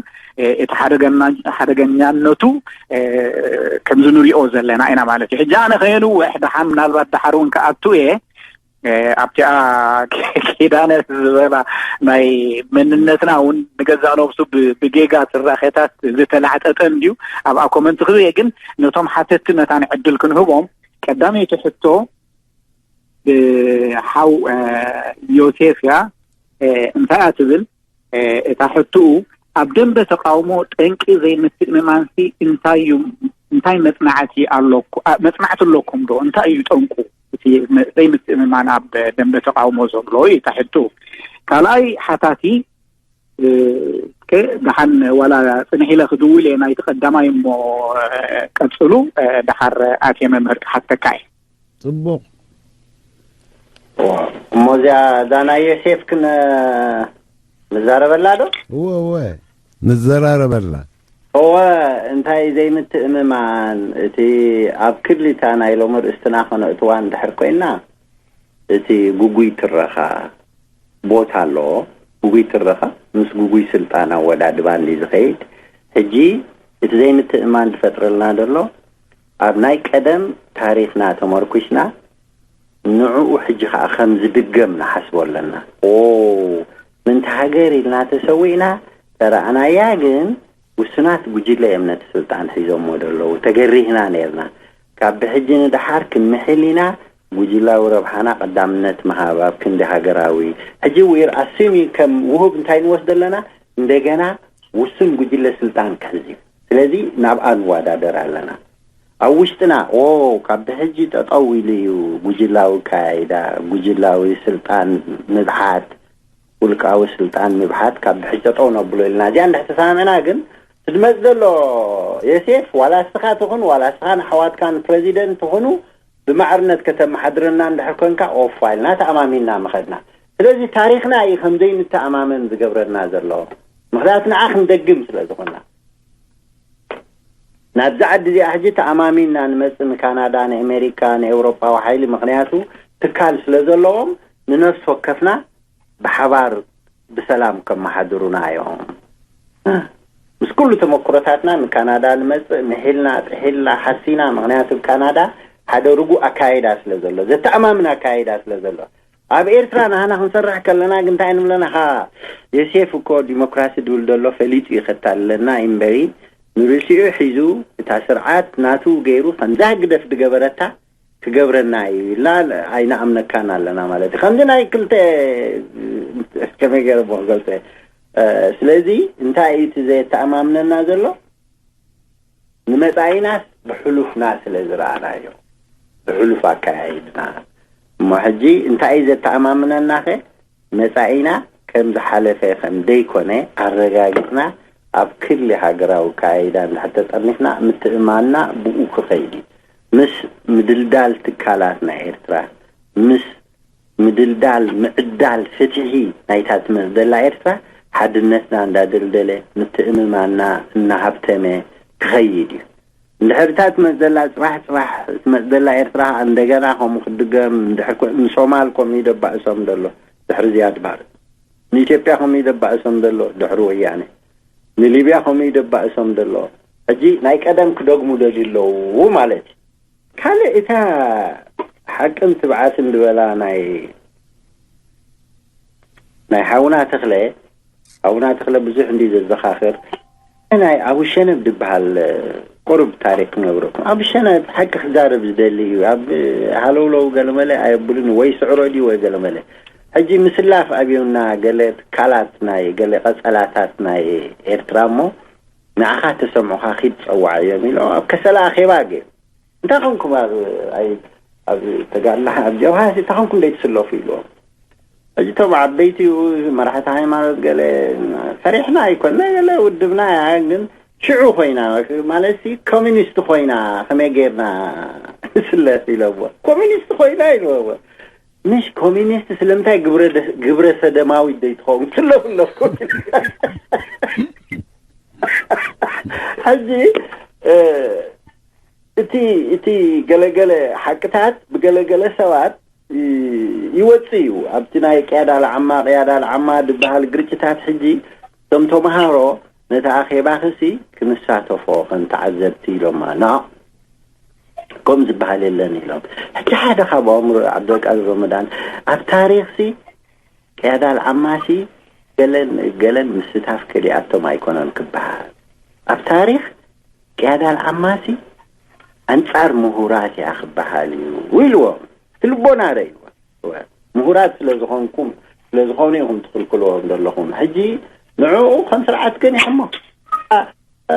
እቲ ሓደገኛነቱ ከምዚ ንሪኦ ዘለና ኢና ማለት እዩ። ሕጂ ኣነ ከየንውሕ ደሓር ምናልባት ደሓር እውን ክኣቱ እየ ኣብቲኣ ኪዳነ ዝበላ ናይ መንነትና እውን ንገዛ ነብሱ ብጌጋ ትራኸታት ዝተላዕጠጠ እንድዩ ኣብኣ ኮመንት ክብየ ግን ነቶም ሓተቲ መታን ዕድል ክንህቦም ቀዳመይቲ ሕቶ ብሓው ዮሴፍ እያ። እንታይ እያ ትብል እታ ሕትኡ? ኣብ ደንበ ተቃውሞ ጠንቂ ዘይምትእምማንሲ እንታይ እዩ? እንታይ መጽናዕቲ ኣለኩ መጽናዕቲ ኣለኩም ዶ? እንታይ እዩ ጠንቁ እቲ ዘይምትእምማን ኣብ ደንበ ተቃውሞ ዘሎ እዩ እታ ሕትኡ። ካልኣይ ሓታቲ ደሓን ዋላ ጽንሕ ኢለ ክድውል እየ ናይቲ ቀዳማይ እሞ ቀጽሉ ደሓር ኣትየ መምህር ክሓተካ እየ። ጽቡቕ። እሞ እዚኣ እዛ ናይ ዮሴፍ ክን ንዛረበላ ዶ? እወ እወ ንዘራረበላ። እወ እንታይ ዘይምትእምማን እቲ ኣብ ክልታ ናይ ሎሚ ርእስትና ከነእትዋ እንድሕር ኮይና እቲ ጉጉይ ትረኻ ቦታ ኣለዎ። ጉጉይ ትረኻ ምስ ጉጉይ ስልጣን ኣወዳድባ እንዲ ዝኸይድ ሕጂ እቲ ዘይምትእምማን ዝፈጥረልና ዘሎ ኣብ ናይ ቀደም ታሪኽና ተመርኲስና ንዕኡ ሕጂ ኸዓ ከም ዝድገም ንሓስቦ ኣለና። ኦ ምንቲ ሃገር ኢልና ተሰዊእና ተረኣናያ ግን ውሱናት ጉጅለ እዮም ነቲ ስልጣን ሒዞሞ ዘለዉ። ተገሪህና ነይርና። ካብ ብሕጂ ንደሓር ክንምሕል ኢና። ጉጅላዊ ረብሓና ቀዳምነት ምሃብ ኣብ ክንዲ ሃገራዊ። ሕጂ we are assuming ከም ውሁብ እንታይ ንወስዶ ኣለና? እንደገና ውሱን ጉጅለ ስልጣን ክሕዝ እዩ። ስለዚ ናብኣ ንወዳደር ኣለና። ኣብ ውሽጥና ኦ ካብ ብሕጂ ጠጠው ኢሉ እዩ ጉጅላዊ ኣካያይዳ፣ ጉጅላዊ ስልጣን ምብሓት፣ ውልቃዊ ስልጣን ምብሓት ካብ ብሕጂ ጠጠው ነብሎ ኢልና እዚኣ እንድሕር ተሰማምዕና ግን ትድመፅ ዘሎ የሴፍ ዋላ እስኻ ትኹን ዋላ እስኻ ንኣሕዋትካ ንፕረዚደንት ትኹኑ ብማዕርነት ከተመሓድረና እንድሕር ኮንካ ኦፋ ኢልና ተኣማሚንና ምኸድና። ስለዚ ታሪኽና እዩ ከም ዘይንተኣማመን ዝገብረና ዘሎ። ምኽንያቱ ንዓ ክንደግም ስለ ዝኾንና ናብዛ ዓዲ እዚኣ ሕጂ ተኣማሚንና ንመፅእ ንካናዳ ንኣሜሪካ ንኤውሮጳዊ ሓይሊ ምኽንያቱ ትካል ስለ ዘለዎም ንነፍሲ ወከፍና ብሓባር ብሰላም ከመሓድሩና እዮም። ምስ ኩሉ ተመክሮታትና ንካናዳ ንመፅእ ምሒልና ጥሒልና ሓሲና ምኽንያቱ ካናዳ ሓደ ርጉእ ኣካይዳ ስለ ዘሎ ዘተኣማምን ኣካይዳ ስለ ዘሎ ኣብ ኤርትራ ንሃና ክንሰርሕ ከለና ግን እንታይ ንብለና ካ ዮሴፍ እኮ ዲሞክራሲ ድብል ዘሎ ፈሊጡ እዩ ከታልለና እምበሪ ንርእሲኡ ሒዙ እታ ስርዓት ናቱ ገይሩ ከምዛ ህግደፍ ድገበረታ ክገብረና እዩ ኢልና ኣይንኣምነካን ኣለና ማለት እዩ ከምዚ ናይ ክልተ ከመይ ገይረ ክገልፀ ስለዚ እንታይ እዩ እቲ ዘየተኣማምነና ዘሎ ንመጻኢናስ ብሕሉፍና ስለ ዝረኣናዮ ብሕሉፍ ኣካያይድና እሞ ሕጂ እንታይ እዩ ዘተኣማምነናኸ መጻኢና ከም ዝሓለፈ ከም ደይኮነ ኣረጋጊጽና ኣብ ክሊ ሃገራዊ ኣካያይዳ እንድሕር ተጠርኒፍና ምትእምማንና ብኡ ክኸይድ እዩ ምስ ምድልዳል ትካላት ናይ ኤርትራ ምስ ምድልዳል ምዕዳል ፍትሒ ናይታ ትመጽእ ዘላ ኤርትራ ሓድነትና እንዳደልደለ ምትእምማንና እናሃብተመ ክኸይድ እዩ። እንድሕር እታ ትመጽእ ዘላ ጽባሕ ጽባሕ ትመጽእ ዘላ ኤርትራ ከኣ እንደገና ከምኡ ክትድገም እንድሕር ኮ- ንሶማል ከምኡ እዩ ደባእሶም ዘሎ ድሕሪ ዝያድ ባር ንኢትዮጵያ ከምኡ እዩ ደባእሶም ዘሎ ድሕሪ ወያነ ንሊብያ ከምኡ እዩ ደባእሶም ዘሎ ሕጂ ናይ ቀደም ክደግሙ ደልዩ ኣለዉ ማለት እዩ። ካልእ እታ ሓቅን ትብዓትን ዝበላ ናይ ናይ ሓውና ተኽለ፣ ሓውና ተኽለ ብዙሕ እንዲ ዘዘኻኽር፣ ናይ ኣቡ ሸነብ ዝበሃል ቁሩብ ታሪክ ክነግረኩም። ኣቡ ሸነብ ሓቂ ክዛረብ ዝደሊ እዩ። ኣብ ሃለውለው ገለመለ ኣየብሉን፣ ወይ ስዕሮ ድዩ ወይ ገለመለ። ሕጂ ምስላፍ ኣብዩና፣ ገለ ትካላት ናይ ገለ ቀጸላታት ናይ ኤርትራ እሞ ንዓኻ ተሰምዑኻ ኪድ ጸዋዓዮም ኢሎም ኣብ ከሰላ ኣኼባ ገይሩ። እንታይ ኾንኩም ኣብ ኣይ ኣብ ተጋድላ ኣብ ጀብሃ እንታይ ኾንኩም ደይ ትስለፉ ኢልዎም። ሕጂ እቶም ዓበይቲ መራሕቲ ሃይማኖት ገለ ፈሪሕና ኣይኮነ፣ ገለ ውድብና እያ፣ ግን ሽዑ ኮይና ማለት ሲ ኮሚኒስት ኮይና ከመይ ጌርና ንስለፍ ኢለዎ። ኮሚኒስት ኮይና ኢልዎ። ምሽ ኮሚኒስት ስለምንታይ ግብረ ደ- ግብረ ሰደማዊት ደይ ትኸውን ትስለፉ ኣለኩም። ሕጂ እ፣ እቲ እቲ ገለገለ ሓቅታት ብገለገለ ሰባት ይ- ይወጽእ እዩ። ኣብቲ ናይ ቅያዳ ለዓማ ቅያዳ ለዓማ ዝበሃል ግርጭታት ሕጂ እቶም ተምሃሮ ነቲ ኣኼባ ክሲ ክንሳተፎ ከም ተዓዘብቲ ኢሎማ። ና ከም ዝበሃል የለን ኢሎም። ሕጂ ሓደ ካብ ኣእምሮ ዓብደልቃድር ረመዳን ኣብ ታሪኽሲ ቅያዳ ለዓማሲ ገለን ገለን ምስታፍ ከሊኣቶም ኣይኮነን ክበሃል። ኣብ ታሪኽ ቅያዳ ለዓማሲ ኣንጻር ምሁራት እያ ክበሃል እዩ ኢልዎም። እቲ ልቦና ረእይዎ። ምሁራት ስለ ዝኾንኩም ስለ ዝኾኑ ኢኹም ትኽልክልዎም ዘለኹም። ሕጂ ንዕኡ ከም ስርዓት ገኒሖሞ። ኣ፣ እ፣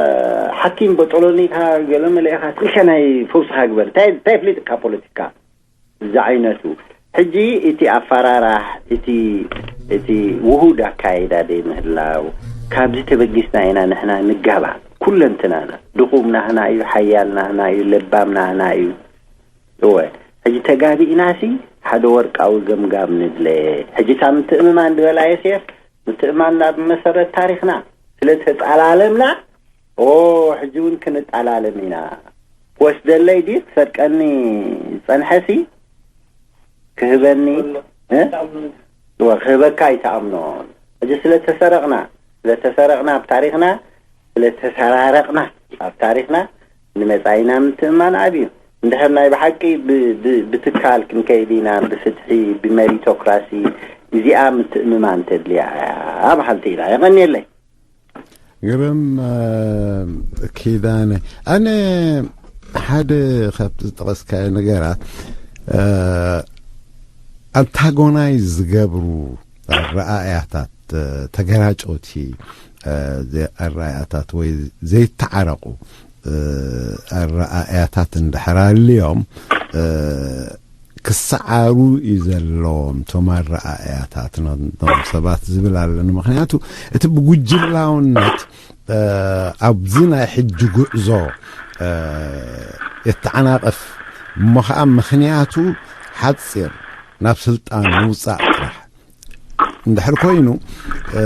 ሓኪም በጦሎኒካ ገለ መለ ኢኻ ስኢልካ ናይ ፈውስኻ ግበር። እንታይ እንታይ ፍሊጥካ ፖለቲካ? እዚ ዓይነቱ። ሕጂ እቲ ኣፈራራሕ፣ እቲ እቲ ውሁድ ኣካይዳ ደይ ምህላው፣ ካብዚ ተበጊስና ኢና ንሕና ንጋባእ። ኩለንትናና ድኹም ናህና እዩ፣ ሓያል ናህና እዩ፣ ለባም ናህና እዩ። እወ፣ ሕጂ ተጋቢእናሲ ሓደ ወርቃዊ ገምጋም ንድለ። ሕጂ እታ ምትእምማን ዝበላ የሴፍ፣ ምትእምማን ናብ መሰረት ታሪኽና ስለ ተጻላለምና፣ ኦ፣ ሕጂ እውን ክንጣላለም ኢና። ክወስደለይ ድዩ ክሰርቀኒ ዝጸንሐሲ ክህበኒ እ? እወ፣ ክህበካ ኣይትኣምኖን። ሕጂ ስለ ተሰረቕና፣ ስለ ተሰረቕና ኣብ ታሪኽና፣ ስለ ተሰራረቕና ኣብ ታሪኽና ንመጻኢና ምትእምማን ዓብዩ። እንድሕር ናይ ብሓቂ ብ- ብ- ብትካል ክንከይድ ኢና፣ ብፍትሒ፣ ብሜሪቶክራሲ፣ እዚኣ ምትእምማን ተድልያ እያ በሃልቲ ኢና። የቐንየለይ። ግርም እ፣ ኪዳነ፣ ኣነ ሓደ ካብቲ ዝጠቐስካዮ ነገራት እ፣ ኣንታጎናይዝ ዝገብሩ ኣረኣእያታት እ፣ ተገራጨውቲ እ፣ ዘ- ኣረኣእያታት ወይ ዘይተዓረቑ እ፣ ኣረኣእያታት እንድሕር ኣልዮም እ፣ ክሰዓሩ እዩ ዘለዎም እቶም ኣረኣእያታት ነቶም ሰባት ዝብል ኣለኒ። ምክንያቱ እቲ ብጉጅላውነት እ፣ ኣብዚ ናይ ሕጂ ጉዕዞ እ፣ የተዓናቕፍ እሞ ከዓ ምክንያቱ ሓፂር ናብ ስልጣን ምውፃእ ጥራሕ እንድሕር ኮይኑ እ፣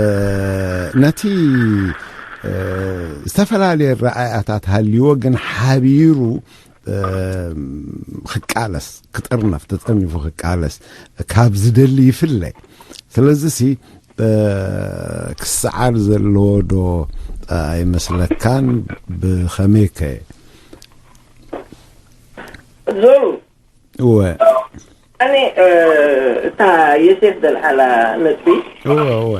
ነቲ እ፣ ዝተፈላለየ ረኣያታት ሃልይዎ ግን ሓቢሩ እ፣ ክቃለስ ክጥርነፍ ተጠርኒፉ ክቃለስ ካብ ዝደሊ ይፍለ። ስለዚ ሲ እ፣ ክሰዓር ዘለዎ ዶ ኣይመስለካን? ብኸመይ ከ? ዞሩ እወ ኣነ እ፣ እታ የሴፍ ዘልዓላ ነጥቢ እወ እወ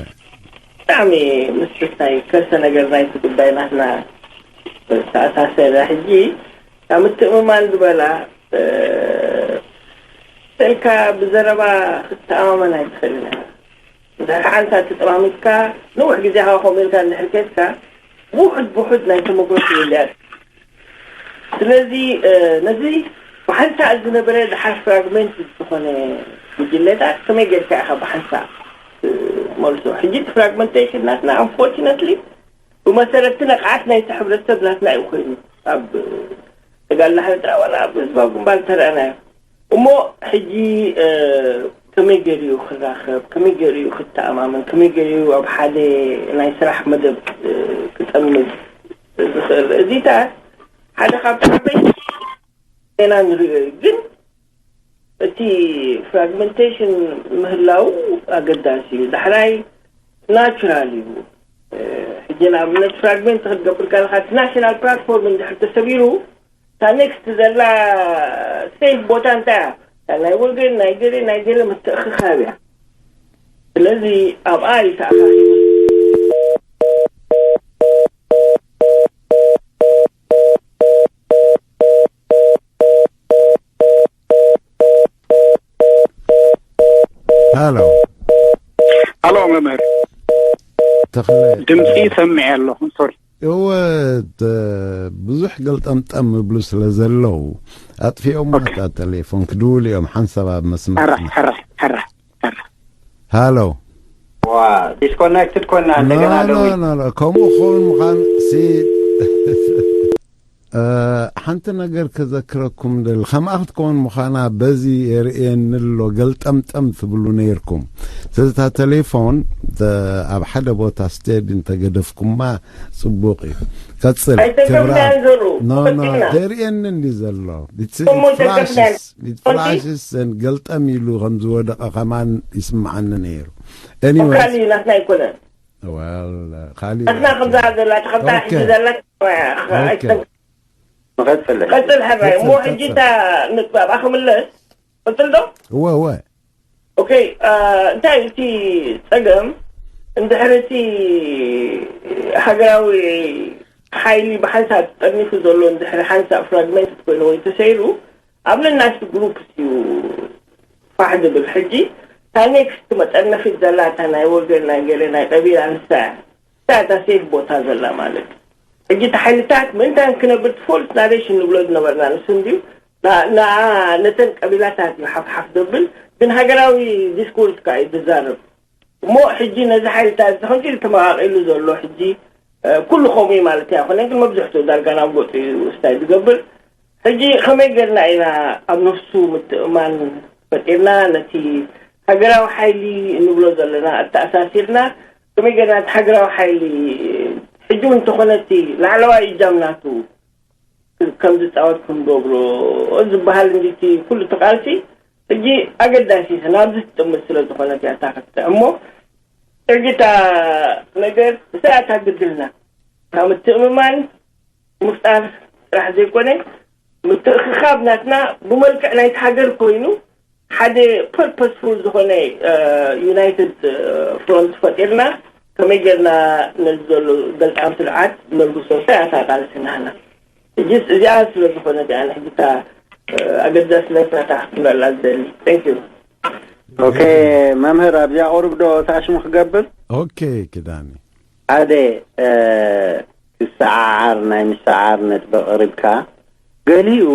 ብጣዕሚ ምስ ናይ ከርሰ ነገር ናይቲ ጉዳይ ናትና ዝተኣሳሰረ። ሕጂ ካብ ምትእምማን ዝበላ እ፣ ስእልካ ብዘረባ ክትተኣማመን ኣይትኽእልን ኢኻ። እንድሕር ሓንሳ ተጠማሚትካ ነዊሕ ግዜ ካብ ከምኡ ኢልካ እንድሕር ከድካ ብውሑድ ብውሑድ ናይ ተመክሮ ትልልያ። ስለዚ እ፣ ነዚ ብሓንሳእ ዝነበረ ድሓር ፍራግመንት ዝኾነ ጉጅለታት ከመይ ጌርካ ኢኻ ብሓንሳእ እ፣ መልሶ? ሕጂ እቲ ፍራግመንቴሽን ናትና ኣንፎርችነትሊ ብመሰረትቲ ነቕዓት ናይቲ ሕብረተሰብ ናትና እዩ ኮይኑ ኣብ ተጋድሎ ሓርነት ኤርትራ ዋላ ኣብ ህዝባዊ ግንባር ተረኣናዮ። እሞ ሕጂ እ፣ ከመይ ገይሩ እዩ ክራኸብ፣ ከመይ ገይሩ እዩ ክተኣማመን፣ ከመይ ገይሩ እዩ ኣብ ሓደ ናይ ስራሕ መደብ እ፣ ክጠምዝ ዝኽእል? እዚታት ሓደ ካብቲ ዓበይቲ ኢና ንሪኦ እዩ። ግን እቲ ፍራግመንቴሽን ምህላው ኣገዳሲ እዩ። ዳሕራይ ናቹራል እዩ። እ፣ ሕጂ ንኣብነት ፍራግመንት ክትገብር ከለካ እቲ ናሽናል ፕላትፎርም እንድሕር ተሰቢሩ እታ ኔክስት ዘላ ሴፍ ቦታ እንታይ እያ? እታ ናይ ወገን፣ ናይ ገሌ፣ ናይ ገሌ ምትእኽኻብ እያ። ስለዚ ኣብኣ ይተኣኻኺቡ። ሃሎ። ሃሎ መምህር፣ ተኽለ። ድምፂ ሰሚዐ ኣለኹ። ሶሪ። እወ፣ ተ-፣ ብዙሕ ገልጠምጠም ይብሉ ስለ ዘለዉ ኣጥፊኦም። እታ ቴሌፎን ክድውሉ እዮም ሓንሳብ ኣብ መስመር። ሕራሕ ሕራሕ ሕራሕ ሕራሕ። ሃሎ። ዋ፣ ዲስኮኔክትድ ኮይና እንደገና ኖ፣ ደዊ ኖ፣ ኖ፣ ከምኡ ክኸውን ምዃን ሲ እ፣ ሓንቲ ነገር ከዘክረኩም ደሊ፣ ከምኣ ክትከውን ምዃና በዚ የርእየኒ ኣሎ፣ ገልጠምጠም ትብሉ ነይርኩም። ስለዚ እታ ቴሌፎን፣ ተ-፣ ኣብ ሓደ ቦታ ስቴድ እንተገደፍኩማ ጽቡቕ እዩ። ቀጽል። ኣይተገብናን ክብራ-፣ ዘሩ፣ ኖ፣ ኖ፣ ፈቲና። የርእየኒ እንዲ ዘሎ። It's- እሞ it flashes, ተገብናን። it flashes and ገልጠም ኢሉ ከም ዝወደቐ ከማን ይስምዓኒ ነይሩ። Anyway፣ ካሊ ናትና ኣይኮነን። Well፣ ካሊ ናትና ከምዛ ዘላ፣ ተኸብታ ኦኬ። ሕጂ ዘላ፣ ኦኬ። መቐፅል ቀፅል ሕራይ። እሞ ቀፅል፣ ሕጂ ቀፅል። እታ ንጥባብ ኣኽምለስ፣ ቀፅል ዶ? እወ፣ እወ። ኦኬ፣ እ፣ እንታይ እቲ ጸገም? እንድሕሪ እቲ ሃገራዊ ሓይሊ ብሓንሳብ ጠርኒፉ ዘሎ፣ እንድሕሪ ሓንሳብ ፍራግመንት ኮይኑ ወይ ተሰይሩ፣ ኣብ ነናሽቱ ግሩፕስ እዩ ፋሕ ዝብል። ሕጂ እታ ኔክስት መጠርነፊት ዘላ፣ እታ ናይ ወገን፣ ናይ ገለ፣ ናይ ቀቢላ፣ ንሳ እያ። ንሳ እታ ሴፍ ቦታ ዘላ ማለት እዩ። ሕጂ እቲ ሓይልታት ምእንታን ክነብር፣ ፎልስ ናሬሽን ንብሎ ዝነበርና ንሱ እንድዩ። ና-፣ ና-፣ ነተን ቀቢላታት እዩ ሓፍሓፍ ዘብል፣ ግን ሃገራዊ ዲስኮርስ ከኣ እዩ ዝዛረብ። እሞ ሕጂ ነዚ ሓይልታት እዚ ከምዚ ኢሉ ተመቓቒሉ ዘሎ ሕጂ፣ እ፣ ኩሉ ከምኡ እዩ ማለት ኣይኮነን፣ ግን መብዝሕትኡ ዳርጋ ናብ ገጹ እዩ ስታይ ዝገብር። ሕጂ ከመይ ጌርና ኢና ኣብ ነፍሱ ምትእምማን ፈጢርና፣ ነቲ ሃገራዊ ሓይሊ እንብሎ ዘለና ኣተኣሳሲርና፣ ከመይ ጌርና እቲ ሃገራዊ ሓይሊ ሕጂ እውን እንተኾነ እቲ ላዕለዋይ እጃም ናቱ ከም ዝጻወት ክንገብሮ ዝበሃል እንዲቲ ኩሉ እቲ ቃልሲ ሕጂ ኣገዳሲ እዩ። ናብዚ ትጥምት ስለ ዝኾነት እያ እታ ክትጥዕሞ። ሕጂ እታ ነገር እሳያታ ግድልና ካብ ምትእምማን ምፍጣር ጥራሕ ዘይኮነ፣ ምትእኽኻብ ናትና ብመልክዕ ናይቲ ሃገር ኮይኑ፣ ሓደ ፐርፐስፉል ዝኾነ፣ እ፣ ዩናይትድ፣ እ፣ ፍሮንት ፈጢርና፣ ከመይ ጌርና ነዚ ዘሎ ገልጣም ስርዓት ነልግሶ? እሳያታ ቃልሲ ናህና። ሕጂ እዚኣ ስለ ዝኾነት እያ ንሕጂ እታ፣ እ፣ ኣገዳስነት ናታ ክትምለላ ዝደሊ። Thank you። ኦኬ፣ መምህር ኣብዚኣ ቁሩብ ዶ ታሽሙ ክገብር? ኦኬ፣ ኪዳነ። ሓደ፣ እ፣ ክሰዓዓር፣ ናይ ምሰዓር ነጥቢ ኣቕሪብካ፣ ገሊኡ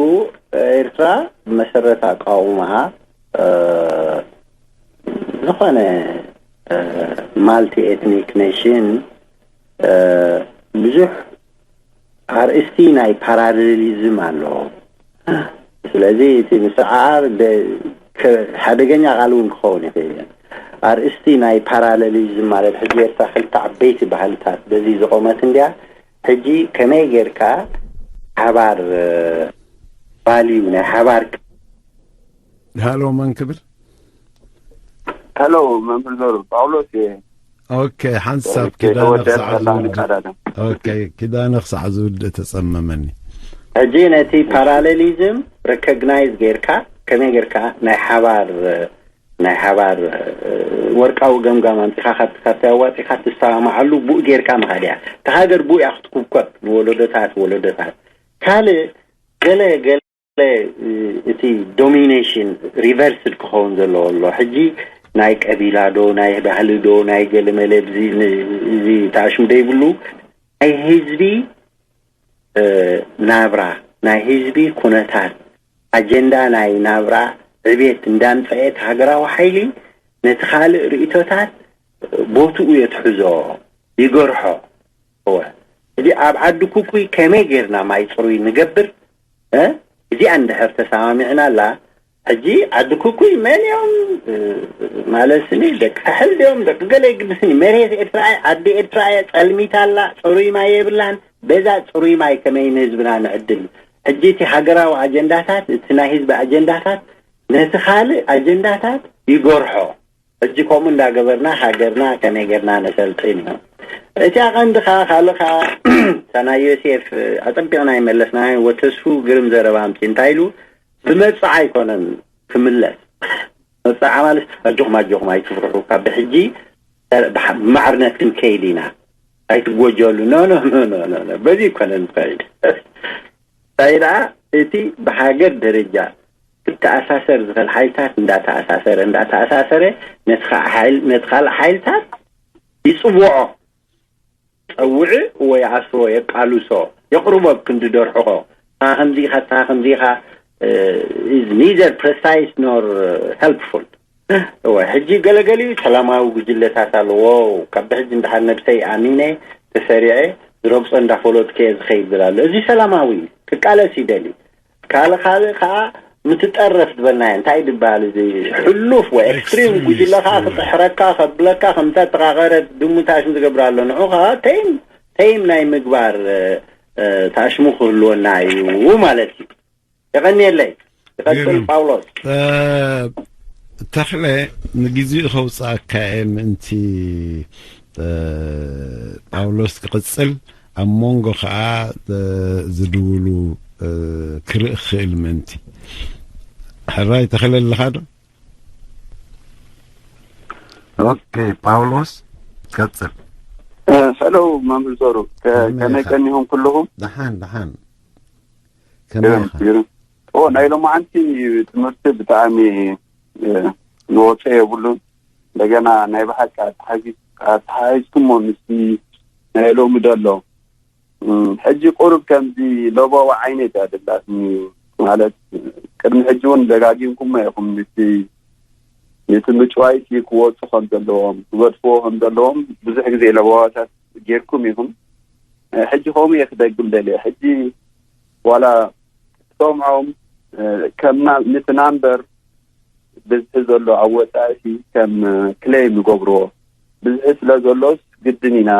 ኤርትራ ብመሰረት ኣቃውማኣ፣ እ፣ ዝኾነ፣ እ፣ ማልቲ ኤትኒክ ኔሽን፣ እ፣ ብዙሕ ኣርእስቲ ናይ ፓራሌሊዝም ኣለዎ። ስለዚ እቲ ምስዓር ደ-፣ ከ-፣ ሓደገኛ ቃል እውን ክኸውን ይኽእል እዩ። ኣርእስቲ ናይ ፓራሌሊዝም ማለት ሕጂ ኤርትራ ክልተ ዓበይቲ ባህልታት በዚ ዝቆመት እንድያ። ሕጂ ከመይ ጌርካ ሓባር፣ እ፣ ቫልዩ ናይ ሓባር ሃሎ፣ መን ክብል? ሄሎ፣ መምህር ዘሩ ጳውሎስ እየ። ኦኬ፣ ሓንሳብ ኦኬ፣ ኪዳነ ተወደአ ክሳዕ ከላ ዝውድእ። ንቃዳደ። ኦኬ፣ ኪዳነ ክሳዕ ዝውድእ ተጸመመኒ። ሕጂ ነቲ ፓራሌሊዝም ሪኮግናይዝ ጌርካ፣ ከመይ ጌርካ ናይ ሓባር፣ ናይ ሓባር፣ እ፣ ወርቃዊ ገምጋም ኣምጺኻ ካብ፣ ካብቲ ኣዋጺኻ ትሰማማዓሉ ብኡ ጌርካ ምኻድ እያ። እታ ሃገር ብኡ እያ ክትኩብኮብ ንወለዶታት ወለዶታት። ካልእ ገለ ገለ፣ እ፣ እቲ ዶሚኔሽን ሪቨርስድ ክኸውን ዘለዎ ኣሎ። ሕጂ ናይ ቀቢላ ዶ፣ ናይ ባህሊ ዶ፣ ናይ ገለመለ ብዚ፣ ን-፣ እዚ ተኣሽሙ ደይብሉ ናይ ህዝቢ፣ እ፣ ናብራ፣ ናይ ህዝቢ ኩነታት፣ ኣጀንዳ ናይ ናብራ ዕቤት እንዳምፀኤት ሃገራዊ ሓይሊ ነቲ ካልእ ርእይቶታት ቦትኡ የትሕዞ፣ ይገርሖ። እወ። እዚ ኣብ ዓዲ ኩኩይ ከመይ ጌርና ማይ ጽሩይ ንገብር? እ? እዚኣ እንድሕር ተሰማሚዕና ኣላ፣ ሕጂ ዓዲ ኩኩይ መን እዮም? እ፣ ማለት ስኒ ደቂ ሳሕል ድዮም? ደቂ ገለ ይግድስኒ። መሬት ኤርትራ እየ፣ ዓዲ ኤርትራ እየ፣ ጸልሚት ኣላ፣ ጽሩይ ማይ የብላን። በዛ ጽሩይ ማይ ከመይ ንህዝብና ንዕድል? ሕጂ እቲ ሃገራዊ ኣጀንዳታት፣ እቲ ናይ ህዝቢ ኣጀንዳታት ነቲ ካልእ ኣጀንዳታት ይገርሖ። ሕጂ ከምኡ እንዳገበርና ሃገርና ከመይ ጌርና ነሰልጥን እዩ። እቲ ኣቐንዲ ኸዓ ካልእ ኸዓ እታ ናይ ዮሴፍ ኣጸቢቕና ይመለስና። ወተስፉ ግርም ዘረባ ኣምጺ እንታይ ኢሉ? ዝመጽእ ኣይኮነን ክምለስ። መጽዓ ማለት ኣጆኹም ኣጆኹም ኣይትፍርሑ፣ ካብ ብሕጂ ብማዕርነት ክንከይድ ኢና፣ ኣይትጎጀሉ። ኖ ኖ ኖ ኖ ኖ ኖ። በዚ ኣይኮነን ዝኸይድ። እንታይ ደኣ እቲ ብሃገር ደረጃ ክተኣሳሰር ዝኽእል ሓይልታት እንዳተኣሳሰረ እንዳተኣሳሰረ ነቲ ካልእ ሓይል ነቲ ካልእ ሓይልታት ይጽውዖ። ጸውዒ ወይ ኣስሮ የቃልሶ የቕርቦ ኣብ ክንዲ ደርሕቆ። ኣታ ከምዚ ኢኻ፣ ኣታ ከምዚ ኢኻ፣ is neither precise nor helpful። እወ፣ ሕጂ ገለገሊኡ ሰላማዊ ጉጅለታት ኣለዎ። ካብ ብሕጂ እንድሓር ነብሰይ ኣሚነ ተሰሪዐ ዝረግጾ እንዳፈለጥኩ እየ ዝኸይድ ዝብል ኣሎ። እዚ ሰላማዊ እዩ፣ ክቃለስ ይደሊ። ካልእ ካልእ ከዓ ምትጠረፍ ዝበልናዮ እንታይ ዝበሃል እዚ ሕሉፍ ወይ ኤክስትሪም ጉጅለ ከዓ ክጥሕረካ ከብለካ ከም ተተቃቀረ ድሙ ታሽም ዝገብር ኣሎ። ንዑ ከዓ ተይም ተይም ናይ ምግባር ታሽሙ ክህልወና እዩ ማለት እዩ። የቐንየለይ። ይቐጽል ፓውሎስ። ተኽለ፣ ንግዜኡ ከውፅኣካ እየ ምእንቲ ጳውሎስ ክቕፅል፣ ኣብ መንጎ ከዓ ዝድውሉ ክርኢ ክኽእል ምእንቲ። ሕራይ ተኽለ ኣለኻ ዶ? ኦኬ ጳውሎስ ቀጽል። ሄሎ መምህር ዞሩ፣ ከመይ ቀኒኹም ኩልኹም? ደሓን ደሓን። ከመይ ኢኻ? ኦ ናይ ሎማዓንቲ ትምህርቲ ብጣዕሚ ዝወፀ የብሉን። እንደገና ናይ ብሓቂ ኣተሓሒዝኩሞ ምስቲ ናይ ሎሚ ደሎ ሕጂ ቁሩብ ከምዚ ለበዋ ዓይነት እያ ደላትኒ። ማለት ቅድሚ ሕጂ እውን ደጋጊምኩሞ ኢኹም፣ ነቲ ነቲ ምጭዋይሲ ክወፁ ከም ዘለዎም ክገድፍዎ ከም ዘለዎም ብዙሕ ግዜ ለበዋታት ጌርኩም ኢኹም። ሕጂ ከምኡ እየ ክደግም ደልየ። ሕጂ ዋላ ትሰምዖም ከም ነቲ ናምበር ብዝሒ ዘሎ ኣብ ወፃኢ ከም ክሌም ይገብርዎ። ብዝሒ ስለ ዘሎስ ግድን ኢና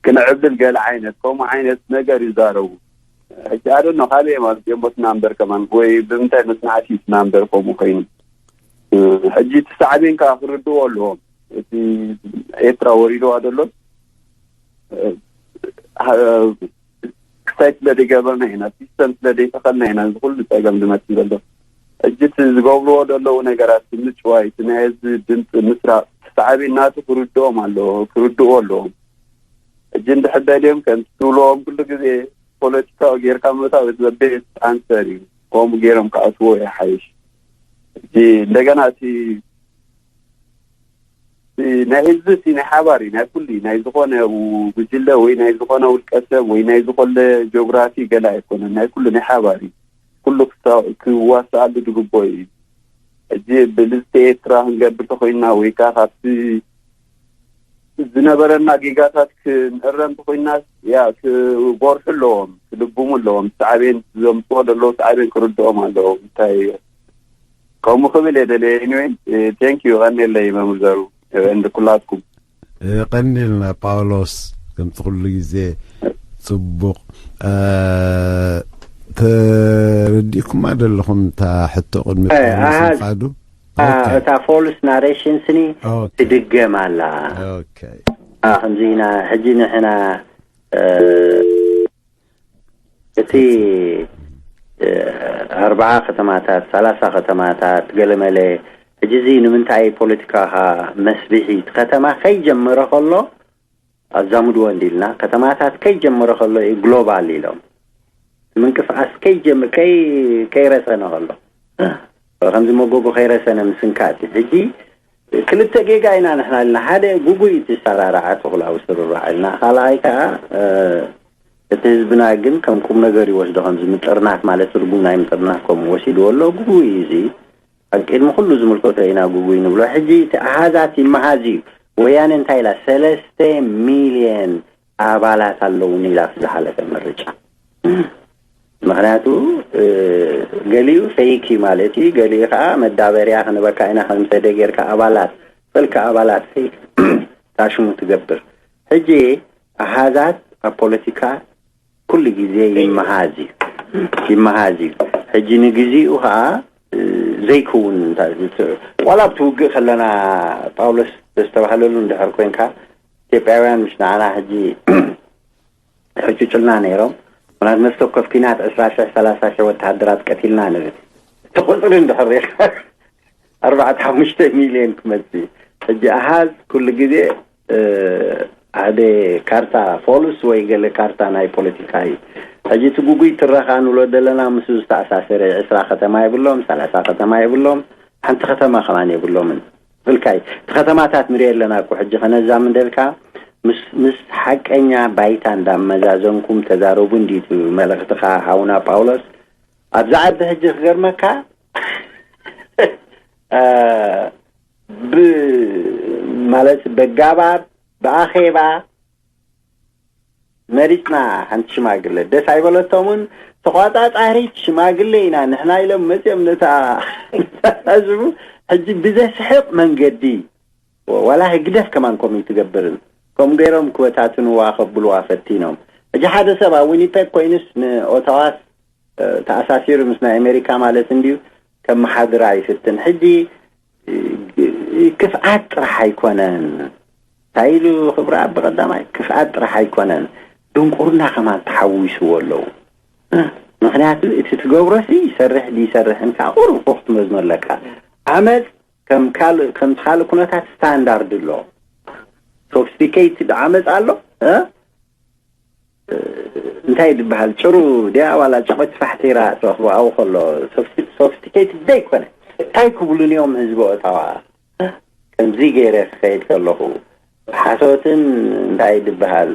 ክነዕብልል ገለ ዓይነት ከምኡ ዓይነት ነገር ይዛረቡ። ሕጂ ኣደኖ ካልእ እዮም ኣምፅኦሞ እቲ ናምበር ከማን ወይ ብምንታይ መፅናዕቲ እዩ እቲ ናምበር ከምኡ ኮይኑ። ሕጂ እቲ ሳዕቤን ከዓ ክርድእዎ ኣለዎም። እቲ ኤርትራ ወሪድዋ ዘሎስ ክሳይ ስለ ዘይገበርና ኢና፣ ሲስተም ስለ ዘይተኸልና ኢና እዚ ኩሉ ፀገም ዝመፅእ ዘሎ። ሕጂ እቲ ዝገብርዎ ዘለዉ ነገራት ምጭዋይ፣ እቲ ናይ ህዝቢ ድምፂ ምስራቕ፣ እቲ ሳዕቤን ናቱ ክርድኦም ኣለዎ፣ ክርድእዎ ኣለዎም። ሕጂ እንድሕር ደልዮም ከምቲ ትብልዎም ኩሉ ግዜ ፖለቲካዊ ጌርካ ምእታው እቲ ዘቤት ኣንሰር እዩ። ከምኡ ገይሮም ክኣትዎ ይሓይሽ። ሕጂ እንደገና እቲ ናይ ህዝቢ እቲ ናይ ሓባር እዩ፣ ናይ ኩሉ እዩ። ናይ ዝኾነ ጉጅለ ወይ ናይ ዝኾነ ውልቀ ሰብ ወይ ናይ ዝኾነ ጂኦግራፊ ገለ ኣይኮነን፣ ናይ ኩሉ ናይ ሓባር እዩ። ኩሉ ክዋስኣሉ ዝግብኦ እዩ። ሕጂ ብልዝቲ ኤርትራ ክንገብር ተኮይንና ወይ ከዓ ካብቲ ዝነበረና ጌጋታት ክንእረም ተኮይንና ያ ክጎርሑ ኣለዎም፣ ክልብሙ ኣለዎም። ሳዕቤን ዘምፅኦ ዘለዉ ሳዕቤን ክርድኦም ኣለዎም። እንታይ ከምኡ ክብል እየ ደልየ። Anyway thank you ቀኒለይ መምህር ዘሩ and ኩላትኩም። ቀኒልና ጳውሎስ ከምቲ ኩሉ ግዜ ጽቡቕ ተረዲእኩማ ዘለኹም እታ ሕቶ ቅድሚ ጳውሎስ ምፍዓዱ እታ false narration ስኒ ትድገም ኣላ። ከምዚ ኢና ሕጂ ንሕና እቲ ኣርባዓ ከተማታት ሰላሳ ከተማታት ገለመለ ሕጂ እዚ ንምንታይ ፖለቲካኻ መስቢሒ እቲ ከተማ ከይጀመረ ከሎ ኣዛምድዎ እንዲልና ከተማታት ከይጀመረ ከሎ እዩ ግሎባል ኢሎም ምንቅስቃስ ከይጀምር ከይ ከይረሰነ ከሎ ከምዚ መጎጎ ከይረሰነ ምስንካት እዩ ሕጂ ክልተ ጌጋ ኢና ንሕና ኢልና ሓደ ጉጉይ እቲ ሰራርዓ ተኹላዊ ስርራዕ ኢልና ካልኣይ ከዓ እቲ ህዝብና ግን ከም ቁም ነገር ይወስዶ ከምዚ ምጥርናፍ ማለት ትርጉም ናይ ምጥርናፍ ከምኡ ወሲድዎ ኣሎ ጉጉይ እዩ እዚ ኣብ ቅድሚ ኩሉ ዝምልከቶ ኢና ጉጉይ ንብሎ ሕጂ እቲ ኣሃዛት ይመሃዝ እዩ ወያነ እንታይ ኢላ ሰለስተ ሚልየን ኣባላት ኣለውኒ ኢላ ዝሓለፈ ምርጫ ምክንያቱ ገሊኡ ፈይክ እዩ ማለት እዩ ገሊኡ ከዓ መዳበርያ ክንበካ ኢና ከምሰደ ጌርካ ኣባላት ፈልካ ኣባላት ፈይክ ታሽሙ ትገብር ሕጂ ኣሃዛት ኣብ ፖለቲካ ኩሉ ግዜ ይመሃዝ እዩ ይመሃዝ እዩ ሕጂ ንግዚኡ ከዓ ዘይክውን ዋላ ኣብ ትውግእ ከለና ጳውሎስ ዝተባህለሉ እንድሕር ኮንካ፣ ኢትዮጵያውያን ምስ ንዓና ሕጂ ሕጭጭልና ነይሮም። ምናት ነፍሲ ወከፍ ኲናት ዕስራ ሽሕ፣ ሰላሳ ሽሕ ወተሃደራት ቀቲልና ንብል። እቲ ቁፅሪ እንድሕር ሪእኻ፣ ኣርባዕተ ሓሙሽተ ሚልዮን ክመጽእ እዩ። ሕጂ ኣሃዝ ኩሉ ግዜ፣ እ፣ ሓደ ካርታ ፎሉስ ወይ ገለ ካርታ ናይ ፖለቲካ እዩ። ሕጂ እቲ ጉጉይ ትረኻ ንብሎ ዘለና ምስኡ ዝተኣሳሰረ እዩ። ዕስራ ከተማ የብሎም፣ ሰላሳ ከተማ የብሎም፣ ሓንቲ ከተማ ከማን የብሎምን። ብልካይ እቲ ከተማታት ንሪኦ ኣለና እኮ። ሕጂ ከነዛም እንደልካ ምስ፣ ምስ ሓቀኛ ባይታ እንዳመዛዘንኩም ተዛረቡ እንዲ እቲ መልእኽትኻ፣ ሃውና ጳውሎስ። ኣብዛ ዓዲ ሕጂ ክገርመካ፣ እ፣ ብ-፣ ማለት በጋባብ፣ ብኣኼባ መሪጽና ሓንቲ ሽማግለ ደስ ኣይበለቶምን። ተቋጻጻሪት ሽማግለ ኢና ንሕና ኢሎም መጺኦም ነታ ህዝቡ ሕጂ ብዘስሕቕ መንገዲ፣ ዋላ ህግደፍ ከማን ከምኡ ትገብርን፣ ከምኡ ገይሮም ክበታትንዋ ከብልዋ ፈቲኖም። ሕጂ ሓደ ሰብ ኣብ ዊኒፔግ ኮይኑስ ንኦታዋስ፣ እ፣ ተኣሳሲሩ ምስ ናይ ኣሜሪካ ማለት እንድዩ ከመሓድራ ይፍትን። ሕጂ፣ እ፣ ክፍኣት ጥራሕ ኣይኮነን። እንታይ ኢሉ ክብሪ ኣብ ቀዳማይ? ክፍኣት ጥራሕ ኣይኮነን፣ ድንቁርና ከማን ተሓዊስዎ ኣለዉ። እ፣ ምኽንያቱ እቲ ትገብሮሲ ይሰርሕ ድይሰርሕን ከዓ ቁሩብ እኮ ክትመዝኖ ኣለካ። ዓመፅ ከም ካልእ፣ ከምቲ ካልእ ኩነታት ስታንዳርድ ኣሎ። ሶፊስቲኬትድ ዓመፅ ኣሎ፣ እ? እንታይ ዝበሃል? ጭሩ ድያ ዋላ ጨቆች ፋሕቲራ ትረኽቦ ኣብኡ ከሎ፣ ሶፊስቲ-፣ ሶፊስቲኬትድ ደይኮነ። እንታይ ክብሉን እዮም ህዝቢ ኦታዋ? ከምዚ ገይረ ክኸይድ ከለኹ፣ ሓሶትን እንታይ ዝበሃል፣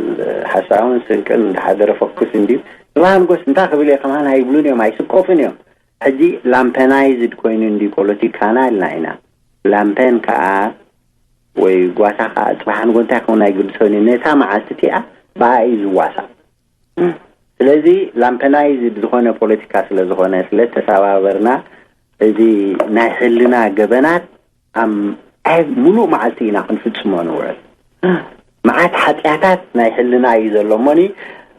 ሓሳውን ስንቅን እንዳሓደረ ፈኩስ እንድዩ። ንባሃንጎስ እንታይ ክብል እየ ከማን ኣይብሉን እዮም፣ ኣይስቆፉን እዮም። ሕጂ ላምፐናይዝድ ኮይኑ እንድዩ ፖለቲካና ኢልና ኢና። ላምፐን ከዓ ወይ ጓሳ ከዓ ጽባሕ ንጎ እንታይ ክኸውን ኣይግድሶን እዩ። ነታ መዓልቲ እቲኣ ብኣ እዩ ዝዋሳእ። ስለዚ ላምፐናይዝድ ዝኾነ ፖለቲካ ስለ ዝኾነ፣ ስለ ተሰባበርና፣ እዚ ናይ ሕልና ገበናት ኣብ፣ ኣብ ሙሉእ መዓልቲ ኢና ክንፍጽሞ ንውዕል። መዓት ሓጢኣታት ናይ ሕልና እዩ ዘሎ እሞኒ፣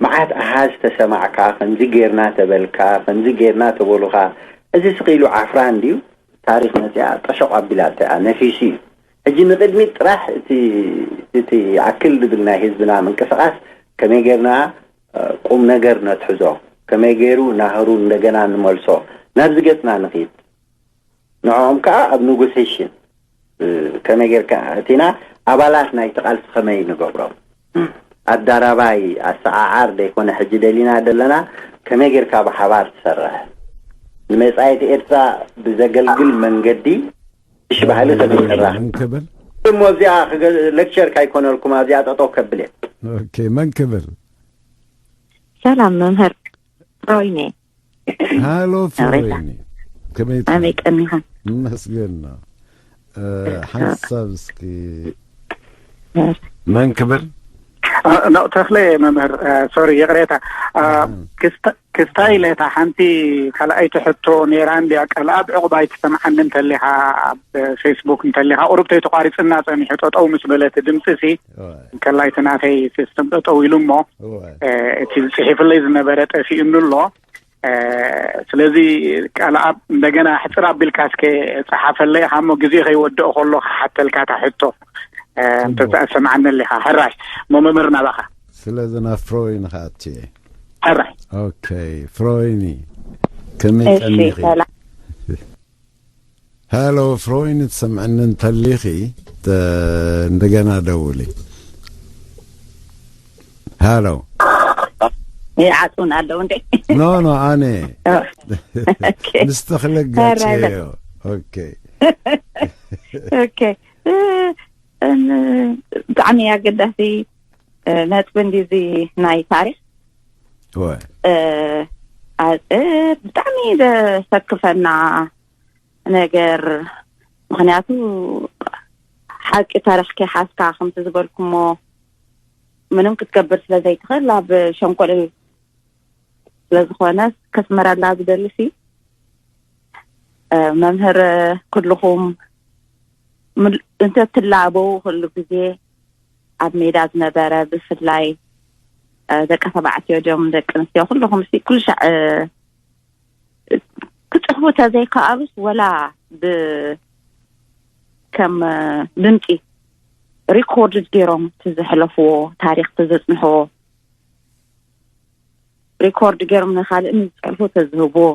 መዓት ኣሃዝ ተሰማዕካ፣ ከምዚ ጌርና ተበልካ፣ ከምዚ ጌርና ተበሉኻ፣ እዚ ስቕ ኢሉ ዓፍራ እንድዩ። ታሪኽ መጺኣ ጠሸቕ ኣቢላቶ እያ፣ ነፊሱ እዩ። ሕጂ ንቕድሚት ጥራሕ እቲ፣ እቲ ይኣክል ዝብል ናይ ህዝብና ምንቅስቓስ ከመይ ጌርና፣ እ፣ ቁም ነገር ነትሕዞ፣ ከመይ ገይሩ ናህሩ እንደገና ንመልሶ፣ ናብዚ ገጽና ንኺድ። ንዕኦም ከኣ ኣብ ኔጎሴሽን፣ እ፣ ከመይ ጌርካ እቲና ኣባላት ናይቲ ቃልሲ ከመይ ንገብሮም? ኣዳራባይ ኣሰዓዓር ደይኮነ ሕጂ ደሊና ደለና፣ ከመይ ጌርካ ብሓባር ትሰርሕ? ንመጻኢት ኤርትራ ብዘገልግል መንገዲ እሺ ባህሊ ከመይ ይስራሕ? መን ክብል? እሞ እዚኣ ክገ-፣ ሌክቸር ካይኮነልኩም ኣብዚኣ ጠጠው ከብል እየ። ኦኬ፣ መን ክብል? ሰላም መምህር ሮይኔ። ሃሎ ፍሮይኒ፣ ከመይ ትኾን? ኣመይ ቀኒኻ? ይመስገን ነው። እ፣ ሓንሳብ እስኪ መን ክብል? እ፣ ኖ፣ ተኽለ መምህር፣ እ፣ ሶሪ፣ ይቕሬታ። እ፣ ኣሃ። ክስታ-፣ ክስታይ ኢለ እታ ሓንቲ ካልኣይቲ ሕቶ ነይራ እንድያ፣ ቀልኣ ብዕቑባ ኣይትሰምዓኒ እንተሊኻ፣ ኣብ ፌስቡክ እንተሊኻ፣ ቁሩብ ተይተቋሪጽና ጸኒሑ፣ ጠጠው ምስ በለት ድምጺ ሲ፣ እወ። እንከላይ እቲ ናተይ ሲስተም ጠጠው ኢሉ እሞ፣ እወ። እ፣ እቲ ዝጽሒፍለይ ዝነበረ ጠፊኡኒ ኣሎ። እ፣ ስለዚ ቃልኣብ እንደገና ሕጽር ኣቢልካ እስከ ጸሓፈለይ ኢኻ እሞ ግዜ ከይወድኦ ከሎ ክሓተልካ እታ ሕቶ፣ እ፣ እንተ እሞ። ትሰምዓኒ ኣሊኻ። ሕራይ እሞ መምህር ናባኻ። ስለዚ ናብ ፍሮይኒ ክኣቱ እየ። ሕራይ። ኦኬ፣ ፍሮይኒ፣ ከመይ እሺ፣ ቀኒኺ? ሰላም። ሃሎ ፍሮይኒ፣ ትሰምዕኒ እንተሊኺ፣ ተ-፣ እንደገና ደውሊ። ሃሎ። ይዓጹን ኣለዉ እንዴ? ኖ፣ ኖ፣ ኣነ። ኦ። ኦኬ። ምስ ተኽለ ሕራይ በል። ጋጭዮ። ኦኬ። ኦኬ። እ፣ እም፣ ብጣዕሚ ኣገዳሲ፣ እ፣ ነጥቢ እንዲ እዚ ናይ ታሪኽ። ወ። እ፣ ኣ-፣ እ፣ ብጣዕሚ ዘሰክፈና ነገር፣ ምኽንያቱ ሓቂ ታሪኽ ከይሓዝካ ከምቲ ዝበልኩሞ ምንም ክትገብር ስለ ዘይትኽእል ኣብ ሸንኮለል ስለ ዝኾነ ከስምረላ ዝደሊ ሲ፣ እ፣ መምህር ኩልኹም ምል-፣ እንተ ትላበው ኩሉ ግዜ ኣብ ሜዳ ዝነበረ ብፍላይ፣ እ፣ ደቂ ተባዕትዮ ድዮም ደቂ ኣንስትዮ ኩልኹም ሲ ኩሉ ሻዕ፣ እ፣ ክጽሕፉ ተዘይከኣሉስ ወላ ብ-፣ ከም፣ እ፣ ድምጺ ሪኮርድድ ገይሮም እቲ ዘሕለፍዎ ታሪኽ ተዘጽንሕዎ፣ ሪኮርድ ገይሮም ንኻልእ ንዝጽሕፉ ተዝህብዎ።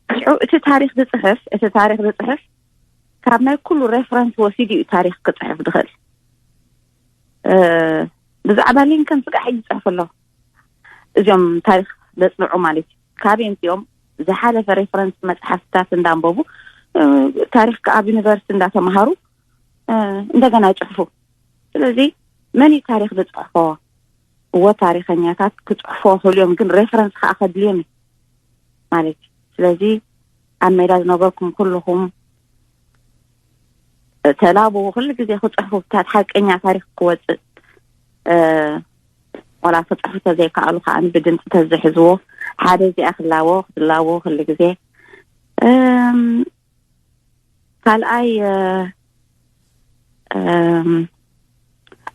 ሽዑ እቲ ታሪኽ ዝጽሕፍ፣ እቲ ታሪኽ ዝጽሕፍ ካብ ናይ ኩሉ ሬፈረንስ ወሲዱ እዩ ታሪኽ ክጽሕፍ ዝኽእል። እ፣ ብዛዕባ ሊንከን ስጋዕ ይጽሕፍ ኣሎ። እዚኦም ታሪኽ ዘጽንዑ ማለት እዩ። ካበይ ኣምጺኦም? ዝሓለፈ ሬፈረንስ መጽሓፍትታት እንዳንበቡ፣ እ፣ ታሪኽ ከኣ ኣብ ዩኒቨርሲቲ እንዳተምሃሩ፣ እ፣ እንደገና ይጽሕፉ። ስለዚ መን እዩ ታሪኽ ዝጽሕፎ? እወ፣ ታሪኸኛታት ክጽሕፎ ክእሉ እዮም፣ ግን ሬፈረንስ ከኣ ከድልዮም እዩ ማለት እዩ። ስለዚ ኣብ ሜዳ ዝነበርኩም ኩልኹም፣ እ፣ ተላበዉ፣ ኩሉ ግዜ ክጽሕፉ፣ ብታት ሓቀኛ ታሪኽ ክወጽእ፣ እ፣ ዋላ ክጽሕፉ ተዘይከኣሉ ከኣ ብድምጺ ተዝሕዝዎ፣ ሓደ እዚኣ ክላቦ፣ ክትላቦ ኩሉ ግዜ። እም፣ ካልኣይ፣ እ፣ እም፣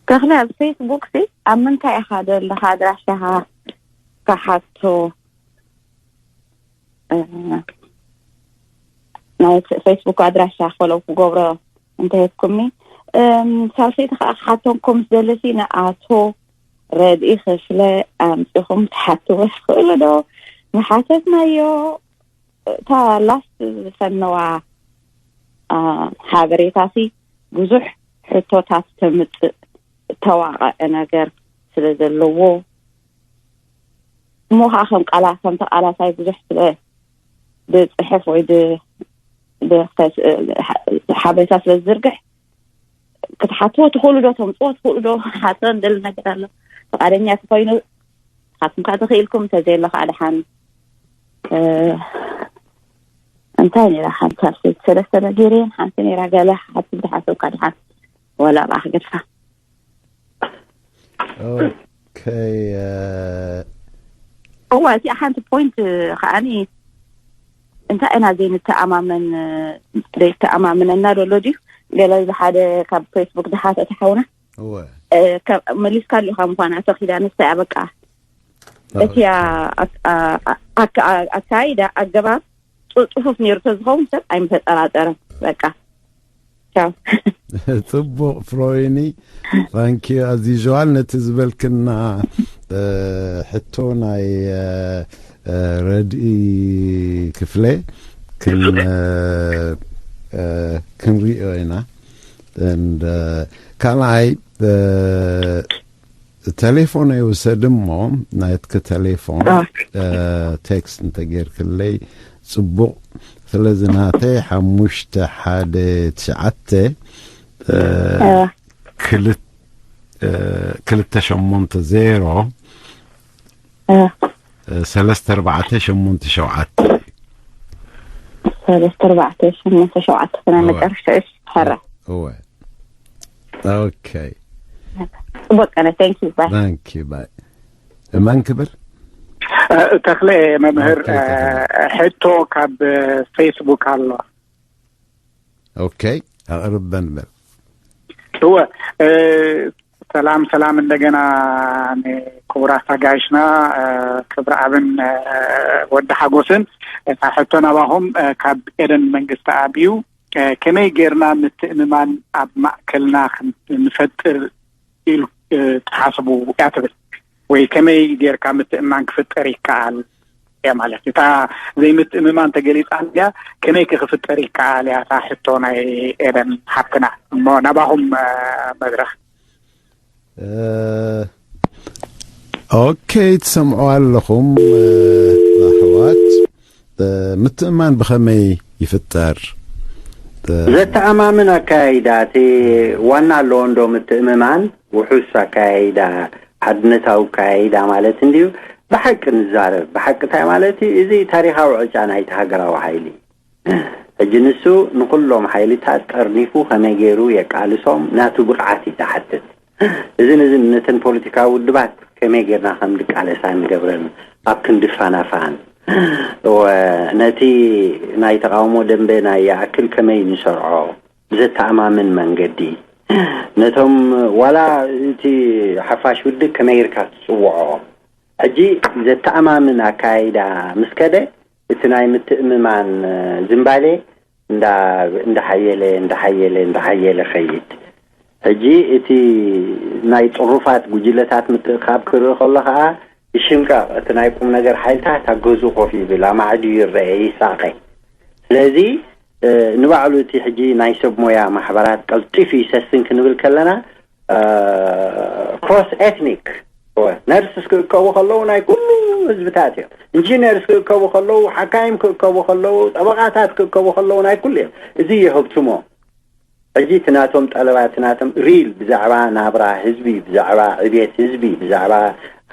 ተኽለ፣ ኣብ ፌስቡክ ሲ ኣብ ምንታይ ኢኻ ዘለኻ ኣድራሻኻ ክሓቶ፣ እ፣ ናይ ፌስቡክ ኣድራሻ ፈለው ክገብሮ እንተሄድኩምኒ፣ እም፣ ሳልሰይቲ ከዓ ክሓተንኩም ዝደለሲ ንኣቶ ረድኢ ክፍለ ኣምጺኹም ትሓትዎ ትኽእሉ ዶ? ምሓተትናዮ። እታ ላስት ዝፈነዋ፣ አ፣ ሓበሬታሲ ብዙሕ ሕቶታት ተምጽእ፣ እተዋቐዐ ነገር ስለ ዘለዎ፣ እሞ ኸዓ ከም ቃላ-፣ ከም ተቓላሳይ ብዙሕ ስለ ዝጽሕፍ ወይ ድ-፣ ድ-፣ ሓበሬታ ስለ ዝዝርግሕ፣ ክትሓትዎ ትኽእሉ ዶ? ተምጽዎ ትኽእሉ ዶ? ሓስረ እንደሊ ነገር ኣሎ። ፍቓደኛ ተኾይኑ፣ ንስኻትኩም ከኣ ተኽኢልኩም፣ እንተዘየሎ ከኣ ደሓን፣ እ፣ እንታይ ነይራ ሓንቲ ሳልሰይቲ ሰለስተ ገይረየን፣ ሓንቲ ነይራ ገለ ሓንቲ ዝሓሰብካ ደሓን፣ ወላ ብኣ ክገድፋ። ኦኬ፣ እ፣ እዋ፣ እቲኣ ሓንቲ ፖይንት ከኣኒ፣ እንታይ ኢና ዘይንተኣማመን፣ ዘይተኣማምነና ደሎ ድዩ? ገለ እዚ ሓደ ካብ ፌስቡክ ዝሓተተ ሓውና፣ እወ። እ፣ ከ-፣ መሊስካ ኣለኻ ምዃና፣ ኣቶ ኪዳነ፣ እስታይ፣ ኣበቃ። ኦኬ። እቲ ኣ-፣ ኣ-፣ ኣ-፣ ኣካ-፣ ኣ-፣ ኣካይዳ፣ ኣገባብ ጹ-፣ ጽፉፍ ነይሩ ተዝኸውን ሰብ ኣይምተጠራጠረን። በቃ። ቻው። ጽቡቕ ፍሮይኒ፣ ታንኪዩ። ኣዚ ዩዋል ነቲ ዝበልክና፣ እ፣ ሕቶ ናይ፣ እ፣ እ፣ ረድኢ ክፍለ ክን-፣ እ፣ እ፣ ክንሪኦ ኢና። And፣ እ፣ ካልኣይ፣ እ፣ ተሌፎን ይውሰድ እሞ፣ ናይትኪ ተሌፎን፣ እ። እ፣ ቴክስት እንተጌርክለይ ጽቡቕ። ስለዚ ናተይ ሓሙሽተ ሓደ ትሽዓተ፣ እ፣ እ። ክልተ፣ እ፣ ክልተ ሸሞንተ ዜሮ፣ እ። እ፣ ሰለስተ ኣርባዕተ ሸሞንተ ሸውዓተ። ሰለስተ ኣርባዕተ ሸሞንተ ሸውዓተ፣ ናይ እወ። መጨረሻ። እሺ፣ ሕራ። እወ። ኦኬ። ጽቡቅ ቀነ። Thank you። ባይ። Thank you። ባይ። መን ክብል? እ፣ ተኽለ መምህር፣ ኦኬ፣ ተኽለ። እ፣ ሕቶ ካብ ፌስቡክ ኣሎ። ኦኬ፣ ኣቕርበን በል። እወ፣ እ፣ ሰላም፣ ሰላም እንደገና ንክቡራት ኣጋይሽና፣ እ፣ ክብረኣብን፣ እ፣ ወዲ ሓጎስን። እታ ሕቶ ናባኹም፣ እ፣ ካብ ኤደን መንግስተኣብ እዩ። እ፣ ከመይ ጌርና ምትእምማን ኣብ ማእከልና ክን-፣ ንፈጥር ኢሉ፣ እ፣ ትሓስቡ እያ ትብል? ወይ ከመይ ጌርካ ምትእምማን ክፍጠር ይከኣል እያ ማለት እዩ። እታ ዘይምትእምማን ተገሊጻ እንድያ፣ ከመይ ከ ክፍጠር ይከኣል እያ እታ ሕቶ ናይ ኤደን ሓፍትና። እሞ ናባኹም፣ እ፣ መድረኽ። እ፣ ኦኬ፣ ትሰምዑ ኣለኹም፣ እ፣ ኣሕዋት። እ፣ ምትእምማን ብኸመይ ይፍጠር? እ፣ ዘተኣማምን ኣካያይዳ፣ እቲ ዋና ኣለዎ እንዶ ምትእምማን፣ ውሑስ ኣካያይዳ፣ ሓድነታዊ ኣካያይዳ ማለት እንድዩ። ብሓቂ ንዛረብ፣ ብሓቂ እንታይ ማለት እዩ? እዚ ታሪኻዊ ዕጫ ናይቲ ሃገራዊ ሓይሊ። ሕጂ ንሱ ንኹሎም ሓይልታት ጠርኒፉ ከመይ ገይሩ የቃልሶም ናቱ ብቕዓት እዩ ዝሓትት። እዚ ነዚ ነተን ፖለቲካዊ ውድባት ከመይ ጌርና ከም ንቃለሳ ንገብረን ኣብ ክንዲ ፋናፋን፣ ወ-፣ ነቲ ናይ ተቃውሞ ደንበ ናይ ይኣክል ከመይ ንሰርዖ ብዘተኣማምን መንገዲ፣ ነቶም ዋላ እቲ ሓፋሽ ውድብ ከመይ ጌርካ ትጽውዖ። ሕጂ ዘተኣማምን ኣካያይዳ ምስ ከደ እቲ ናይ ምትእምማን ዝንባሌ እንዳ-፣ እንዳሓየለ፣ እንዳሓየለ፣ እንዳሓየለ ኸይድ። ሕጂ እቲ ናይ ጥሩፋት ጉጅለታት ምትእኻብ ክርኢ ከሎ ከዓ ይሽምቀቕ። እቲ ናይ ቁም ነገር ሓይልታት ኣብ ገዝኡ ኮፍ ይብል፣ ኣማዕድዩ ይረአ፣ ይሳቐ። ስለዚ ንባዕሉ እቲ ሕጂ ናይ ሰብ ሞያ ማሕበራት ቀልጢፉ ይሰስን ክንብል ከለና፣ ክሮስ ኤትኒክ ነርስስ ክእከቡ ከለዉ ናይ ኩሉ ህዝብታት እዮም። ኢንጂነርስ ክእከቡ ከለዉ፣ ሓካይም ክእከቡ ከለዉ፣ ጠበቓታት ክእከቡ ከለዉ ናይ ኩሉ እዮም። እዚ የህብትሞ። ሕጂ እቲ ናቶም ጠለባ፣ እቲ ናቶም ሪል ብዛዕባ ናብራ ህዝቢ፣ ብዛዕባ ዕቤት ህዝቢ፣ ብዛዕባ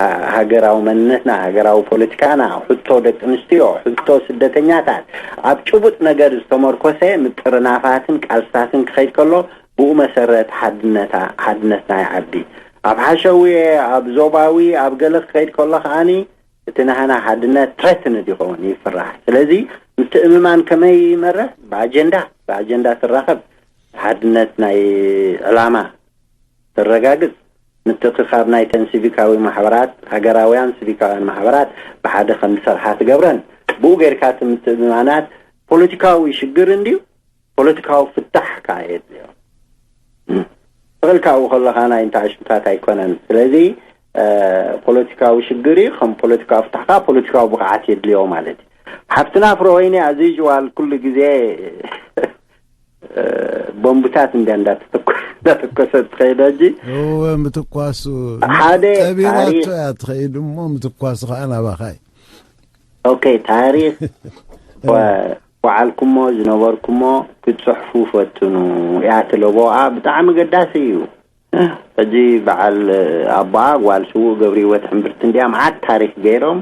ሃ- ሃገራዊ መንነትና፣ ሃገራዊ ፖለቲካና፣ ሕቶ ደቂ ኣንስትዮ፣ ሕቶ ስደተኛታት፣ ኣብ ጭቡጥ ነገር ዝተመርኮሰ ምጥርናፋትን ቃልስታትን ክኸይድ ከሎ፣ ብኡ መሰረት ሓድነታ ሓድነትና ይዓቢ። ኣብ ሓሸውየ፣ ኣብ ዞባዊ፣ ኣብ ገለ ክኸይድ ከሎ ከዓኒ እቲ ናህና ሓድነት ትረትንድ ይኸውን፣ ይፍራሕ። ስለዚ ምትእምማን ከመይ ይመርሕ? ብኣጀንዳ፣ ብኣጀንዳ ትራኸብ። ሓድነት ናይ ዕላማ ተረጋግጽ። ምትእኽኻብ ናይተን ሲቪካዊ ማሕበራት፣ ሃገራውያን ሲቪካውያን ማሕበራት ብሓደ ከም ዝሰርሓ ትገብረን። ብኡ ጌርካ እቲ ምትእምማናት ፖለቲካዊ ሽግር እንድዩ፣ ፖለቲካዊ ፍታሕ ከኣ የድልዮ። እም። ትኽእል ካብኡ ከለኻ ናይ እንተኣሽቱታት ኣይኮነን። ስለዚ፣ እ፣ ፖለቲካዊ ሽግር እዩ፣ ከም ፖለቲካዊ ፍታሕ ከኣ ፖለቲካዊ ብቕዓት የድልዮ ማለት እዩ። ሓፍትና ፍረወይኒ፣ as usual፣ ኩሉ ግዜ፣ እ፣ ቦምብታት እንድያ እንዳተተኮ-፣ እንዳተኮሰት ትኸይድ ሕጂ። እወ፣ ምትኳሱ ሓደ ጠቢራቶ ታሪኽ እያ ትኸይድ እሞ፣ ምትኳሱ ከኣ ናባኻ እዩ። ኦኬ፣ ታሪኽ ወ-፣ ወዓልኩሞ ዝነበርኩሞ ክትጽሕፉ ፈትኑ እያ ትለቦኣ። ብጣዕሚ ገዳሲ እዩ። ሕጂ በዓል ኣቦኣ ጓል ስዉእ ገብረ ህይወት ሕምብርቲ እንድያ መዓት ታሪኽ ገይሮም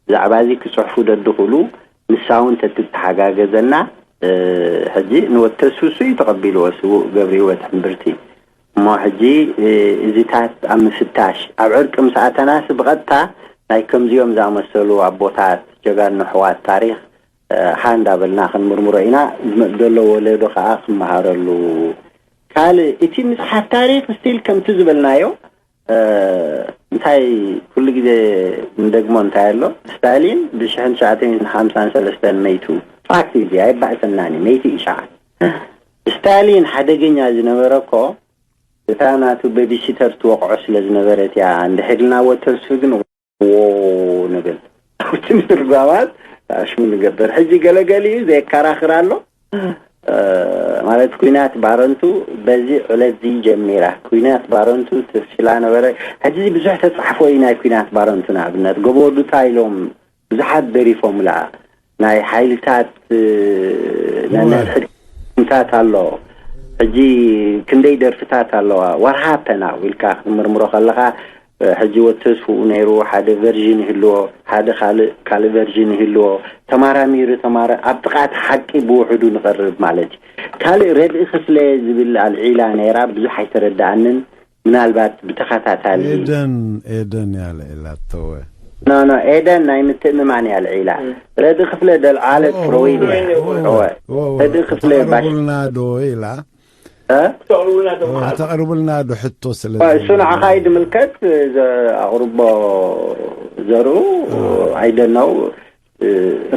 ብዛዕባ እዚ ክጽሕፉ ደድኽእሉ፣ ንሳ እውን ተትተሓጋገዘና። እ፣ ሕጂ ንወተስፍሱ እዩ ተቐቢልዎ ስዉእ ገብረ ህይወት ሕምብርቲ። እሞ ሕጂ፣ እ፣ እዚታት ኣብ ምፍታሽ፣ ኣብ ዕርቂ ምስ ኣተናስ ብቐጥታ ናይ ከምዚኦም ዝኣመሰሉ ኣቦታት፣ ጀጋኑ ኣሕዋት ታሪኽ፣ እ፣ ሃ እንዳበልና ክንምርምሮ ኢና። ዝመጽእ ዘሎ ወለዶ ከኣ ክመሃረሉ። ካልእ፣ እቲ ምጽሓፍ ታሪኽ ስቲል ከምቲ ዝበልናዮ፣ እ፣ እንታይ ኩሉ ግዜ ንደግሞ እንታይ ኣሎ፣ ስታሊን ብሽሕን ትሽዓተ ሚእትን ሓምሳን ሰለስተን መይቱ። ፋክት እዩ፣ ኣይባእሰናን እዩ፣ መይቱ እዩ ሸዓ። ስታሊን ሓደገኛ ዝነበረ እኮ እታ ናቱ ቤቢሲተር ትወቕዖ ስለ ዝነበረት እያ። እንድሕር ኢልና ወተስፍ ግን ዎ ንብል። ኣብቲ ምትርጓማት ኣሽሙ ንገብር። ሕጂ ገለገሊኡ ዘየከራኽር ኣሎ። እ፣ ማለት ኩናት ባረንቱ በዚ ዕለት እዚ ጀሚራ። ኩናት ባረንቱ ተሲላ ነበረ። ሕጂ እዚ ብዙሕ ተጻሕፎ እዩ ናይ ኩናት ባረንቱ። ንኣብነት ገቦ ዱታ ኢሎም ብዙሓት ደሪፎምላ። ናይ ሓይልታት፣ እ፣ ናይ እወ። ናይ ሕድታት ኣሎ። ሕጂ ክንደይ ደርፍታት ኣለዋ። ዋርሃ ፐና ኢልካ ክትምርምሮ ከለኻ፣ እ፣ ሕጂ ወተስፍኡ ነይሩ፣ ሓደ ቨርዥን ይህልዎ፣ ሓደ ካልእ፣ ካልእ ቨርዥን ይህልዎ። ተማራሚሩ ተማረ-፣ ኣብ ጥቓ እቲ ሓቂ ብውሕዱ ንቐርብ ማለት እዩ። ካልእ ረድኢ ክፍለ ዝብል ኣልዒላ ነይራ፣ ብዙሕ ኣይተረድኣንን። ምናልባት ብተኸታታሊ ኤደን፣ ኤደን ያለ ኢላተወ። ኖ፣ ኖ፣ ኤደን ናይ ምትእምማን እያ ኣልዒላ። እም። ረድኢ ክፍለ ደልዓለት ኦ፣ ፍሮይን እያ። ኦ፣ ኦ፣ ኦ፣ ኦ፣ ረድኢ ክፍለ ባሽ-፣ ተቕርቡልና ዶ ኢላ? እ? ተቕርቡልና ዶ ኦ፣ ምሓብ። ተቕርቡልና ዶ ሕቶ ስለ ኦ፣ እሱ ዝብል። ንዓኻ እዩ ዝምልከት፣ ዘ-፣ ኣቕርቦ ዘርኡ፣ ኦ። I don't know። እ፣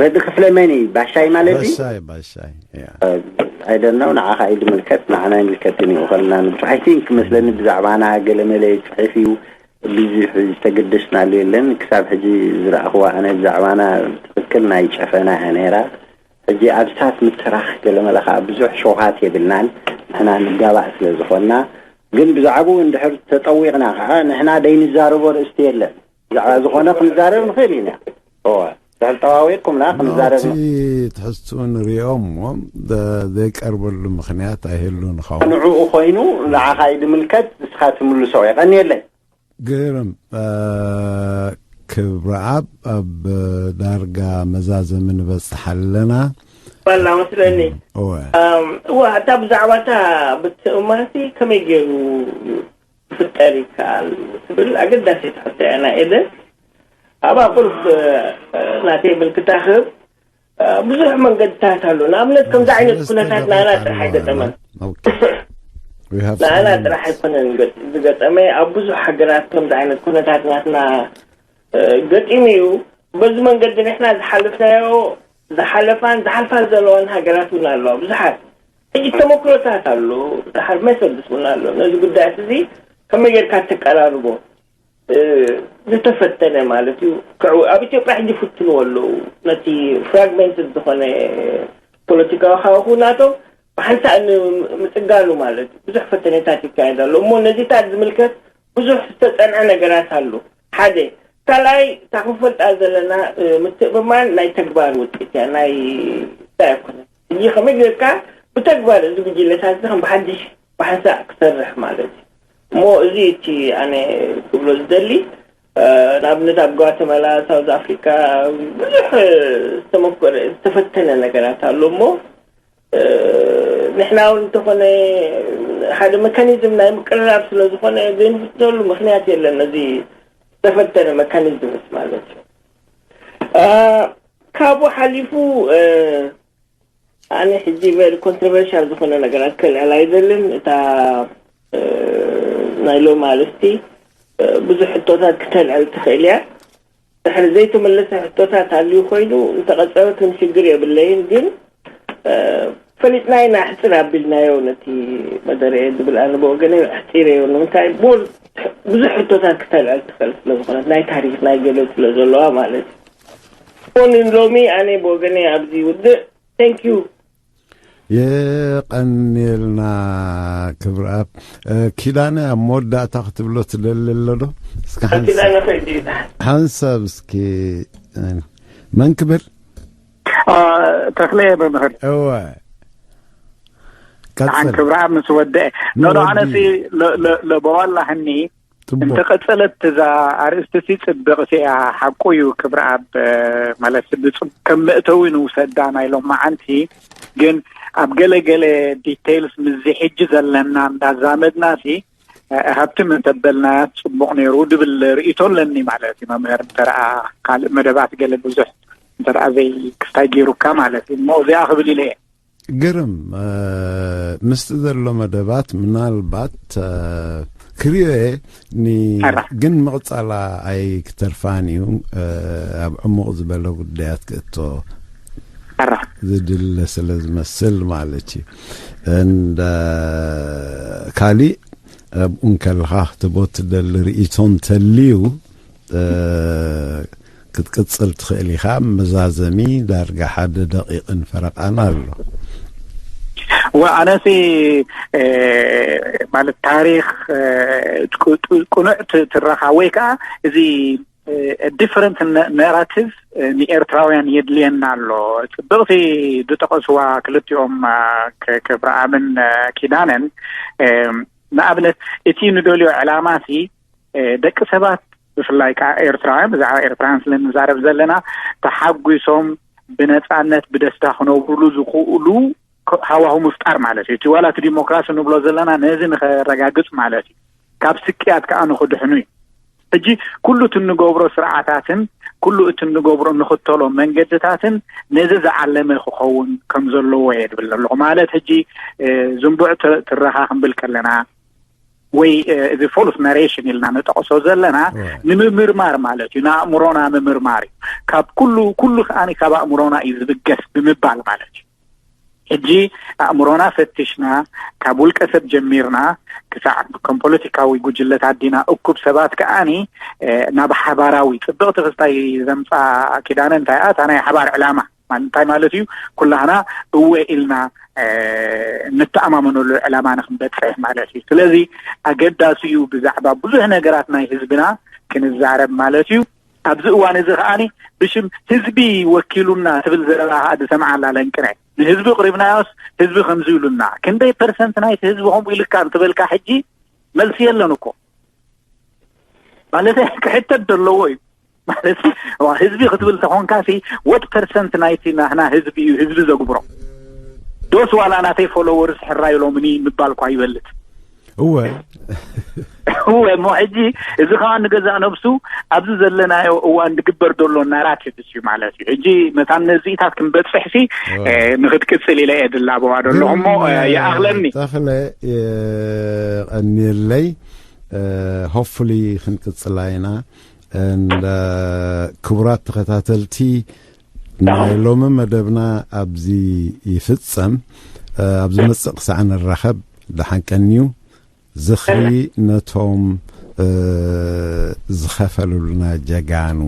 ረዲ ክፍለ መን እዩ? ባሻይ ማለት እዩ? ባሻይ፣ ባሻይ፣ ያ። እ፣ I don't know፣ ንዓኻ እዩ ዝምልከት፣ ንዓና ኣይምልከትን እዩ ከለና ንብሱ። I think መስለኒ ብዛዕባና ገለ መለ ይጽሕፍ እዩ፣ ብዙሕ ዝተገደስናሉ የለን። ክሳብ ሕጂ ዝረኣኽዋ ኣነ ብዛዕባና ትኽክል ናይ ጨፈና እያ ነይራ። ሕጂ ኣብታት ምትራኽ ገለ መለ ኸኣ ብዙሕ ሸውሃት የብልናን፣ ንሕና ንጋባእ ስለ ዝኾንና። ግን ብዛዕባኡ እንድሕር ተጠዊቕና ኸኣ ንሕና ደይንዛረቦ ርእስቲ የለን። ብዛዕባ ዝኾነ ክንዛረብ ንኽእል ኢና። እወ፣ ድሕሪ ጠዋዊቕኩምና ክንዛረብ ንኽእል። ትሕዝትኡ ንሪኦ እሞ፣ ደ-፣ ዘይቀርበሉ ምኽንያት ኣይህሉን ኸውን። ንዕኡ ኮይኑ ንዓኻ እዩ ዝምልከት፣ ንስኻ ትምልሶ። የቐንየለይ። ግርም፣ እ፣ ክብረኣብ፣ ኣብ ዳርጋ መዛዘሚ ንበጽሕ ኣለና። ዋላ መስለኒ። እወ። እም፣ እወ፣ እታ ብዛዕባ እታ ብትእማሲ ከመይ ገይሩ ክፍጠር ይከኣል ትብል ኣገዳሲት ሕቶ እያ ናይ ኤደን። ኣብኣ ቁልፍ፣ እ፣ ናተይ ምልክታ ክህብ፣ እ፣ ብዙሕ መንገድታት ኣሎ። ንኣብነት፣ ከምዚ ዓይነት ሰለስተ ኩነታት ንኣና ደቂቃ ጥራሕ ኣለዋ። ኣይገጠመን። ኦኬ። We have ንኣና seven ጥራሕ minutes። ኣይኮነን ገጥ-፣ ዝገጠመ፣ ኣብ ብዙሕ ሃገራት ከምዚ ዓይነት ኩነታት ናትና፣ እ፣ ገጢሙ እዩ። በዚ መንገዲ ንሕና ዝሓለፍናዮ፣ ዝሓለፋን ዝሓልፋን ዘለዋን ሃገራት እውን ኣለዋ፣ ብዙሓት። ሕጂ ተመክሮታት ኣሎ፣ ድሓር መሰል ዝስምና ኣሎ። ነዚ ጉዳያት እዚ ከመይ ጌርካ ተቀራርቦ? እ፣ ዝተፈተነ ማለት እዩ። ክዕወ-፣ ኣብ ኢትዮጵያ ሕጂ ፍትንዎ ኣለዉ። ነቲ ፍራግመንትድ ዝኾነ ፖለቲካዊ ሃዋሁ ናቶም ብሓንሳእ ንምጽጋኑ ማለት እዩ። ብዙሕ ፈተነታት ይካየድ ኣሎ። እሞ ነዚታት ዝምልከት ብዙሕ ዝተጸንዐ ነገራት ኣሎ። ሓደ። ካልኣይ፣ እታ ክንፈልጣ ዘለና፣ እ፣ ምትእምማን ናይ ተግባር ውጽኢት እያ፣ ናይ እንታይ ኣይኮነን። ሕጂ ከመይ ጌርካ ብተግባር እዚ ጉጅለታት እዚ ከም ብሓድሽ ብሓንሳእ ክሰርሕ ማለት እዩ። እሞ እዚ እቲ ኣነ ክብሎ ዝደሊ፣ እ፣ ንኣብነት ኣብ ጓተማላ፣ ሳውዝ ኣፍሪካ ብዙሕ ዝተመኮረ፣ ዝተፈተነ ነገራት ኣሎ። እሞ፣ እ፣ ንሕና እውን እንተኾነ ሓደ መካኒዝም ናይ ምቅርራብ ስለ ዝኾነ ዘይንፍትነሉ ምኽንያት የለን። ነዚ ዝተፈተነ መካኒዝምስ ማለት እዩ። እ፣ ካብኡ ሓሊፉ፣ እ፣ ኣነ ሕጂ ቨሪ ኮንትሮቨርሻል ዝኾነ ነገራት ከልዕል ኣይደልን። እታ፣ እ፣ ናይ ሎሚ ኣርእስቲ፣ እ፣ ብዙሕ ሕቶታት ክተልዕል ትኽእል እያ። ድሕሪ ዘይተመለሰ ሕቶታት ኣልዩ ኮይኑ እንተቐጸበት ምን ሽግር የብለይን። ግን፣ እ፣ ፈሊጥናዮ ኢና፣ ኣሕጽር ኣቢልናዮ ነቲ መደረ ዝብል ኣነ ብወገነይ ኣሕጺረዮ። ንምንታይ? ሞር ብዙሕ ሕቶታት ክተልዕል ትኽእል ስለ ዝኾነት፣ ናይ ታሪኽ ናይ ገለ ስለ ዘለዋ ማለት እዩ። ኮንን ሎሚ ኣነ ብወገነይ ኣብዚ ውድእ። Thank you። የቐንየልና ክብርኣብ። እ፣ ኪዳነ፣ ኣብ መወዳእታ ክትብሎ ትደሊ ኣሎ ዶ? እስከ ሓንሳብ፣ ኪዳነ ኸይዲ። ሓንሳብ እስኪ፣ እ፣ መን ክብል? አ፣ ተኽለ መምህር። እወ። ንዓን ቀጽል። ክብርኣብ ምስ ወደአ። ኖ፣ ኖ፣ ንወዲ። ኣነሲ ለ-፣ ለ-፣ ለበዋላ ህኒ ጽቡቕ። እንተቐጸለት እዛ ኣርእስቲ ሲ ጽብቕቲ እያ። ሓቁ እዩ ክብርኣብ፣ እ፣ ማለት ብጽ-፣ ከም መእተዊ ንውሰዳ ናይ ሎማዓንቲ። ግን ኣብ ገለገለ ዲቴይልስ ምስዚ ሕጂ ዘለና እንዳዛመድና ሲ፣ እ፣ ሃብቲ ምንተበልና ጽቡቕ ነይሩ ድብል ርእይቶ ኣለኒ ማለት እዩ። መምህር እንተረኣ ካልእ መደባት ገለ ብዙሕ እንተረኣ ዘይክስታይ ገይሩካ ማለት እዩ። እሞ እዚኣ ክብል ኢለ እየ። ግርም፣ እ፣ ምስቲ ዘሎ መደባት ምናልባት፣ እ፣ ክሪኦ እየ፣ ኒ-፣ ኣራ። ግን ምቕጻላ ኣይክተርፋን እዩ፣ እ፣ ኣብ ዕሙቕ ዝበለ ጉዳያት ክእቶ ኣራ። ዝድለ ስለ ዝመስል ማለት እዩ። እንደ ካሊእ ኣብኡ እንከለኻ ክትቦ ትደሊ ርእይቶ እንተልዩ፣ እ፣ ክትቅጽል ትኽእል ኢኻ። መዛዘሚ ዳርጋ ሓደ ደቂቕን ፈረቓን ኣሎ። ወ-፣ ኣነሲ፣ እ፣ ማለት ታሪኽ፣ እ፣ ቁ-፣ ቁ-፣ ቁኑዕ ት-፣ ትረኻ ወይ ከኣ እዚ፣ እ፣ ዲፈረንት ነ-፣ ናራቲቭ፣ እ፣ ንኤርትራውያን የድልየና ኣሎ። ጽብቕቲ ዝጠቐስዋ ክልቲኦም፣ እ፣ ክ-፣ ክብረኣምን፣ እ፣ ኪዳነን፣ እ፣ ንኣብነት እቲ ንደልዮ ዕላማሲ፣ እ፣ ደቂ ሰባት ብፍላይ ከኣ ኤርትራውያን፣ ብዛዕባ ኤርትራውያን ስለ ንዛረብ ዘለና፣ ተሓጒሶም ብነጻነት ብደስታ ክነብሩሉ ዝኽእሉ ክ-፣ ሃዋሁ ምፍጣር ማለት እዩ። እቲ ዋላ እቲ ዲሞክራሲ ንብሎ ዘለና ነዚ ንኸረጋግጽ ማለት እዩ። ካብ ስቅያት ከኣ ንኽድሕኑ እዩ። ሕጂ ኩሉ እቲ እንገብሮ ስርዓታትን ኩሉ እቲ እንገብሮ እንኽተሎ መንገድታትን ነዚ ዝዓለመ ክኸውን ከም ዘለዎ እየ ድብል ኣለኹ። ማለት ሕጂ፣ እ፣ ዝንቡዕ ት-፣ ትረኻ ክንብል ከለና ወይ፣ እ፣ እዚ ፎልስ ናሬሽን ኢልና ንጠቕሶ ዘለና እወ። ንምምርማር ማለት እዩ። ንኣእምሮና ምምርማር እዩ። ካብ ኩሉ፣ ኩሉ ከኣ ካብ ኣእምሮና እዩ ዝብገስ ብምባል ማለት እዩ። ሕጂ ኣእምሮና ፈቲሽና፣ ካብ ውልቀ ሰብ ጀሚርና ክሳዕ ከም ፖለቲካዊ ጉጅለታት ዲና እኩብ ሰባት ከኣኒ፣ እ፣ ናብ ሓባራዊ ጽብቕቲ ክስታይ ዘምጻ ኪዳነ እንታይ እያ? እታ ናይ ሓባር ዕላማ ማለት እንታይ ማለት እዩ? ኩላህና እወ ኢልና፣ እ፣ ንተኣማመነሉ ዕላማ ንክንበጽሕ ማለት እዩ። ስለዚ ኣገዳሲ እዩ ብዛዕባ ብዙሕ ነገራት ናይ ህዝብና ክንዛረብ ማለት እዩ። ኣብዚ እዋን እዚ ከኣኒ ብሽም ህዝቢ ወኪሉና ትብል ዘረባ ከኣ ዝሰምዓ ኣላ ለንቅነ። ንህዝቢ ቅሪብናዮስ ህዝቢ ከምዚ ኢሉና። ክንደይ ፐርሰንት ናይቲ ህዝቢ ከምኡ ኢልካ እንትበልካ ሕጂ መልሲ የለን እኮ። ማለት ክሕተት ዘለዎ እዩ። ማለት ዋ፣ ህዝቢ ክትብል ተኾንካ ሲ፣ what ፐርሰንት ናይቲ ናህና ህዝቢ እዩ ህዝቢ ዘግብሮ? ዶስ ዋላ ናተይ ፎሎወርስ ሕራይ ኢሎምኒ ምባል እኳ ይበልጽ። እወ። እወ፣ እሞ ሕጂ እዚ ከኣ ንገዛእ ነብሱ ኣብዚ ዘለናዮ እዋን ዝግበር ዘሎ ናራቲቭ እዩ ማለት እዩ። ሕጂ መታን ነዚኢታት ክንበጽሕ ሲ፣ እወ። እ፣ ንኽትቅጽል ኢለ እየ ድላበዋ ዘለኹ እሞ፣ እ፣ ግን፣ ይኣኽለኒ። ተኽለ፣ የቐንየለይ፣ እ፣ ሆፕፉሊ ክንቅጽላ ኢና። እንዳ ክቡራት ተኸታተልቲ፣ ናይ ሎሚ መደብና ኣብዚ ይፍጸም። ኣብ ዝመጽእ ክሳዕ ንራኸብ ደሓን ቀንዩ። ዝኽሪ ነቶም ዝኸፈሉልና ጀጋኑ።